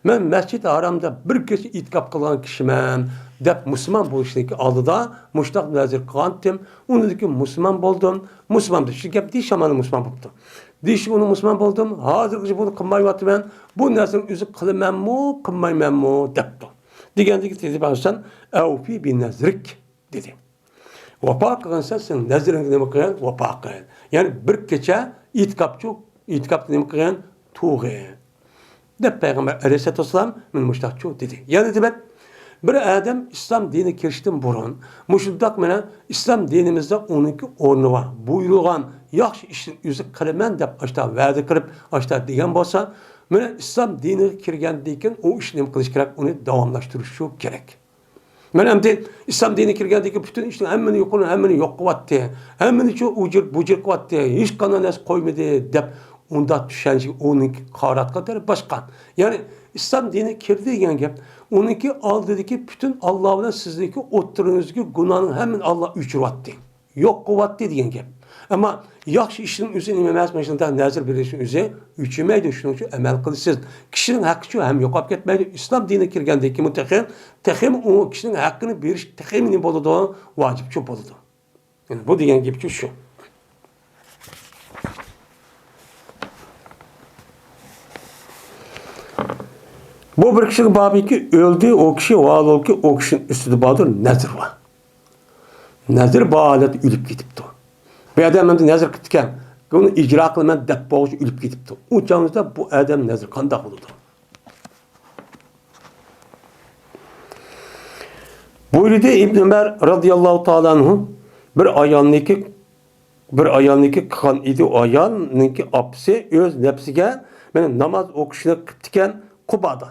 مەن مەسجىدى ھارامدا بىر كېچە ئېتىكاپ قىلغان كىشىمەن دەپ مۇسۇلمان بولۇشنىڭكى ئالدىدا مۇشۇنداق نەزىر قىلغانتىم. ئۇنىڭدىن كېيىن مۇسۇلمان بولدۇم. مۇسۇلمان بولدۇم. شۇ گەپ دېيىش شامالى مۇسۇلمان بوپتۇ. دېيىشى ئۇنى مۇسۇلمان بولدۇم. ھازىرغىچە بۇنى قىلمايۋاتىمەن. بۇ نەرسىنى ئۆزى قىلىمەنمۇ، قىلمايمەنمۇ دەپتۇ. دېگەندىكى تېزى بەرسەن، ئەۋفى بىنەزرىك دېدى. ۋاپا قىلغانسەن، سەن نەزىرىڭگە نېمە قىلغىن؟ ۋاپا قىل. يەنى بىر كېچە ئېتىكاپچۇ، ئېتىكاپتا نېمە قىلغىن؟ تۇرغىن. دەپ پەيغەمبەر ئەلەيھىسسالاتۇ ۋەسسالام مانا مۇشۇنداقچۇ دېدى. يەنە دېمەك، بىر ئادەم ئىسلام دىنىگە كىرىشتىن بۇرۇن مۇشۇنداق مانا ئىسلام دىنىمىزدا ئۇنىڭكى ئورنى بار، بۇيرۇلغان ياخشى ئىشنى ئۆزى قىلىمەن دەپ ئاشتا ۋەدە قىلىپ، ئاشتا دېگەن بولسا، مانا ئىسلام دىنىگە كىرگەندىن كېيىن ئۇ ئىشنى نېمە قىلىش كېرەك؟ ئۇنى داۋاملاشتۇرۇشى كېرەك. مانا ئەمدى ئىسلام دىنىگە كىرگەندىن كېيىن پۈتۈن ئىشنىڭ ھەممىنى يوقىنى، ھەممىنى يوق قىلىۋەتتى. ھەممىنى شۇ ئۇجۇر، بۇجۇر قىلىۋەتتى. ھېچقانداق نەرسە قويمىدى دەپ ئۇنداق چۈشەنچىگە ئۇنىڭكى قاراتقانلىرى باشقا. يەنى ئىسلام دىنىگە كىردى دېگەن گەپ، ئۇنىڭكى ئالدىدىكى پۈتۈن ئاللا بىلەن سىزنىڭكى ئوتتۇرىڭىزدىكى گۇناھنىڭ ھەممىنى ئاللا ئۆچۈرۈۋەتتى. يوق قىلىۋەتتى دېگەن گەپ. ئەمما ياخشى ئىشنىڭ ئۆزى نېمە ئەمەس، مانا شۇنداق نەزىر بېرىشنىڭ ئۆزى ئۆچمەيدۇ، شۇنىڭ ئۈچۈن ئەمەل قىلىسىز. كىشىنىڭ ھەققىچۇ ھەم يوقاپ كەتمەيدۇ. ئىسلام دىنىگە كىرگەندىن كېيىنمۇ تېخى، تېخىمۇ ئۇ كىشىنىڭ ھەققىنى بېرىش تېخىمۇ نېمە بولىدۇ؟ ۋاجىپچۇ بولىدۇ. يەنى بۇ دېگەن گېپچۇ شۇ. بۇ بىر كىشىگە بارمىكى ئۆلدى، ئۇ كىشى ۋالىلكى ئۇ كىشىنىڭ ئۈستىدە باردۇر نەزىر بار. نەزىر بار ھالەتتە ئۆلۈپ كېتىپتۇ. بۇ ئادەم ئەمدى نەزىر قىپتىكەن، بۇنى ئىجرا قىلىمەن دەپ بولغۇچە ئۆلۈپ كېتىپتۇ. ئۇ چاغىمىزدا بۇ ئادەم نەزىر قانداق بولىدۇ؟ بۇيرۇدى ئىبن ئۆمەر رازىياللاھۇ تائالا ئەنھۇ، بىر ئايالنىڭكى، بىر ئايالنىڭكى قىلغان ئىدى، ئۇ ئايالنىڭكى ئاپىسى ئۆز نەپسىگە، مەن ناماز ئوقۇشنى قىپتىكەن قۇبادا.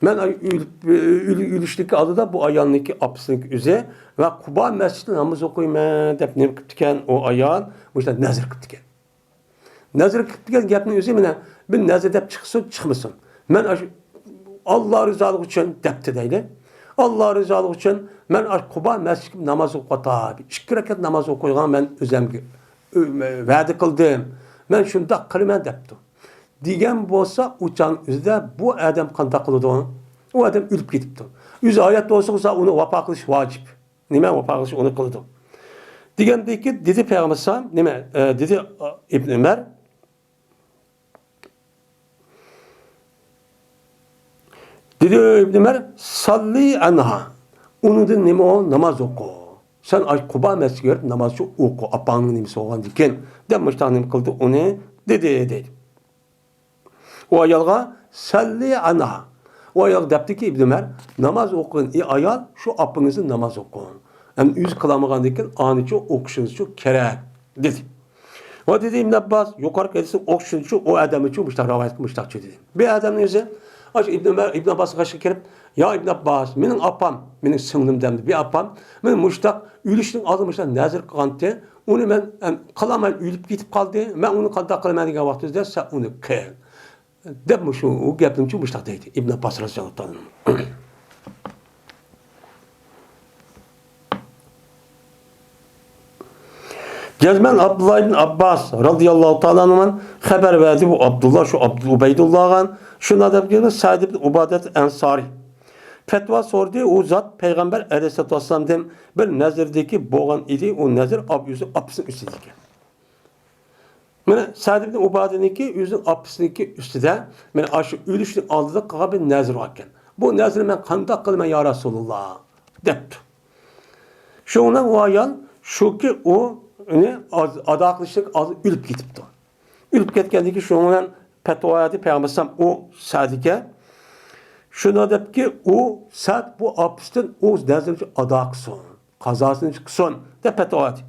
مەن ئۆلۈپ، ئۆلۈشتىكى ئالدىدا بۇ ئايالنىڭكى ئاپىسىنىڭكى ئۆزى ۋە قۇبا مەسچىتىدە ناماز ئوقۇيمەن دەپ نېمە قىپتىكەن ئۇ ئايال؟ مۇشۇنداق نەزىر قىپتىكەن. نەزىر قىپتىكەن گەپنىڭ ئۆزى مانا بىر نەزىر دەپ چىقسۇن، چىقمىسۇن. مەن ئاشۇ ئاللا رىزالىقى ئۈچۈن دەپتۇ دەيلى. ئاللا رىزالىقى ئۈچۈن مەن ئاشۇ قۇبا مەسچىتكە ناماز ئوقۇۋاتاي، ئىككى رەكەت ناماز ئوقۇيدىغان مەن ئۆزەمگە ۋەدە قىلدىم. مەن شۇنداق قىلىمەن دەپتۇ. دېگەن بولسا، ئۇ چاغنىڭ ئۆزىدە بۇ ئادەم قانداق قىلىدۇ؟ ئۇ ئادەم ئۆلۈپ كېتىپتۇ. ئۆزى ھايات بولسا، بولسا ئۇنى ۋاپا قىلىش ۋاجىپ. نېمە ۋاپا قىلىش ئۇنى قىلىدۇ. دېگەندىكى دېدى پەيغەمبەر ئەلەيھىسسالام، نېمە، ئە، دېدى، ئىبن ئۆمەر. دېدى ئىبن ئۆمەر، ساللى ئەنھا. ئۇنىڭدىن نېمە ئۇ؟ ناماز ئوقۇ. سەن ئاش قۇبا مەسچىتىگە بېرىپ ناماز شۇ ئوقۇ، ئاپاڭنىڭ نېمىسى بولغاندىكىن، دەپ مۇشۇنداق نېمە قىلدى ئۇنى، دېدى، دەيدۇ. ئۇ ئايالغا، سەللى ئەنھا. ئۇ ئايالغا دەپتىكى ئىبن ئۆمەر، ناماز ئوقۇغىن، ئى ئايال، شۇ ئاپىڭىزنى ناماز ئوقۇڭ. ئەمدى ئۆزى قىلالمىغاندىن كېيىن ئانىچۇ ئوقۇشىڭىزچۇ كېرەك، دېدى. ۋە دېدى ئىبن ئابباس، يۇقىرىقى ھەدىسنى ئوقۇشۇنچۇ ئۇ ئادەمنىچۇ مۇشتاق رىۋايەت، مۇشتاقچۇ دېدى. بىر ئادەمنىڭ ئۆزى، ئاشۇ ئىبن ئۆمەر، ئىبن ئابباسنىڭ قېشىغا كىرىپ، يا ئىبن ئابباس، مېنىڭ ئاپام، مېنىڭ سىڭلىم دەمدى، بىر ئاپام، مېنىڭ مۇشتاق ئۆلۈشنىڭ ئالدىدا مۇشتاق نەزىر قىلغانتى، ئۇنى مەن، ئەم، قىلالماي ئۆلۈپ كېتىپ قالدى، مەن ئۇنى قانداق قىلىمەن دېگەن ۋاقتىدا، سەن ئۇنى قىل. دەپ مۇشۇ، ئۇ گەپنىچۇ مۇشۇنداق دەيدۇ ئىبن ئابباس رازىياللاھۇ تائالا ئەنھۇ. جەزمەن ئابدۇللا ئىبن ئابباس رازىياللاھۇ تائالا ئەنھۇدىن خەۋەر بەردى بۇ ئابدۇللا، شۇ ئابدۇل ئۇبەيدۇللاغا، شۇنداق دەپ كېلىدۇ، سەئد ئىبن ئۇبادەت ئەنسارى. پەتىۋا سورىدى، ئۇ زات پەيغەمبەر ئەلەيھىسسالاتۇ ۋەسسالامدىن بىر نەزىرىدىكى بولغان ئىدى، ئۇ نەزىر ئاپ-، ئۆزى ئاپىسىنىڭ ئۈستىدىكەن. مانا سەئد ئىبن ئۇبادىنىڭكى ئۆزىنىڭ ئاپىسىنىڭكى ئۈستىدە، مانا ئاشۇ ئۆلۈشنىڭ ئالدىدا قىلغان بىر نەزىرى باركەن. بۇ نەزىرنى مەن قانداق قىلىمەن يا رەسۇلۇللا؟ دەپتۇ. شۇنىڭ بىلەن ئۇ ئايال شۇكى ئۇ ئۇنى ئاز-، ئادا قىلىشتىن ئالدىن ئۆلۈپ كېتىپتۇ. ئۆلۈپ كەتكەندىن كېيىن شۇنىڭ بىلەن پەتىۋا بەردى پەيغەمبەر ئەلەيھىسسالام ئۇ سەئدكە. شۇنىڭ دەپتىكى، ئۇ سەئد بۇ ئاپىسىدىن ئۇ نەزىرىنى ئادا قىلسۇن، قازاسىنى قىلسۇن دەپ پەتىۋا بەردى.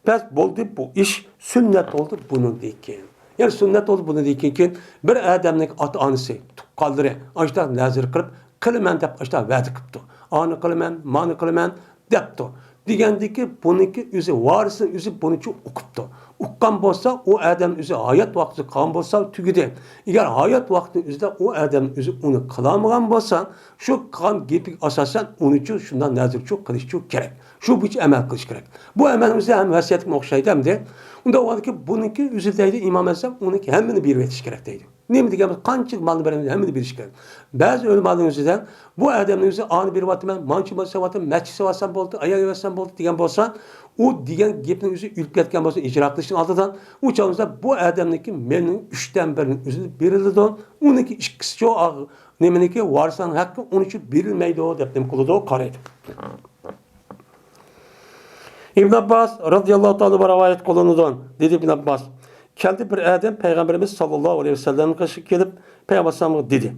بەس بولدى، بۇ ئىش سۈننەت بولدى بۇنىڭدىن كېيىن. يەنى سۈننەت بولدى بۇنىڭدىن كېيىن، كېيىن بىر ئادەمنىڭ ئاتا-ئانىسى، تۇغقانلىرى ئاشۇنداق نەزىر قىلىپ، قىلىمەن دەپ ئاشۇنداق ۋەدە قىپتۇ. ئانى قىلىمەن، مانى قىلىمەن دەپتۇ. دېگەندىكى بۇنىڭكى ئۆزى، ۋارىسنىڭ ئۆزى بۇنىچۇ ئۇقۇپتۇ. ئۇققان بولسا، ئۇ ئادەم ئۆزى ھايات ۋاقتىدا قىلغان بولسا تۈگىدى. ئەگەر ھايات ۋاقتىنىڭ ئۆزىدە ئۇ ئادەم ئۆزى ئۇنى قىلالمىغان بولسا، شۇ قىلغان گېپىگە ئاساسەن ئۇنىچۇ شۇنداق نەزىرچۇ قىلىشچۇ كېرەك. شۇ بويىچە ئەمەل قىلىش كېرەك. بۇ ئەمەلنىڭ ئۆزى ھەم ۋەسىيەتكە ئوخشايدۇ ئەمدى. ئۇنداق بولغاندىكىن بۇنىڭكى ئۆزى دەيدۇ ئىمام ئەزەم، ئۇنىڭكى ھەممىنى بېرىۋېتىش كېرەك دەيدۇ. نېمە دېگەن بولسا، قانچىلىك مالنى بېرەمدۇ، ھەممىنى بېرىش كېرەك. بەزى ئۆلىمالارنىڭ ئۆزىدە، بۇ ئادەمنىڭ ئۆزى ئانى بېرىۋاتىمەن، مانچە مال سېلىۋاتىمەن، مەسچىت سېلىۋالسام بولدى، ئايال ئېلىۋەتسەم بولدى دېگەن بولسا، ئۇ دېگەن گېپىنىڭ ئۆزى ئۆلۈپ كەتكەن بولسا، ئىجرا قىلىشنىڭ ئالدىدا، ئۇ چاغدا بۇ ئادەمنىڭكى مېلىنىڭ ئۈچتىن بىرىنىڭ ئۆزى بېرىلىدۇ، ئۇنىڭكى ئىككىسىچۇ، ئاغ-، نېمىنىڭكى، ۋارىسلارنىڭ ھەققى ئۇنىچۇ بېرىلمەيدۇ دەپ نېمە قىلىدۇ، قارايدۇ. ئىبن ئابباس رازىياللاھۇ تائالا ئەنھۇ رىۋايەت قىلىنىدۇ، دېدى ئىبن ئابباس. كەلدى بىر ئادەم پەيغەمبىرىمىز ساللاللاھۇ ئەلەيھى ۋەسەللەمنىڭ قېشىغا كېلىپ، پەيغەمبەر ئەلەيھىسسالامغا دېدى،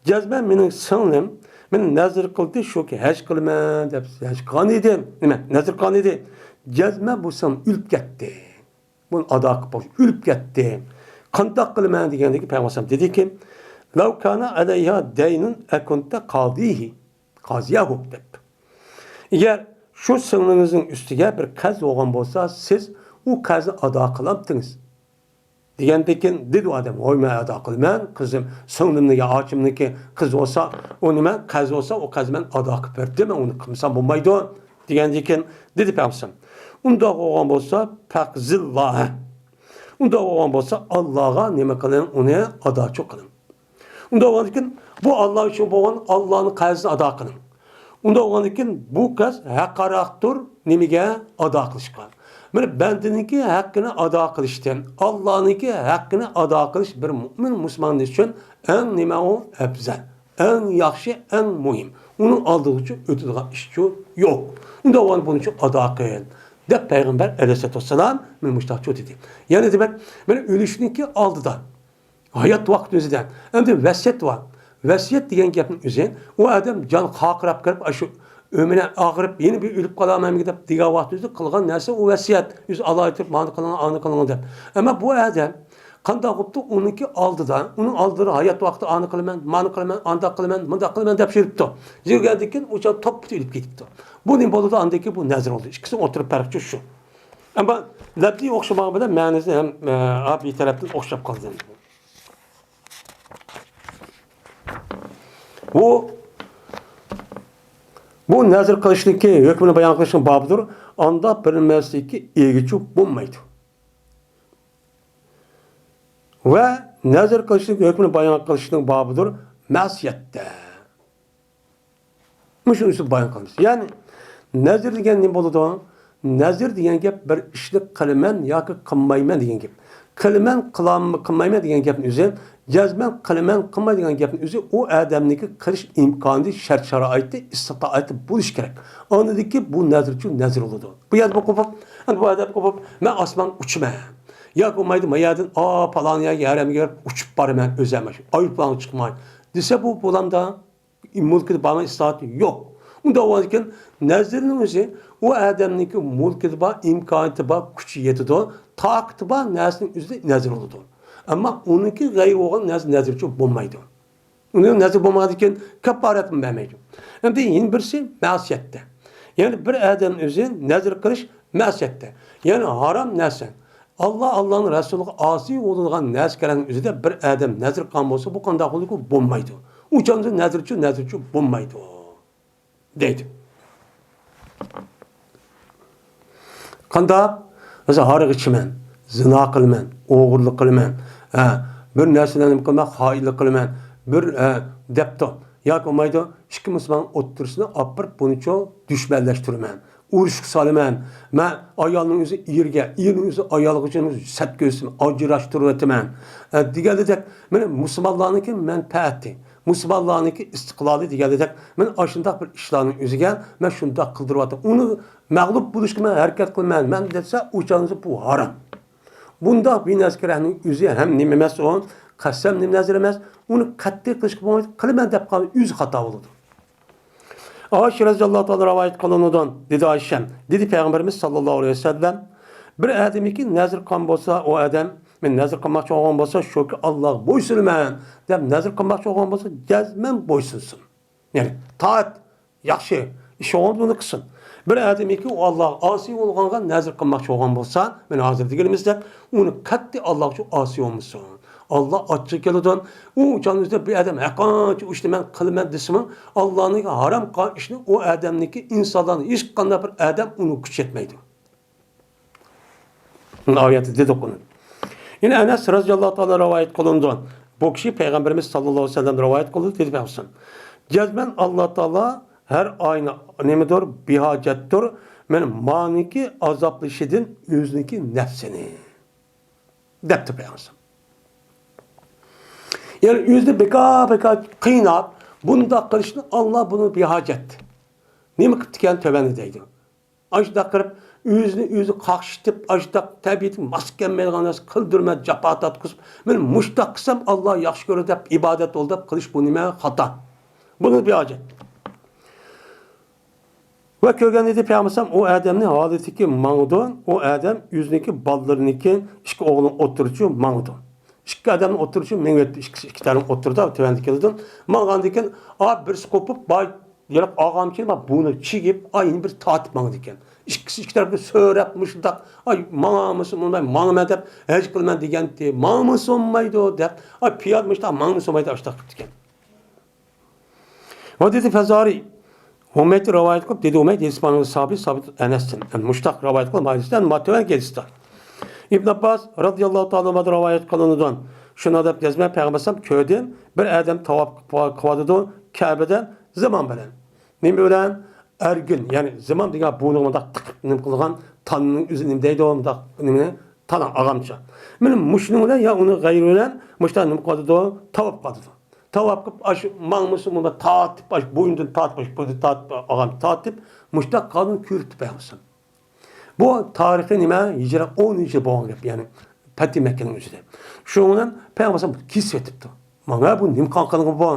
جەزمەن مېنىڭ سىڭلىم مېنى نەزىر قىلدى، شۇكى ھەج قىلىمەن دەپ ھەج قىلغان ئىدى. نېمە؟ نەزىر قىلغان ئىدى. جەزمەن بۇ سىڭلىم ئۆلۈپ كەتتى. بۇنى ئادا قىلىپ بولدى. ئۆلۈپ كەتتى. قانداق قىلىمەن دېگەندىكى پەيغەمبەر ئەلەيھىسسالام دېدىكى، لەۋ كانە ئەلەيھا دەينۇن ئەكۇنتە قازىيھى، قازىيەھۇ دەپ. ئەگەر شۇ سىڭلىڭىزنىڭ ئۈستىگە بىر قەرز بولغان بولسا، سىز ئۇ قەرزنى ئادا قىلامتىڭىز؟ دېگەندىكىن دېدى ئۇ ئادەم، ۋاي، مەن ئادا قىلىمەن، قىزىم، سىڭلىمنىڭ يا ئاچىمنىڭكى قىزى بولسا، ئۇنى مەن قەرز بولسا، ئۇ قەرزنى مەن ئادا قىلىپ بەردىم، مەن ئۇنى قىلمىسام بولمايدۇ، دېگەندىكىن دېدى پەيغەمبەر، ئۇنداق بولغان بولسا، فەقزىللاھە، ئۇنداق بولغان بولسا، ئاللاغا نېمە قىلىڭ، ئۇنى ئاداچۇ قىلىڭ. ئۇنداق بولغاندىكىن، بۇ ئاللا ئۈچۈن بولغان ئاللانىڭ قەرزىنى ئادا قىلىڭ. ئۇنداق بولغاندىكىن، بۇ قەرز ھەققاراقتۇر نېمىگە؟ ئادا قىلىشقا. مانا بەندىنىڭكى ھەققىنى ئادا قىلىشتىن، ئاللانىڭكى ھەققىنى ئادا قىلىش بىر مۆمىن مۇسۇلمان ئۈچۈن ئەڭ نېمە ئۇ؟ ئەپزەل، ئەڭ ياخشى، ئەڭ مۇھىم. ئۇنىڭ ئالدىغىچۇ ئۆتىدىغان ئىشچۇ يوق. ئۇنداق بولغاندا بۇنىچۇ ئادا قىل، دەپ پەيغەمبەر ئەلەيھىسسالاتۇ ۋەسسالام مانا مۇشۇنداقچۇ دېدى. يەنە دېمەك، مانا ئۆلۈشنىڭكى ئالدىدا ھايات ۋاقىت ئۆزىدە. ئەمدى ۋەسىيەت بار. ۋەسىيەت دېگەن گەپنىڭ ئۆزى، ئۇ ئادەم جان قاقىراپ كىرىپ، ئاشۇ ئۆمىلەر ئاغرىپ، يەنە بىر ئۆلۈپ قالامەنمىكىن دەپ دېگەن ۋاقىت ئۆزىدە قىلغان نەرسە ئۇ ۋەسىيەت. ئۆزى ئالايىتىپ، مانى قىلىڭ، ئانى قىلىڭ دەپ. ئەمما بۇ ئادەم قانداق بوپتۇ؟ ئۇنىڭكى ئالدىدا، ئۇنىڭ ئالدىدا ھايات ۋاقتىدا ئانى قىلىمەن، مانى قىلىمەن، ئانداق قىلىمەن، مۇنداق قىلىمەن دەپ يۈرۈپتۇ. يۈرگەندىن كېيىن ئۇ چاغ توپپىتى ئۆلۈپ كېتىپتۇ. بۇ نېمە بولىدۇ؟ ئاندىن كېيىن بۇ نەزىر بولىدۇ. ئىككىسىنىڭ ئوتتۇرا پەرقى شۇ. ئەمما لەپزى ئوخشىمىغان بىلەن مەنىسى ھەم، ئە، بىر تەرەپتىن ئوخشاپ قالدى. بۇ، بۇ نەزىر قىلىشنىڭكى ھۆكمىنى بايان قىلىشنىڭ بابىدۇر. ئاندا بىر نەرسىگە ئىگىچى بولمايدۇ. ۋە نەزىر قىلىشنىڭ ھۆكمىنى بايان قىلىشنىڭ بابىدۇر مەسىيەتتە. مۇشۇ ئۈچۈن بايان قىلىمىز. يەنى، نەزىر دېگەن نېمە بولىدۇ؟ نەزىر دېگەن گەپ بىر ئىشنى قىلىمەن ياكى قىلمايمەن دېگەن گەپ. قىلىمەن، قىلام-، قىلمايمەن دېگەن گەپنىڭ ئۆزى، جەزمەن قىلىمەن، قىلماي دېگەن گەپنىڭ ئۆزى ئۇ ئادەمنىڭكى قىلىش ئىمكانى، شەرت-شارائىتى، ئىستىتائىتى بولۇشى كېرەك. ئاندىكى بۇ نەزىرچۇ نەزىر بولىدۇ. بۇ يەردە بۇ قوپۇپ، ئەمدى بۇ ئادەم قوپۇپ، مەن ئاسمانغا ئۇچىمەن. ياكى بولمايدۇ، ما يەردىن، ئا، پالان يەرگە، ھەرەمگە بېرىپ ئۇچۇپ بارىمەن، ئۆزۈم ئاشۇ ئايروپىلانغا چىقماي دېسە، بۇ بولامدا مۈلكىدە بارماي ئىستىلاھاتى يوق. ئۇنداق بولغاندىكىن، نەزىرنىڭ ئۆزى ئۇ ئادەمنىڭكى مۈلكىدە بار، ئىمكانىيىتى بار، كۈچى يېتىدۇ، تاقىتى بار نەرسىنىڭ ئۆزىدە نەزىر بولىدۇ. ئەمما ئۇنىڭكى غەيرى بولغان نەرسە نەزىرچۇ بولمايدۇ. ئۇنىڭ نەزىرى بولمىغاندىكىن كاپپارەتمۇ بەرمەيدۇ. ئەمدى يەنە بىرسى مەسىيەتتە. يەنى بىر ئادەم ئۆزى نەزىر قىلىش مەسىيەتتە. يەنى ھارام نەرسە. ئاللا، ئاللانىڭ رەسۇلىغا ئاسىي بولىدىغان نەرسىلەرنىڭ ئۆزىدە بىر ئادەم نەزىر قىلغان بولسا، بۇ قانداق بولىدۇ؟ بولمايدۇ. ئۇ چاغدا نەزىرچۇ، نەزىرچۇ بولمايدۇ. دەيدۇ. قانداق؟ مەسىلەن، ھاراق ئىچىمەن، زىنا قىلىمەن، ئوغرىلىق قىلىمەن، ھە، بىر نەرسىلەرنى نېمە قىلىمەن، خائىنلىق قىلىمەن، بىر، ھە، دەپتۇ. ياكى بولمايدۇ، ئىككى مۇسۇلمان ئوتتۇرىسىنى ئاپىرىپ، بۇنىچۇ دۈشمەنلەشتۈرىمەن، ئۇرۇشقا سالىمەن. مەن ئايالنىڭ ئۆزى ئېرىگە، ئېرنىڭ ئۆزى ئايالغا سەت كۆرسىتىمەن، ئاجراشتۇرۇۋېتىمەن، ھە، دېگەندەك، مانا مۇسۇلمانلارنىڭكى مەنپەئەتى. مۇسۇلمانلارنىڭكى ئىستىقلالى دېگەندەك، مەن ئاشۇنداق بىر ئىشلارنىڭ ئۆزىگە مەن شۇنداق قىلدۇرۇۋاتىمەن. ئۇنى مەغلۇپ بولۇشقا مەن ھەرىكەت قىلىمەن، مەن دېسە، ئۇ چاغدا بۇ ھارام. بۇنداق بىنەزكىرەھنىڭ ئۆزى ھەم نېمە ئەمەس ئۇ، قەسەم نېمە نەزىر ئەمەس، ئۇنى قەتئىي قىلىشقا بولمايدۇ، قىلىمەن دەپ قالغان ئۆزى خاتا بولىدۇ. ئائىشە رەزىياللاھۇ تائالا رىۋايەت قىلىنىدۇ، دېدى ئائىشەم، دېدى پەيغەمبىرىمىز ساللاللاھۇ ئەلەيھى ۋەسەللەم، بىر ئادەمكى نەزىر قىلغان بولسا، ئۇ ئادەم، مەن نەزىر قىلماقچى بولغان بولسا، شۇكى ئاللاغا بويسۇنىمەن دەپ نەزىر قىلماقچى بولغان بولسا، جەزمەن بويسۇنسۇن. يەنى تائەت، ياخشى ئىش بولغان بۇنى قىلسۇن. بىر ئادەمكى ئۇ ئاللاغا ئاسىي بولغانغا نەزىر قىلماقچى بولغان بولسا، مەن ھازىر دېگىنىمىزدەك، ئۇنى قەتئىي ئاللا ئۈچۈن ئاسىي بولمىسۇن. ئاللا ئاچچىقى كېلىدۇ. ئۇ چاغنىڭ ئۆزىدە بىر ئادەم ھەرقانچە ئۇ ئىشنى مەن قىلىمەن دېسىمۇ، ئاللانىڭ ھارام قىلغان ئىشىنى ئۇ ئادەمنىڭكى ئىنسانلارنىڭ ھېچقانداق بىر ئادەم ئۇنىڭغا كۈچ يەتمەيدۇ. مۇنۇ ئايەتتە دېدۇق ئۇنى. يەنە ئەنەس رەزىياللاھۇ تائالا رىۋايەت قىلىنىدۇ. بۇ كىشى پەيغەمبىرىمىز ساللاللاھۇ ئەلەيھى ۋەسەللەم رىۋايەت قىلدى، دېدى پەيغەمبىرىمىز، جەزمەن ئاللا تائالا ھەر ئاينى نېمىدۇر بىھاجەتتۇر، مانا مانىكى ئازابلىشىدىن ئۆزىنىڭكى نەپسىنى، دەپتۇ پەيغەمبىرىمىز. يەنى ئۆزىنى بىكار-بىكار قىيناپ، بۇنداق قىلىشنى ئاللا بۇنى بىھاجەت. نېمە قىپتىكەن تۆۋەندە دەيدۇ. ئاشۇنداق قىلىپ، ئۆزىنى ئۆزى قاقشىتىپ، ئاشۇنداق تەبىئىتىگە ماس كەلمەيدىغان نەرسە قىلدۇرمەن، جاپا تارتقۇزۇپ، مەن مۇشۇنداق قىلسام، ئاللا ياخشى كۆرىدۇ دەپ، ئىبادەت بولدى دەپ قىلىش بۇ نېمە؟ خاتا. بۇنى بىھاجەت. ۋە كۆرگەن ئىدى پەيغەمبەر ئۇ ئادەمنى ھالىتىكى ماڭىدۇ، ئۇ ئادەم ئۆزىنىڭكى بالىلىرىنىڭكى ئىككى ئوغلىنىڭ ئوتتۇرىچۇ ماڭىدۇ. ئىككى ئادەمنىڭ ئوتتۇرىچۇ مېڭىۋەتتى، ئىككىسى ئىككى تەرەپ ئوتتۇرىدا تۆۋەندە كېلىدۇ. ماڭغاندىن كېيىن، ئا، بىرسى قوپۇپ، باي، ياق، ئاغام كېلىپ، بۇنى چىگىپ، ئا، يەنە بىر تارتىپ ماڭىدىكەن. ئىككىسى ئىككى تەرەپكە سۆرەپ مۇشۇنداق، ئاي، ماڭامسۇن، بولماي ماڭىمەن دەپ، ھەج قىلىمەن دېگەنتى، ماڭمىسا بولمايدۇ دەپ، ئا، پىيادە مۇشۇنداق ماڭمىسا بولمايدۇ، ئاشۇنداق قىپتىكەن. ۋە دېدى فەزارى، ھۇمەيد رىۋايەت قىلىپ، دېدى ھۇمەيد، ھېسمانىڭ سابىت، سابىت ئەنەستىن. يەنى مۇشتاق رىۋايەت قىلىپ، ھەدىستە، مۇتەۋەن كېلىشتى. ئىبن ئابباس رازىياللاھۇ تائالا ئانھۇدىن رىۋايەت قىلىنىدۇ. شۇنىڭ دەپ يازماي پەيغەمبەر ئەلەيھىسسالام كۆردۈم، بىر ئادەم تاۋاپ قىلىۋاتىدۇ كەبىدە زىمام بىلەن. نېمە بىلەن؟ ئەرگۈن، يەنى زىمام دېگەن بۇنى مۇنداق تىقىپ نېمە قىلغان، تاننىڭ ئۆزى نېمە دەيدۇ، مۇنداق نېمىنى، تانا ئاغامچا. مانا مۇشۇنىڭ بىلەن يا ئۇنىڭ غەيرى بىلەن مۇشۇنداق نېمە قىلىۋاتىدۇ، تاۋاپ قىلىۋاتىدۇ. تاۋاپ قىلىپ، ئاشۇ ماڭمىسا مۇنداق تارتىپ، ئاشۇ بوينىدىن تارتىپ، ئاشۇ بوينىدىن تارتىپ، ئاغام تارتىپ، مۇشتاق قالدىن كۆرۈپتۇ پەيغەمبەر. بۇ تارىخى نېمە؟ ھىجرە ئونىنچى يىل بولغان گەپ، يەنى پەتھى مەككىنىڭ ئۆزىدە. شۇنىڭ بىلەن پەيغەمبەر كېسىۋېتىپتۇ. ماڭا بۇ نېمە قىلغان بۇ؟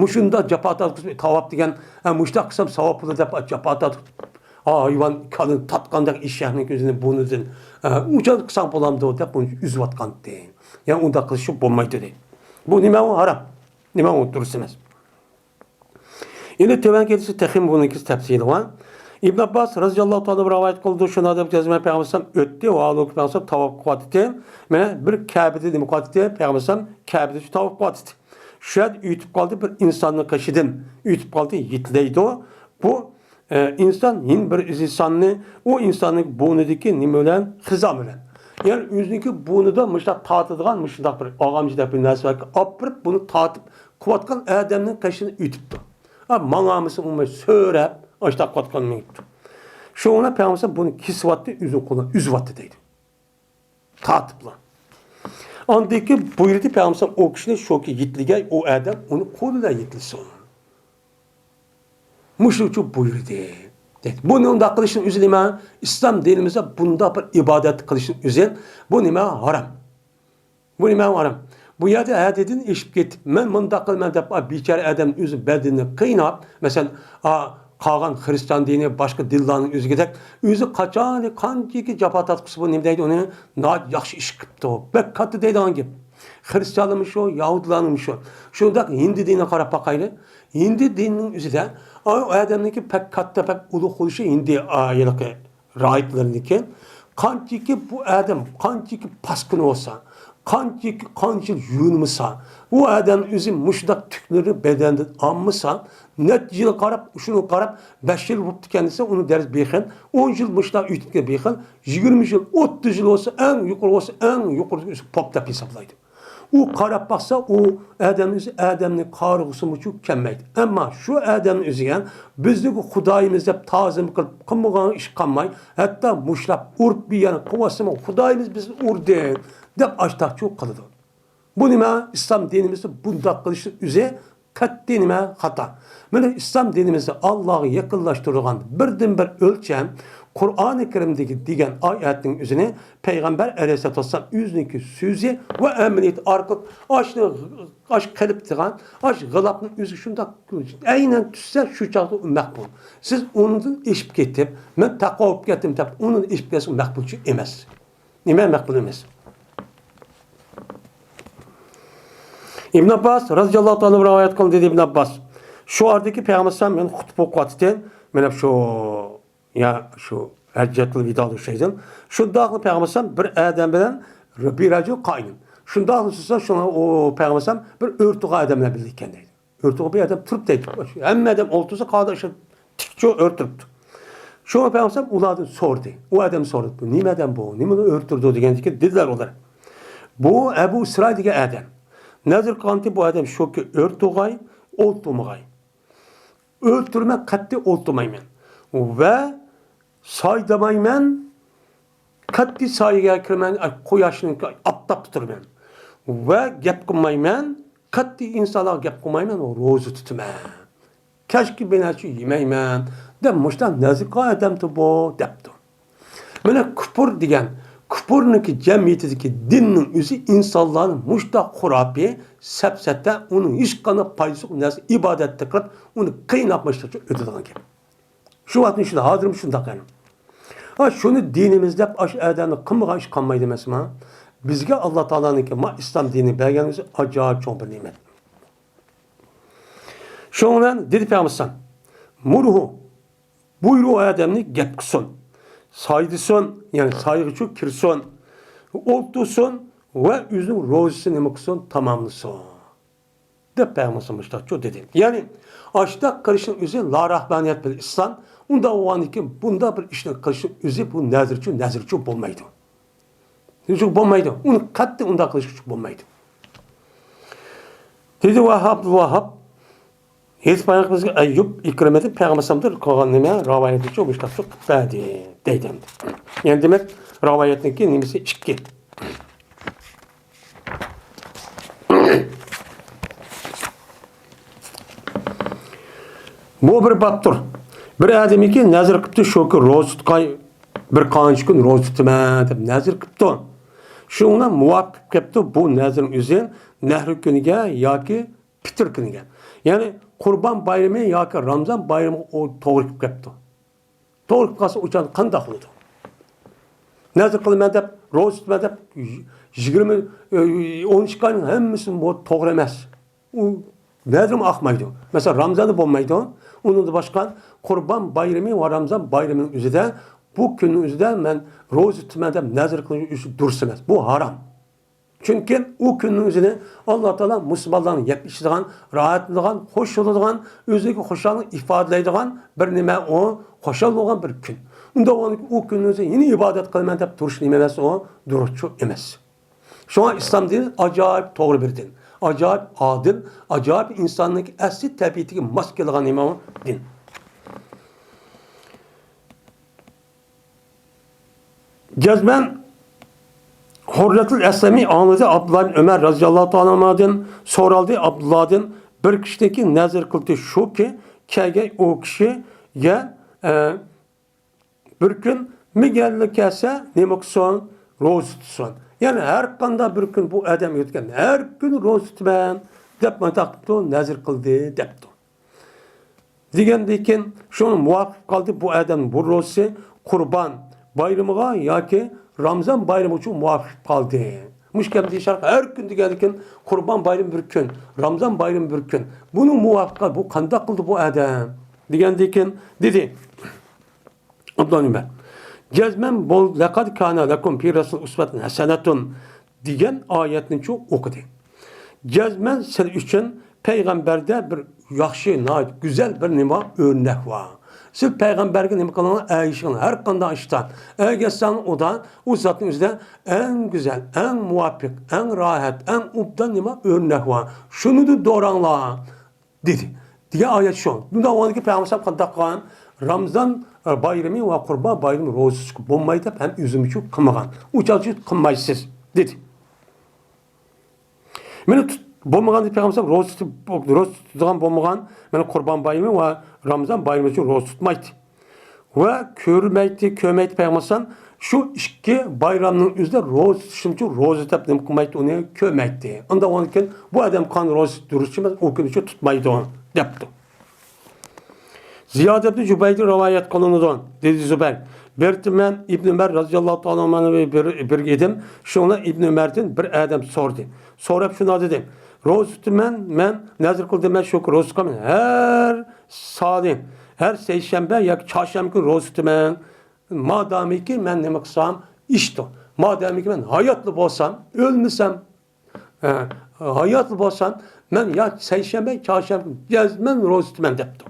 مۇشۇنداق جاپا تارتقۇزۇپ تاۋاپ دېگەن، ئە، مۇشۇنداق قىلسام ساۋاب بولىدۇ دەپ جاپا تارتقۇزۇپ، ئا، ھايۋان كالىنى تاتقاندەك ئېشەكنىڭ كۆزىنى بۇرنىدىن، ئە، ئۇنچە قىلساڭ بولامدۇ دەپ بۇنى ئۈزۈۋاتقانتى. يا ئۇنداق قىلىش بولمايدۇ دەيدۇ. بۇ نېمە ئۇ؟ ھارام. نېمە ئۇ؟ دۇرۇس ئەمەس. ئەمدى تۆۋەنكى ھەدىستە تېخىمۇ بۇنىڭكى تەپسىلى بار. ئىبن ئابباس رازىياللاھۇ تائالا رىۋايەت قىلىدۇ، شۇنىڭ دەپ جەزمەن پەيغەمبەر ئۆتتى، ۋە ھالبۇكى پەيغەمبەر تاۋاپ قىلىۋاتىتتى. مانا بىر كەبىدە نېمە قىلىۋاتىتتى؟ پەيغەمبەر كەبىدە تاۋاپ قىلىۋاتىتتى. شۇ يەردە ئۆتۈپ قالدى، بىر ئىنساننىڭ قېشىدىن ئۆتۈپ قالدى، يېتىلەيدۇ. بۇ، ئە، ئىنسان يەنە بىر ئىنساننى، ئۇ ئىنساننىڭ بوينىدىكى نېمە بىلەن؟ خىزان بىلەن. يەنى ئۆزىنىڭكى بوينىدا مۇشۇنداق تارتىدىغان، مۇشۇنداق بىر ئاغامچىدەك بىر نەرسە باركەن، ئاپىرىپ بۇنى تارتىپ قىلىۋاتقان ئادەمنىڭ قېشىدىن ئۆتۈپتۇ. ھە، ماڭامسا ئۇنى سۆرەپ، ئاشۇنداق قىلىۋاتقان مېڭىپتۇ. شۇڭا پەيغەمبەر بۇنى كېسىۋاتتى، ئۆزىنىڭ قولىنى ئۈزۈۋاتتى دەيدۇ. تارتىپلا. ئاندىن كېيىن بۇيرۇدى پەيغەمبەر ئۇ كىشىنى، شۇكى يېتىلگەي ئۇ ئادەم ئۇنى قولى بىلەن يېتىلسۇن. مۇشۇنىڭ ئۈچۈن بۇيرۇدى. بۇنى ئۇنداق قىلىشنىڭ ئۆزى نېمە؟ ئىسلام دىنىمىزدا بۇنداق بىر ئىبادەت قىلىشنىڭ ئۆزى، بۇ نېمە؟ ھارام. بۇ نېمە؟ ھارام. بۇ يەردە ھەددىدىن ئېشىپ كېتىپ، مەن مۇنداق قىلىمەن دەپ، ئا، بىچارە ئادەم ئۆزى بەدىنىنى قىيناپ، مەسىلەن، ئا، قالغان خىرىستىيان دىنى، باشقا دىنلارنىڭ ئۆزىگىدەك، ئۆزى قاچانلىك قانچىكى جاپا تارتقۇسى بۇ نېمە دەيدۇ، ئۇنى ناھايىتى ياخشى ئىش قىپتۇ، بەك كاتتا دەيدىغان گەپ. خىرىستىيانلارمۇ شۇ، يەھۇدىيلارنىڭمۇ شۇ. شۇنداق ھىندى دىنىغا قاراپ باقايلى. ھىندى دىنىنىڭ ئۆزىدە ئا، ئۇ ئادەمنىڭكى بەك كاتتا، بەك ئۇلۇغ بولۇشى ھىندى، ئا، ھېلىقى راھىبلىرىنىڭكى. قانچىكى بۇ ئادەم، قانچىكى پاسكىنا بولسا، قانچىكى، قانچە يىل يۇيۇنمىسا، ئۇ ئادەم ئۆزى مۇشۇنداق تۈكلىرىنى بەدەندىن ئالمىسا، نەچچە يىل قاراپ، شۇنىڭغا قاراپ، بەش يىل بوپتىكەن دېسە، ئۇنى دەرس بىخەن، ئون يىل مۇشۇنداق ئۆتۈپكەن بىخەن، يىگىرمە يىل، ئوتتۇز يىل بولسا، ئەڭ يۇقىرى بولسا، ئەڭ يۇقىرى پوپ دەپ ھېسابلايدۇ. ئۇ قاراپ باقسا، ئۇ ئادەمنىڭ ئۆزى ئادەمنى قارىغۇسىمۇچۇ كەلمەيدۇ. ئەمما شۇ ئادەمنىڭ ئۆزىگە بىزنىڭ خۇدايىمىز دەپ تازىم قىلىپ قىلمىغان ئىش قالماي، ھەتتا مۇشتلاپ ئۇرۇپ بىر يەرنى قىلىۋاتسىمۇ، خۇدايىمىز بىزنى ئۇردى دەپ ئاشتاقچۇ قىلىدۇ. بۇ نېمە؟ ئىسلام دىنىمىزدا بۇنداق قىلىشنىڭ ئۆزى قەتئىي نېمە؟ خاتا. مانا ئىسلام دىنىمىزدا ئاللاغا يېقىنلاشتۇرىدىغان بىردىنبىر ئۆلچەم قۇرئانى كەرىمدىكى دېگەن ئايەتنىڭ ئۆزىنى پەيغەمبەر ئەلەيھىسسالاتۇ ۋەسسالام ئۆزىنىڭكى سۆزى ۋە ئەمەلىيىتى ئارقىلىق ئاشۇنى، ئاش قېلىپ تۇرغان، ئاش غىلاپنىڭ ئۆزى شۇنداق ئەينەن چۈشسە، شۇ چاغدا ئۇ مەقبۇل. سىز ئۇنىڭدىن ئېشىپ كېتىپ، مەن تەقۋا بولۇپ كەتتىم دەپ، ئۇنىڭدىن ئېشىپ كەتسە، ئۇ مەقبۇلچۇ ئەمەس. نېمە مەقبۇل ئەمەس؟ ئىبن ئابباس رازىياللاھۇ تائالا رىۋايەت قىلدى، دېدى ئىبن ئابباس. شۇ ئارىدىكى پەيغەمبەر ئەلەيھىسسالام مېنى خۇتبە ئوقۇۋاتىدۇ. مانا شۇ، يا شۇ ھەججەتۇل ۋىدادىن شەيدىن. شۇنداقلا پەيغەمبەر ئەلەيھىسسالام بىر ئادەم بىلەن بىر رەجۇل قائىم. شۇنداقلا سىزسە شۇڭا ئۇ پەيغەمبەر ئەلەيھىسسالام بىر ئۆرتۇغا ئادەملەر بىللە ئىكەن دەيدۇ. ئۆرتۇغا بىر ئادەم تۇرۇپ دەيدۇ. ھەممە ئادەم ئولتۇرسا قالدى، شۇ تىكچۇ ئۆرتۈرۈپتۇ. شۇڭا پەيغەمبەر ئۇلاردىن سورىدى. ئۇ ئادەم سورىدى، نېمە ئادەم بۇ؟ نېمىنى ئۆرتۈردى دېگەندىكىن دېدىلەر ئۇلار. بۇ ئەبۇ ئىسرائىل دېگەن ئادەم. نەزىر قىلغانتى بۇ ئادەم شۇكى ئۆرتۇغاي، ئولتۇرمىغاي. ئۆلتۈرمەن، قەتئىي ئولتۇرمايمەن. ۋە سايدىمايمەن، قەتئىي سايىگە كىرمەن، قۇياشنىڭ ئاپتاپتا تۇرىمەن. ۋە گەپ قىلمايمەن، قەتئىي ئىنسانلارغا گەپ قىلمايمەن، روزا تۇتىمەن. كەچكى بىر نەرسە يېمەيمەن، دەپ مۇشۇنداق نەزىر قىلغان ئادەمتى بۇ، دەپتۇ. مانا كۇپۇر دېگەن، كۇپۇرنىڭكى جەمئىيىتىدىكى دىننىڭ ئۆزى ئىنسانلارنى مۇشۇنداق خۇراپىي، سەپسەتە، ئۇنىڭ ھېچقانداق پايدىسى يوق نەرسە ئىبادەتتە قىلىپ، ئۇنى قىيناپ مۇشۇنداق ئۆتىدىغان گەپ. شۇ ۋاقىتنى شۇ ھازىرمۇ شۇنداق يەنى. ھا، شۇنى دىنىمىز دەپ ئاشۇ ئادەمنى قىلمىغان ئىش قالمايدۇ ئەمەسما؟ بىزگە ئاللا تائالانىڭكى ما ئىسلام دىنى بەرگەن ئۆزى ئاجايىپ چوڭ بىر نېمەت. شۇنىڭ بىلەن دېدى پەيغەمبەر ئەلەيھىسسالام، مۇرھۇ، بۇيرۇ ئادەمنى گەپ قىلسۇن، سايدىسۇن، يەنى سايغىچۇ كىرسۇن، ئولتۇرسۇن ۋە ئۆزىنىڭ روزىسىنى نېمە قىلسۇن؟ تاماملىسۇن. دەپ پەيغەمبىرىمىز مۇشۇنداقچۇ دېدى. يەنى ئاشتاق قىلىشنىڭ ئۆزى لا رەھبانىيەت بىل ئىسلام. ئۇنداق بولغاندىكىن بۇنداق بىر ئىشنى قىلىشنىڭ ئۆزى بۇ نەزىرچۇ، نەزىرچۇ بولمايدۇ. نەزىرچۇ بولمايدۇ. ئۇنى قەتئىي ئۇنداق قىلىشقا بولمايدۇ. دېدى ۋاھاب، ۋاھاب. ھېيت پەيغەمبىرىمىزگە ئەييۇب ئىكرىمىدىن پەيغەمبىرىمىزدىن قىلغان نېمە رىۋايەتنىچۇ مۇشۇنداقچۇ قىلىپ بەردى دەيدۇ. يەنى دېمەك رىۋايەتنىڭكى نېمىسى ئىككى. بۇ بىر بابتۇر. بىر ئادەمكى نەزىر قىپتۇ، شۇ كۈن روزا تۇتقاي، بىر قانچە كۈن روزا تۇتىمەن دەپ نەزىر قىپتۇ. شۇنىڭ مۇۋاپىق كەپتۇ بۇ نەزىرنىڭ ئۆزى نەھرى كۈنىگە ياكى پىتىر كۈنىگە. يەنى قۇربان بايرىمى ياكى رامزان بايرىمىغا ئۇ توغرا كېلىپ كەپتۇ. توغرا قىلسا ئۇچان قانداق بولىدۇ؟ نەزىر قىلىمەن دەپ، روزا تۇتىمەن دەپ، يىگىرمە، ئون ئىككى ئاينىڭ ھەممىسى بۇ توغرا ئەمەس. ئۇ نەزىرمۇ ئاقمايدۇ. مەسىلەن، رامزاندا بولمايدۇ. ئۇنىڭدىن باشقا قۇربان بايرىمى ۋە رامزان بايرىمىنىڭ ئۆزىدە، بۇ كۈننىڭ ئۆزىدە مەن روزا تۇتىمەن دەپ نەزىر قىلىش ئىشى دۇرۇس ئەمەس. بۇ ھارام. چۈنكى ئۇ كۈننىڭ ئۆزىنى ئاللا تائالا مۇسۇلمانلارنى يەپ ئىچىدىغان، راھەتلىنىدىغان، خوش بولىدىغان، ئۆزىنىڭكى خۇشاللىقىنى ئىپادىلەيدىغان بىر نېمە ئۇ، خۇشال بولغان بىر كۈن. ئۇنداق بولغاندىكىن ئۇ كۈننىڭ ئۆزى يەنە ئىبادەت قىلىمەن دەپ تۇرۇش نېمە ئەمەس ئۇ، دۇرۇسچۇ ئەمەس. شۇڭا ئىسلام دىنى ئاجايىپ توغرا بىر دىن، ئاجايىپ ئادىل، ئاجايىپ ئىنساننىڭكى ئەسلى تەبىئىتىگە ماس كېلىدىغان نېمە ئۇ دىن. جەزمەن ھۇررەتۇل ئەسلەمى ئاڭلىدى، ئابدۇللا ئىبن ئۆمەر رەزىياللاھۇ تائالا ئەنھۇدىن سورالدى، ئابدۇللادىن بىر كىشىدىكى نەزىر قىلدى شۇكى، كەلگەن ئۇ كىشىگە، ئە، بىر كۈن مىگەللا كەلسە، نېمە قىلسۇن؟ روزا تۇتسۇن. يەنى ھەر قانداق بىر كۈن بۇ ئادەم ئۆتكەن، ھەر كۈن روزا تۇتىمەن دەپ مۇنداق قىپتۇ، نەزىر قىلدى دەپتۇ. دېگەندىن كېيىن شۇڭا مۇۋاپىق قالدى، بۇ ئادەم بۇ روزىسى قۇربان بايرىمىغا ياكى رامزان بايرىمى ئۈچۈن مۇۋاپىق قالدى. مۇشۇ گەپنى دېيىش ئارقىلىق ھەر كۈن دېگەندىن كېيىن قۇربان بايرىمى بىر كۈن، رامزان بايرىمى بىر كۈن. بۇنى مۇۋاپىق قىل، بۇ قانداق قىلدى بۇ ئادەم؟ دېگەندىن كېيىن دېدى. ئابدۇللا ئۆمەر. جەزمەن بول، لەقەد كانە لەكۇم فى رەسۇل ئۇسۋەتۇن ھەسەنەتۇن دېگەن ئايەتنىچۇ ئوقۇدى. جەزمەن سىلەر ئۈچۈن پەيغەمبەردە بىر ياخشى، ناھايىتى گۈزەل بىر نېمە، ئۆرنەك بار. سىز پەيغەمبەرگە نېمە قىلىڭلار، ئەگىشىڭلار، ھەر قانداق ئىشتا ئەگەشسەڭلار ئۇدا، ئۇ زاتنىڭ ئۆزىدە ئەڭ گۈزەل، ئەڭ مۇۋاپىق، ئەڭ راھەت، ئەڭ ئوبدان نېمە، ئۆرنەك بار. شۇنىدىن دوراڭلار. دېدى. دېگەن ئايەت شۇ. بۇنداق بولغاندىكىن پەيغەمبەر قانداق قىلغان؟ رامزان، ئە، بايرىمى ۋە قۇربان بايرىمى روزىسى بولمايدۇ دەپ ھەم ئۆزىمىزچۇ قىلمىغان. ئۇ چاغدا قىلمايسىز، دېدى. مانا تۇت-، بولمىغاندا پەيغەمبەر روزا تۇتۇپ، روزا تۇتىدىغان بولمىغان، مانا قۇربان بايرىمى ۋە رامزان بايرىمى ئۈچۈن روزا تۇتمايتتى. ۋە كۆرمەيتتى، كۆرمەيتتى پەيغەمبەر ئالەيھىسسالام شۇ ئىككى بايرامنىڭ ئۆزىدە روزا تۇتۇشنىچۇ روزا دەپ نېمە قىلمايتتى، ئۇنى كۆرمەيتتى. ئانداق بولغاندىكىن بۇ ئادەم قىلغان روزا دۇرۇس ئەمەس، ئۇ كۈنىچۇ تۇتمايدۇ دەپتۇ. زىياد ئىبنى جۇبەيردىن رىۋايەت قىلىنىدۇ، دېدى زۇبەير. بىر كۈنى مەن ئىبنى ئۆمەر رازىياللاھۇ تائالا ئەنھۇ بىلەن بىر، بىرگە ئىدىم. شۇڭا ئىبنى ئۆمەردىن بىر ئادەم سورىدى. سوراپ شۇنداق دېدى، روزا تۇتىمەن، مەن نەزىر قىلدىم، مەن شۇ كۈنى روزا تۇتقان، ھەر سالى، ھەر سەيشەنبە ياكى چارشەنبە كۈنى روزا تۇتىمەن. مادامىكى مەن نېمە قىلسام، ئىشتۇ. مادامىكى مەن ھاياتلا بولسام، ئۆلمىسەم، ھە، ھاياتلا بولسام، مەن يا سەيشەنبە، چارشەنبە جەزمەن روزا تۇتىمەن دەپتۇ.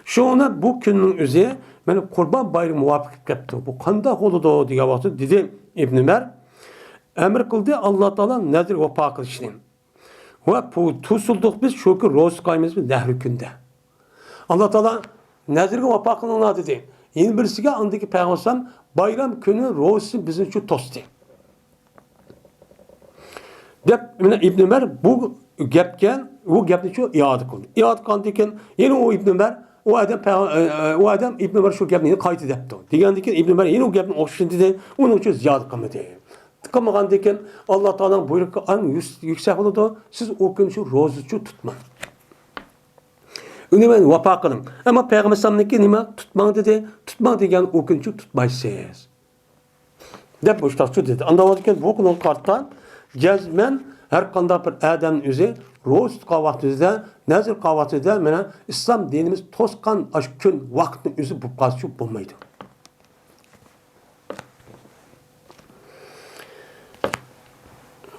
شۇڭا بۇ كۈننىڭ ئۆزى مانا قۇربان بايرىمى مۇۋاپىق كېلىپ كەپتۇ. بۇ قانداق بولىدۇ دېگەن ۋاقىتتا دېدى ئىبنى ئۆمەر، ئەمر قىلدى ئاللا تائالا نەزىر ۋاپا قىلىشنى. ۋە پۇ-، توسۇلدۇق بىز، شۇ كۈن روزا تۇتقانمىز بىز نەھرى كۈندە. ئاللا تائالا نەزىرگە ۋاپا قىلىڭلار دېدى. يەنە بىرسىگە ئاندىكى پەيغەمبەر بايرام كۈنى روزىسى بىزنى شۇ توستى. دەپ، مانا ئىبنى ئۆمەر بۇ گەپكە، بۇ گەپنى شۇ ئىئادە قىلدى. ئىئادە قىلغاندىن كېيىن يەنە ئۇ ئىبنى ئۆمەر، ئۇ ئادەم پەيغە-، ئە، ئە، ئۇ ئادەم ئىبنى ئۆمەر شۇ گەپنى يەنە قايتا دەپتۇ. دېگەندىن كېيىن ئىبنى ئۆمەر يەنە ئۇ گەپنى ئوخشىشىنى دېدى، ئۇنىڭ ئۈچۈن زىيادە قىلمىدى. قىلمىغاندىن كېيىن ئاللا تائالانىڭ بۇيرۇقى ئەڭ يۈس-، يۈكسەك بولىدۇ، سىز ئۇ كۈن شۇ روزىچۇ تۇتماڭ. ئۇنى مەن ۋاپا قىلدىم. ئەمما پەيغەمبەر ئەلەيھىسسالامنىڭكى نېمە؟ تۇتماڭ دېدى. تۇتماڭ دېگەن ئۇ كۈنچۇ تۇتمايسىز. دەپ مۇشتاقچۇ دېدى. ئاندىن كېيىن بۇ كۈنگە قارىتا جەزمەن ھەر قانداق بىر ئادەم ئۆزى روزا تۇتقان ۋاقتىدا، نەزىر قىلغان ۋاقتىدا، مانا ئىسلام دىنىمىز توسقان ئاشۇ كۈن ۋاقىتنىڭ ئۆزى بولۇپ قالسىچۇ بولمايدۇ.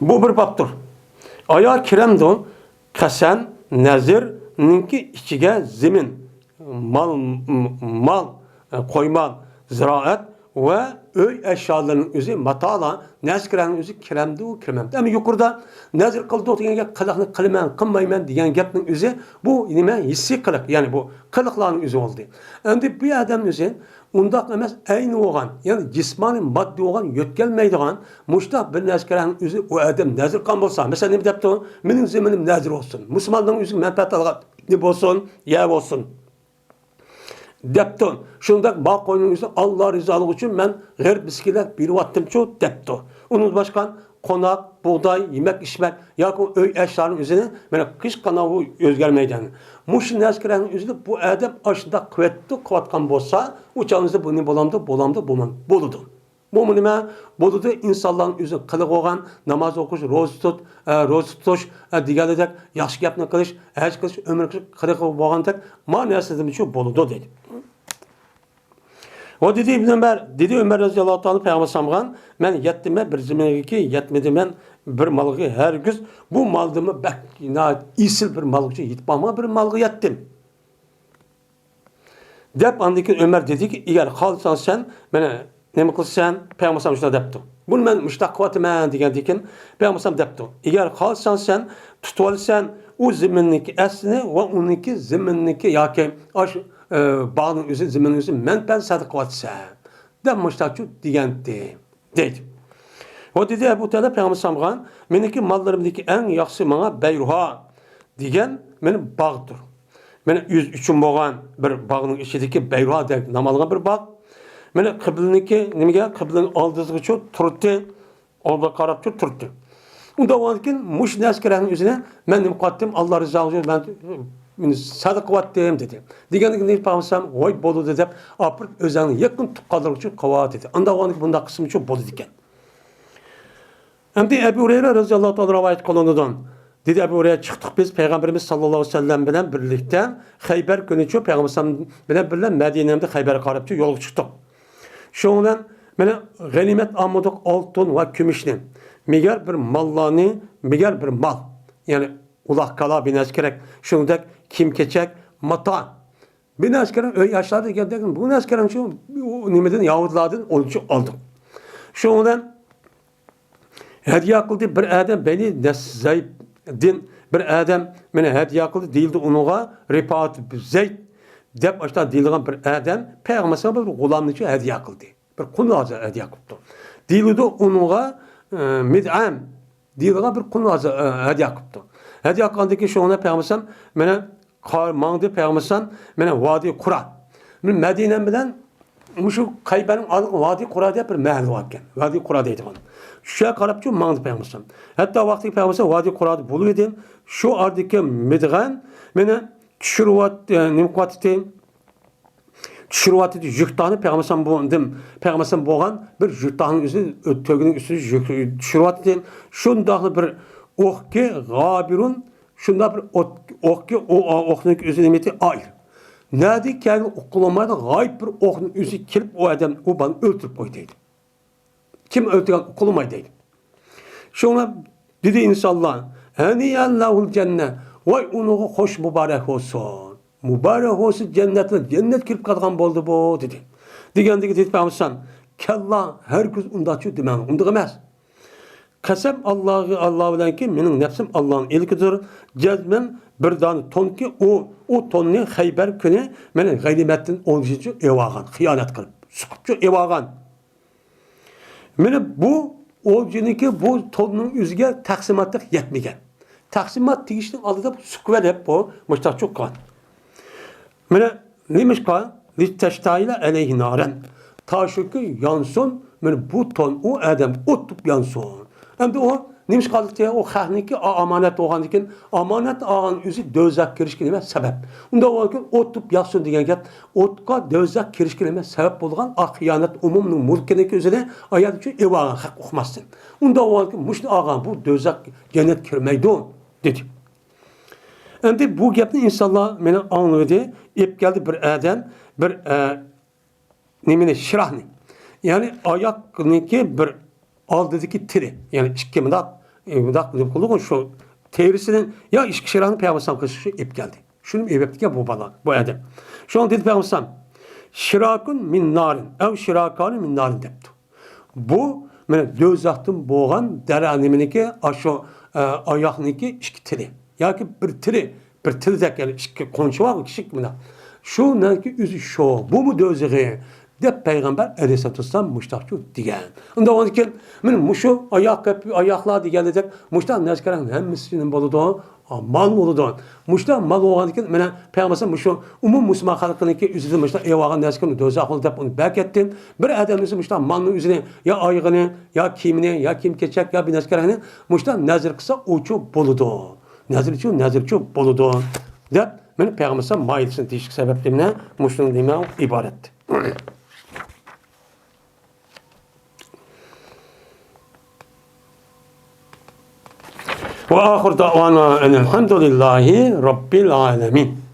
بۇ بىر بابتۇر. ئايا كىرەمدۇ؟ قەسەم، نەزىرنىڭكى ئىچىگە زېمىن، مال، مال، قوي مال، زىرائەت ۋە ئۆي ئەشيالىرىنىڭ ئۆزى، ماتالار، نەرسە كىرەمنىڭ ئۆزى كىرەمدۇ، كىرمەمدۇ؟ ئەمما يۇقىرىدا نەزىر قىلدۇق دېگەن گەپ، قىلىقنى قىلىمەن، قىلمايمەن دېگەن گەپنىڭ ئۆزى، بۇ نېمە؟ ھېسسىي قىلىق، يەنى بۇ قىلىقلارنىڭ ئۆزى بولدى. ئەمدى بۇ ئادەم ئۆزى ئۇنداق ئەمەس، ئەينى بولغان، يەنى جىسمانىي ماددىي بولغان يۆتكەلمەيدىغان مۇشۇنداق بىر نەرسىگە ئۆزى ئۇ ئادەم نەزىر قىلغان بولسا، مەسىلەن، نېمە دەپتۇ؟ مېنىڭ زېمىنىم نەزىر بولسۇن، مۇسۇلماننىڭ ئۆزىگە مەنپەئەت ئالغان نېمە بولسۇن، يەر بولسۇن دەپتۇ. شۇنداق مال قوينىڭ ئۆزىنى ئاللا رىزالىقى ئۈچۈن مەن غەرىب مىسكىنلەرگە بېرىۋاتتىمچۇ دەپتۇ. ئۇنىڭدىن باشقا قوناق، بۇغداي، يېمەك-ئىچمەك ياكى ئۆي ئەشيالىرىنىڭ ئۆزىنى، مانا، ھېچقانداق ئۇ ئۆزگەرمەيدۇ. مۇشۇ نەرسىلەرنىڭ ئۆزىنى بۇ ئادەم ئاشۇنداق قىلىۋەتتى، قىلىۋاتقان بولسا، ئۇ چاغنىڭ ئۆزىدە بۇ نېمە بولامدۇ؟ بولامدۇ؟ بولمام-، بولىدۇ. بۇمۇ نېمە؟ بولىدۇ، ئىنسانلارنىڭ ئۆزىنىڭ قىلىقى بولغان، ناماز ئوقۇش، روزا تۇت، ئە، روزا تۇتۇش، ئە، دېگەنلىدەك، ياخشى گەپنى قىلىش، ھەج قىلىش، ئۆمرە قىلىش قىلىقى بولغاندەك، ما نەرسىدىن شۇ بولىدۇ، دېدى. ۋە دېدى ئىبنى ئۆمەر، دېدى ئۆمەر رەزىياللاھۇ تائالا پەيغەمبەر ئەلەيھىسسالامغا، مەن يەتتىممەن بىر زېمىنگىكى، يەتمىدىم مەن بىر مالغا، ھەرگىز بۇ مالدىنمۇ بەك ناھايىتى ئېسىل بىر مالغىچە يېتىپ بارمىغان بىر مالغا يەتتىم. دەپ ئاندىن كېيىن ئۆمەر دېدىكى، ئەگەر خالىساڭ سەن، مانا نېمە قىلىسەن؟ پەيغەمبەر ئەلەيھىسسالام شۇنداق دەپتۇ. بۇنى مەن مۇشۇنداق قىلىۋاتىمەن دېگەندىن كېيىن پەيغەمبەر ئەلەيھىسسالام دەپتۇ، ئەگەر خالىساڭ سەن تۇتۇۋالىسەن ئۇ زېمىننىڭكى ئەسلىنى ۋە ئۇنىڭكى زېمىننىڭكى ياكى ئاشۇ، ئە، باغنىڭ ئۆزى، زېمىننىڭ ئۆزى مەنپەئەت سەدىقە قىلىۋاتىسەن دەپ مۇشۇنداقچۇ دېگەنتى. دەيدۇ. ۋە دېدى ئەبۇ تەلھە پەيغەمبەر ئەلەيھىسسالامغا، مېنىڭكى ماللىرىمدىكى ئەڭ ياخشىسى ماڭا بەيرۇھا دېگەن مېنىڭ باغدۇر. مېنىڭ ئۆز ئۈچۈم بولغان بىر باغنىڭ ئىچىدىكى بەيرۇھا دەپ نام ئالغان بىر باغ. مانا قىبلىنىڭكى نېمىگە، قىبلىنىڭ ئالدىسىغىچۇ تۇردى. ئالدىغا قاراپچۇ تۇردى. ئۇنداق بولغاندىن كېيىن مۇشۇ نەسكەرەڭنىڭ ئۆزىنى مەن نېمە قىلاتتىم، ئاللا رىزاسى ئۈچۈن مەن مېنى سەدىقە قىلىۋەتتىم دېدى. دېگەندىن كېيىن پەيغەمبەر ۋەسسالام ۋاي بولىدۇ دەپ ئاپىرىپ ئۆزۈڭنىڭ يېقىن تۇغقانلىرىڭ ئۈچۈن قىلىۋەت دېدى. ئانداق بولغاندىن كېيىن بۇنداق قىسمىچۇ بولىدىكەن. ئەمدى ئەبۇ ھۇرەيرە رەزىياللاھۇ تائالا رىۋايەت قىلىنىدۇ. دېدى ئەبۇ ھۇرەيرە، چىقتۇق بىز پەيغەمبىرىمىز ساللاللاھۇ ئەلەيھى ۋەسەللەم بىلەن بىرلىكتە خەيبەر كۈنىچۇ پەيغەمبەر بىلەن بىللە مەدىنەمدە خەيبەرگە قاراپچۇ يولغا چىقتۇق. شۇنىڭ بىلەن مانا غەنىيمەت ئالمىدۇق ئالتۇن ۋە كۈمۈشنى، مىگەر بىر ماللارنى، مىگەر بىر مال، يەنى ئۇلاغ كالا بىر نەرسە كېرەك، شۇنىڭدەك كىيىم كېچەك، ماتا، بىر نەرسە كېرەك، ئۆي ئاشلار دېگەندەك، بۇ نەرسە كېرەك شۇ نېمىدىن، يەھۇدىيلاردىن ئۇنچە ئالدۇق. شۇنىڭ بىلەن ھەدىيە قىلدى بىر ئادەم بەنى نەسزەيدىن بىر ئادەم مېنى ھەدىيە قىلدى دېيىلدى ئۇنىڭغا رىپات زەيد دەپ ئاشۇنداق دېيىلىدىغان بىر ئادەم پەيغەمبەر بىر غۇلامنى ھەدىيە قىلدى. بىر قۇل ھەدىيە قىپتۇ. دېيىلىدۇ ئۇنىڭغا، ئە، مىدئەم دېيىلىدىغان بىر قۇل ھەدىيە قىپتۇ. ھەدىيە قىلغاندىن كېيىن شۇڭا پەيغەمبەر مېنى قار-، ماڭدى پەيغەمبەر مېنى ۋادى قۇرا. مەدىنە بىلەن مۇشۇ خەيبەرنىڭ ئارىلىقى ۋادى قۇرا دەپ بىر مەھەللە بار ئىكەن. ۋادى قۇرا دەيدىغان. شۇ يەرگە قاراپچۇ ماڭدى پەيغەمبەر. ھەتتا ۋاقتى پەيغەمبەر ۋادى قۇرادا بولۇۋىدى. شۇ ئارىدىكى مىدغەن مېنى چۈشۈرۈۋەت-، ئە، نېمە قىلىۋاتىدى؟ چۈشۈرۈۋاتىدى يۈكتانى پەيغەمبەر بۇ، پەيغەمبەر بولغان بىر يۈكتانىڭ ئۆزى، تۆگىنىڭ ئۈستىدە يۈك-، چۈشۈرۈۋاتىدى. شۇنداقلا بىر ئوقكى غابىرۇن، شۇنداق بىر ئوت-، ئوقكى، ئۇ، ئۇ ئوقنىڭ ئۆزى نېمىتى ئاير. نەدىن كەلگىنى ئۇقۇلمايدۇ، غايىب بىر ئوقنىڭ ئۆزى كېلىپ ئۇ ئادەم، ئۇ بالىنى ئۆلتۈرۈپ قويدى دەيدۇ. كىم ئۆلتۈرگەن ئۇقۇلمايدۇ دەيدۇ. شۇڭا دېدى ئىنسانلار، ھەنىيەن لەھۇل جەننە، ۋاي ئۇنىڭغا خوش مۇبارەك بولسۇن. مۇبارەك بولسۇن جەننەتنى، جەننەت كىرىپ قالغان بولدى بۇ دېدى. دېگەندىكى دېدى پەيغەمبەر، كەللا، ھەرگىز ئۇنداقچۇ دېمەڭ، ئۇنداق ئەمەس. قەسەم ئاللاغا، ئاللا بىلەنكى مېنىڭ نەپسىم ئاللانىڭ ئىلكىدۇر. جەزمەن بىر دانە تونكى ئۇ، ئۇ توننى خەيبەر كۈنى مېنىڭ غەنىيمەتتىن ئون بەشىنچى ئېۋالغان، خىيانەت قىلىپ، سوقۇپچۇ ئېۋالغان. مانا بۇ ئولجىنىڭكى بۇ توننىڭ ئۆزىگە تەقسىماتلىق يەتمىگەن. تەقسىمات تېگىشنىڭ ئالدىدا بۇ سۇكۇۋەلەپ بۇ مۇشتاق چوققان. مانا نېمىشقا؟ لىتەشتەئىلە ئەلەيھى نارەن. تا شۇكى يانسۇن، مانا بۇ تون ئۇ ئادەم ئوت تۇتۇپ يانسۇن. ئەمدى ئۇ نېمىشقا قالدى؟ ئۇ خەقنىڭكى ئا-، ئامانەت بولغاندىكىن، ئامانەت ئالغان ئۆزى دوزاخقا كىرىشكە نېمە سەۋەب؟ ئۇنداق بولغاندىكىن ئوت تۇتۇپ ياقسۇن دېگەن گەپ، ئوتقا، دوزاخقا كىرىشكە نېمە سەۋەب بولغان ئا خىيانەت ئومۇمنىڭ مۈلكىنىڭكى ئۆزىنى ئايال ئۈچۈن ئېۋالغان خەق ئۇقماستىن. ئۇنداق بولغاندىكىن مۇشۇنى ئالغان بۇ دوزاخ جەننەت كىرمەيدۇ دېدى. ئەمدى بۇ گەپنى ئىنسانلار مېنى ئاڭلىۋىدى، ئېلىپ كەلدى بىر ئادەم، بىر، ئە، نېمىنى، شىراھنى. يەنى ئاياقنىڭكى بىر ئالدىدىكى تىرى. يەنى ئىككى مۇنداق، ئى، مۇنداق نېمە قىلىدىغۇ شۇ تېرىسىنى يا ئىككى شىراھنى پەيغەمبەر قىلىش شۇ ئېلىپ كەلدى. شۇنى ئېلىپتىكەن بۇ بالا، بۇ ئادەم. شۇڭا دېدى پەيغەمبەر، شىراكۇن مىن نارىن، ئەۋ شىراكانى مىن نارىن دەپتۇ. بۇ، مانا، دوزاختىن بولغان دەرە نېمىنىكى، ئاشۇ، ئە، ئاياقنىڭكى ئىككى تىلى. ياكى بىر تىلى، بىر تىلدەك، يەنى ئىككى قونچا بار، كىچىك مانا. شۇنىڭكى ئۆزى شۇ، بۇمۇ دوزىخى، دەپ پەيغەمبەر ئەلەيھىسسالاتۇ ۋەسسالام مۇشتاقچۇ دېگەن. ئۇنداق بولغاندىكىن، مانا مۇشۇ ئاياق، ئاياقلار دېگەندەك، مۇشتاق نەرسىلەرنىڭ ھەممىسى نېمە بولىدۇ؟ مال بولىدۇ. مۇشۇنداق مال بولغاندىكىن، مانا، پەيغەمبەر مۇشۇ ئومۇم مۇسۇلمان خەلقىنىڭكى ئۆزىدىن مۇشۇنداق ئېلىۋالغان نەرسىنى دوزاخ بولىدۇ دەپ ئۇنى بەك ئەتتىم. بىر ئادەمنىڭ مۇشۇنداق مالنىڭ ئۆزىنى، يا ئايىغىنى، يا كىيىمىنى، يا كىيىم كېچەك، يا بىر نەرسىلەرنى مۇشۇنداق نەزىر قىلسا، ئۇچۇ بولىدۇ. نەزىرچۇ، نەزىرچۇ بولىدۇ، دەپ، مانا، پەيغەمبەر مايىلسىن دېيىشكە سەۋەب دېمە، مۇشۇنىڭ دېمە ئىبارەت. وآخر دعوانا أن الحمد لله رب العالمين.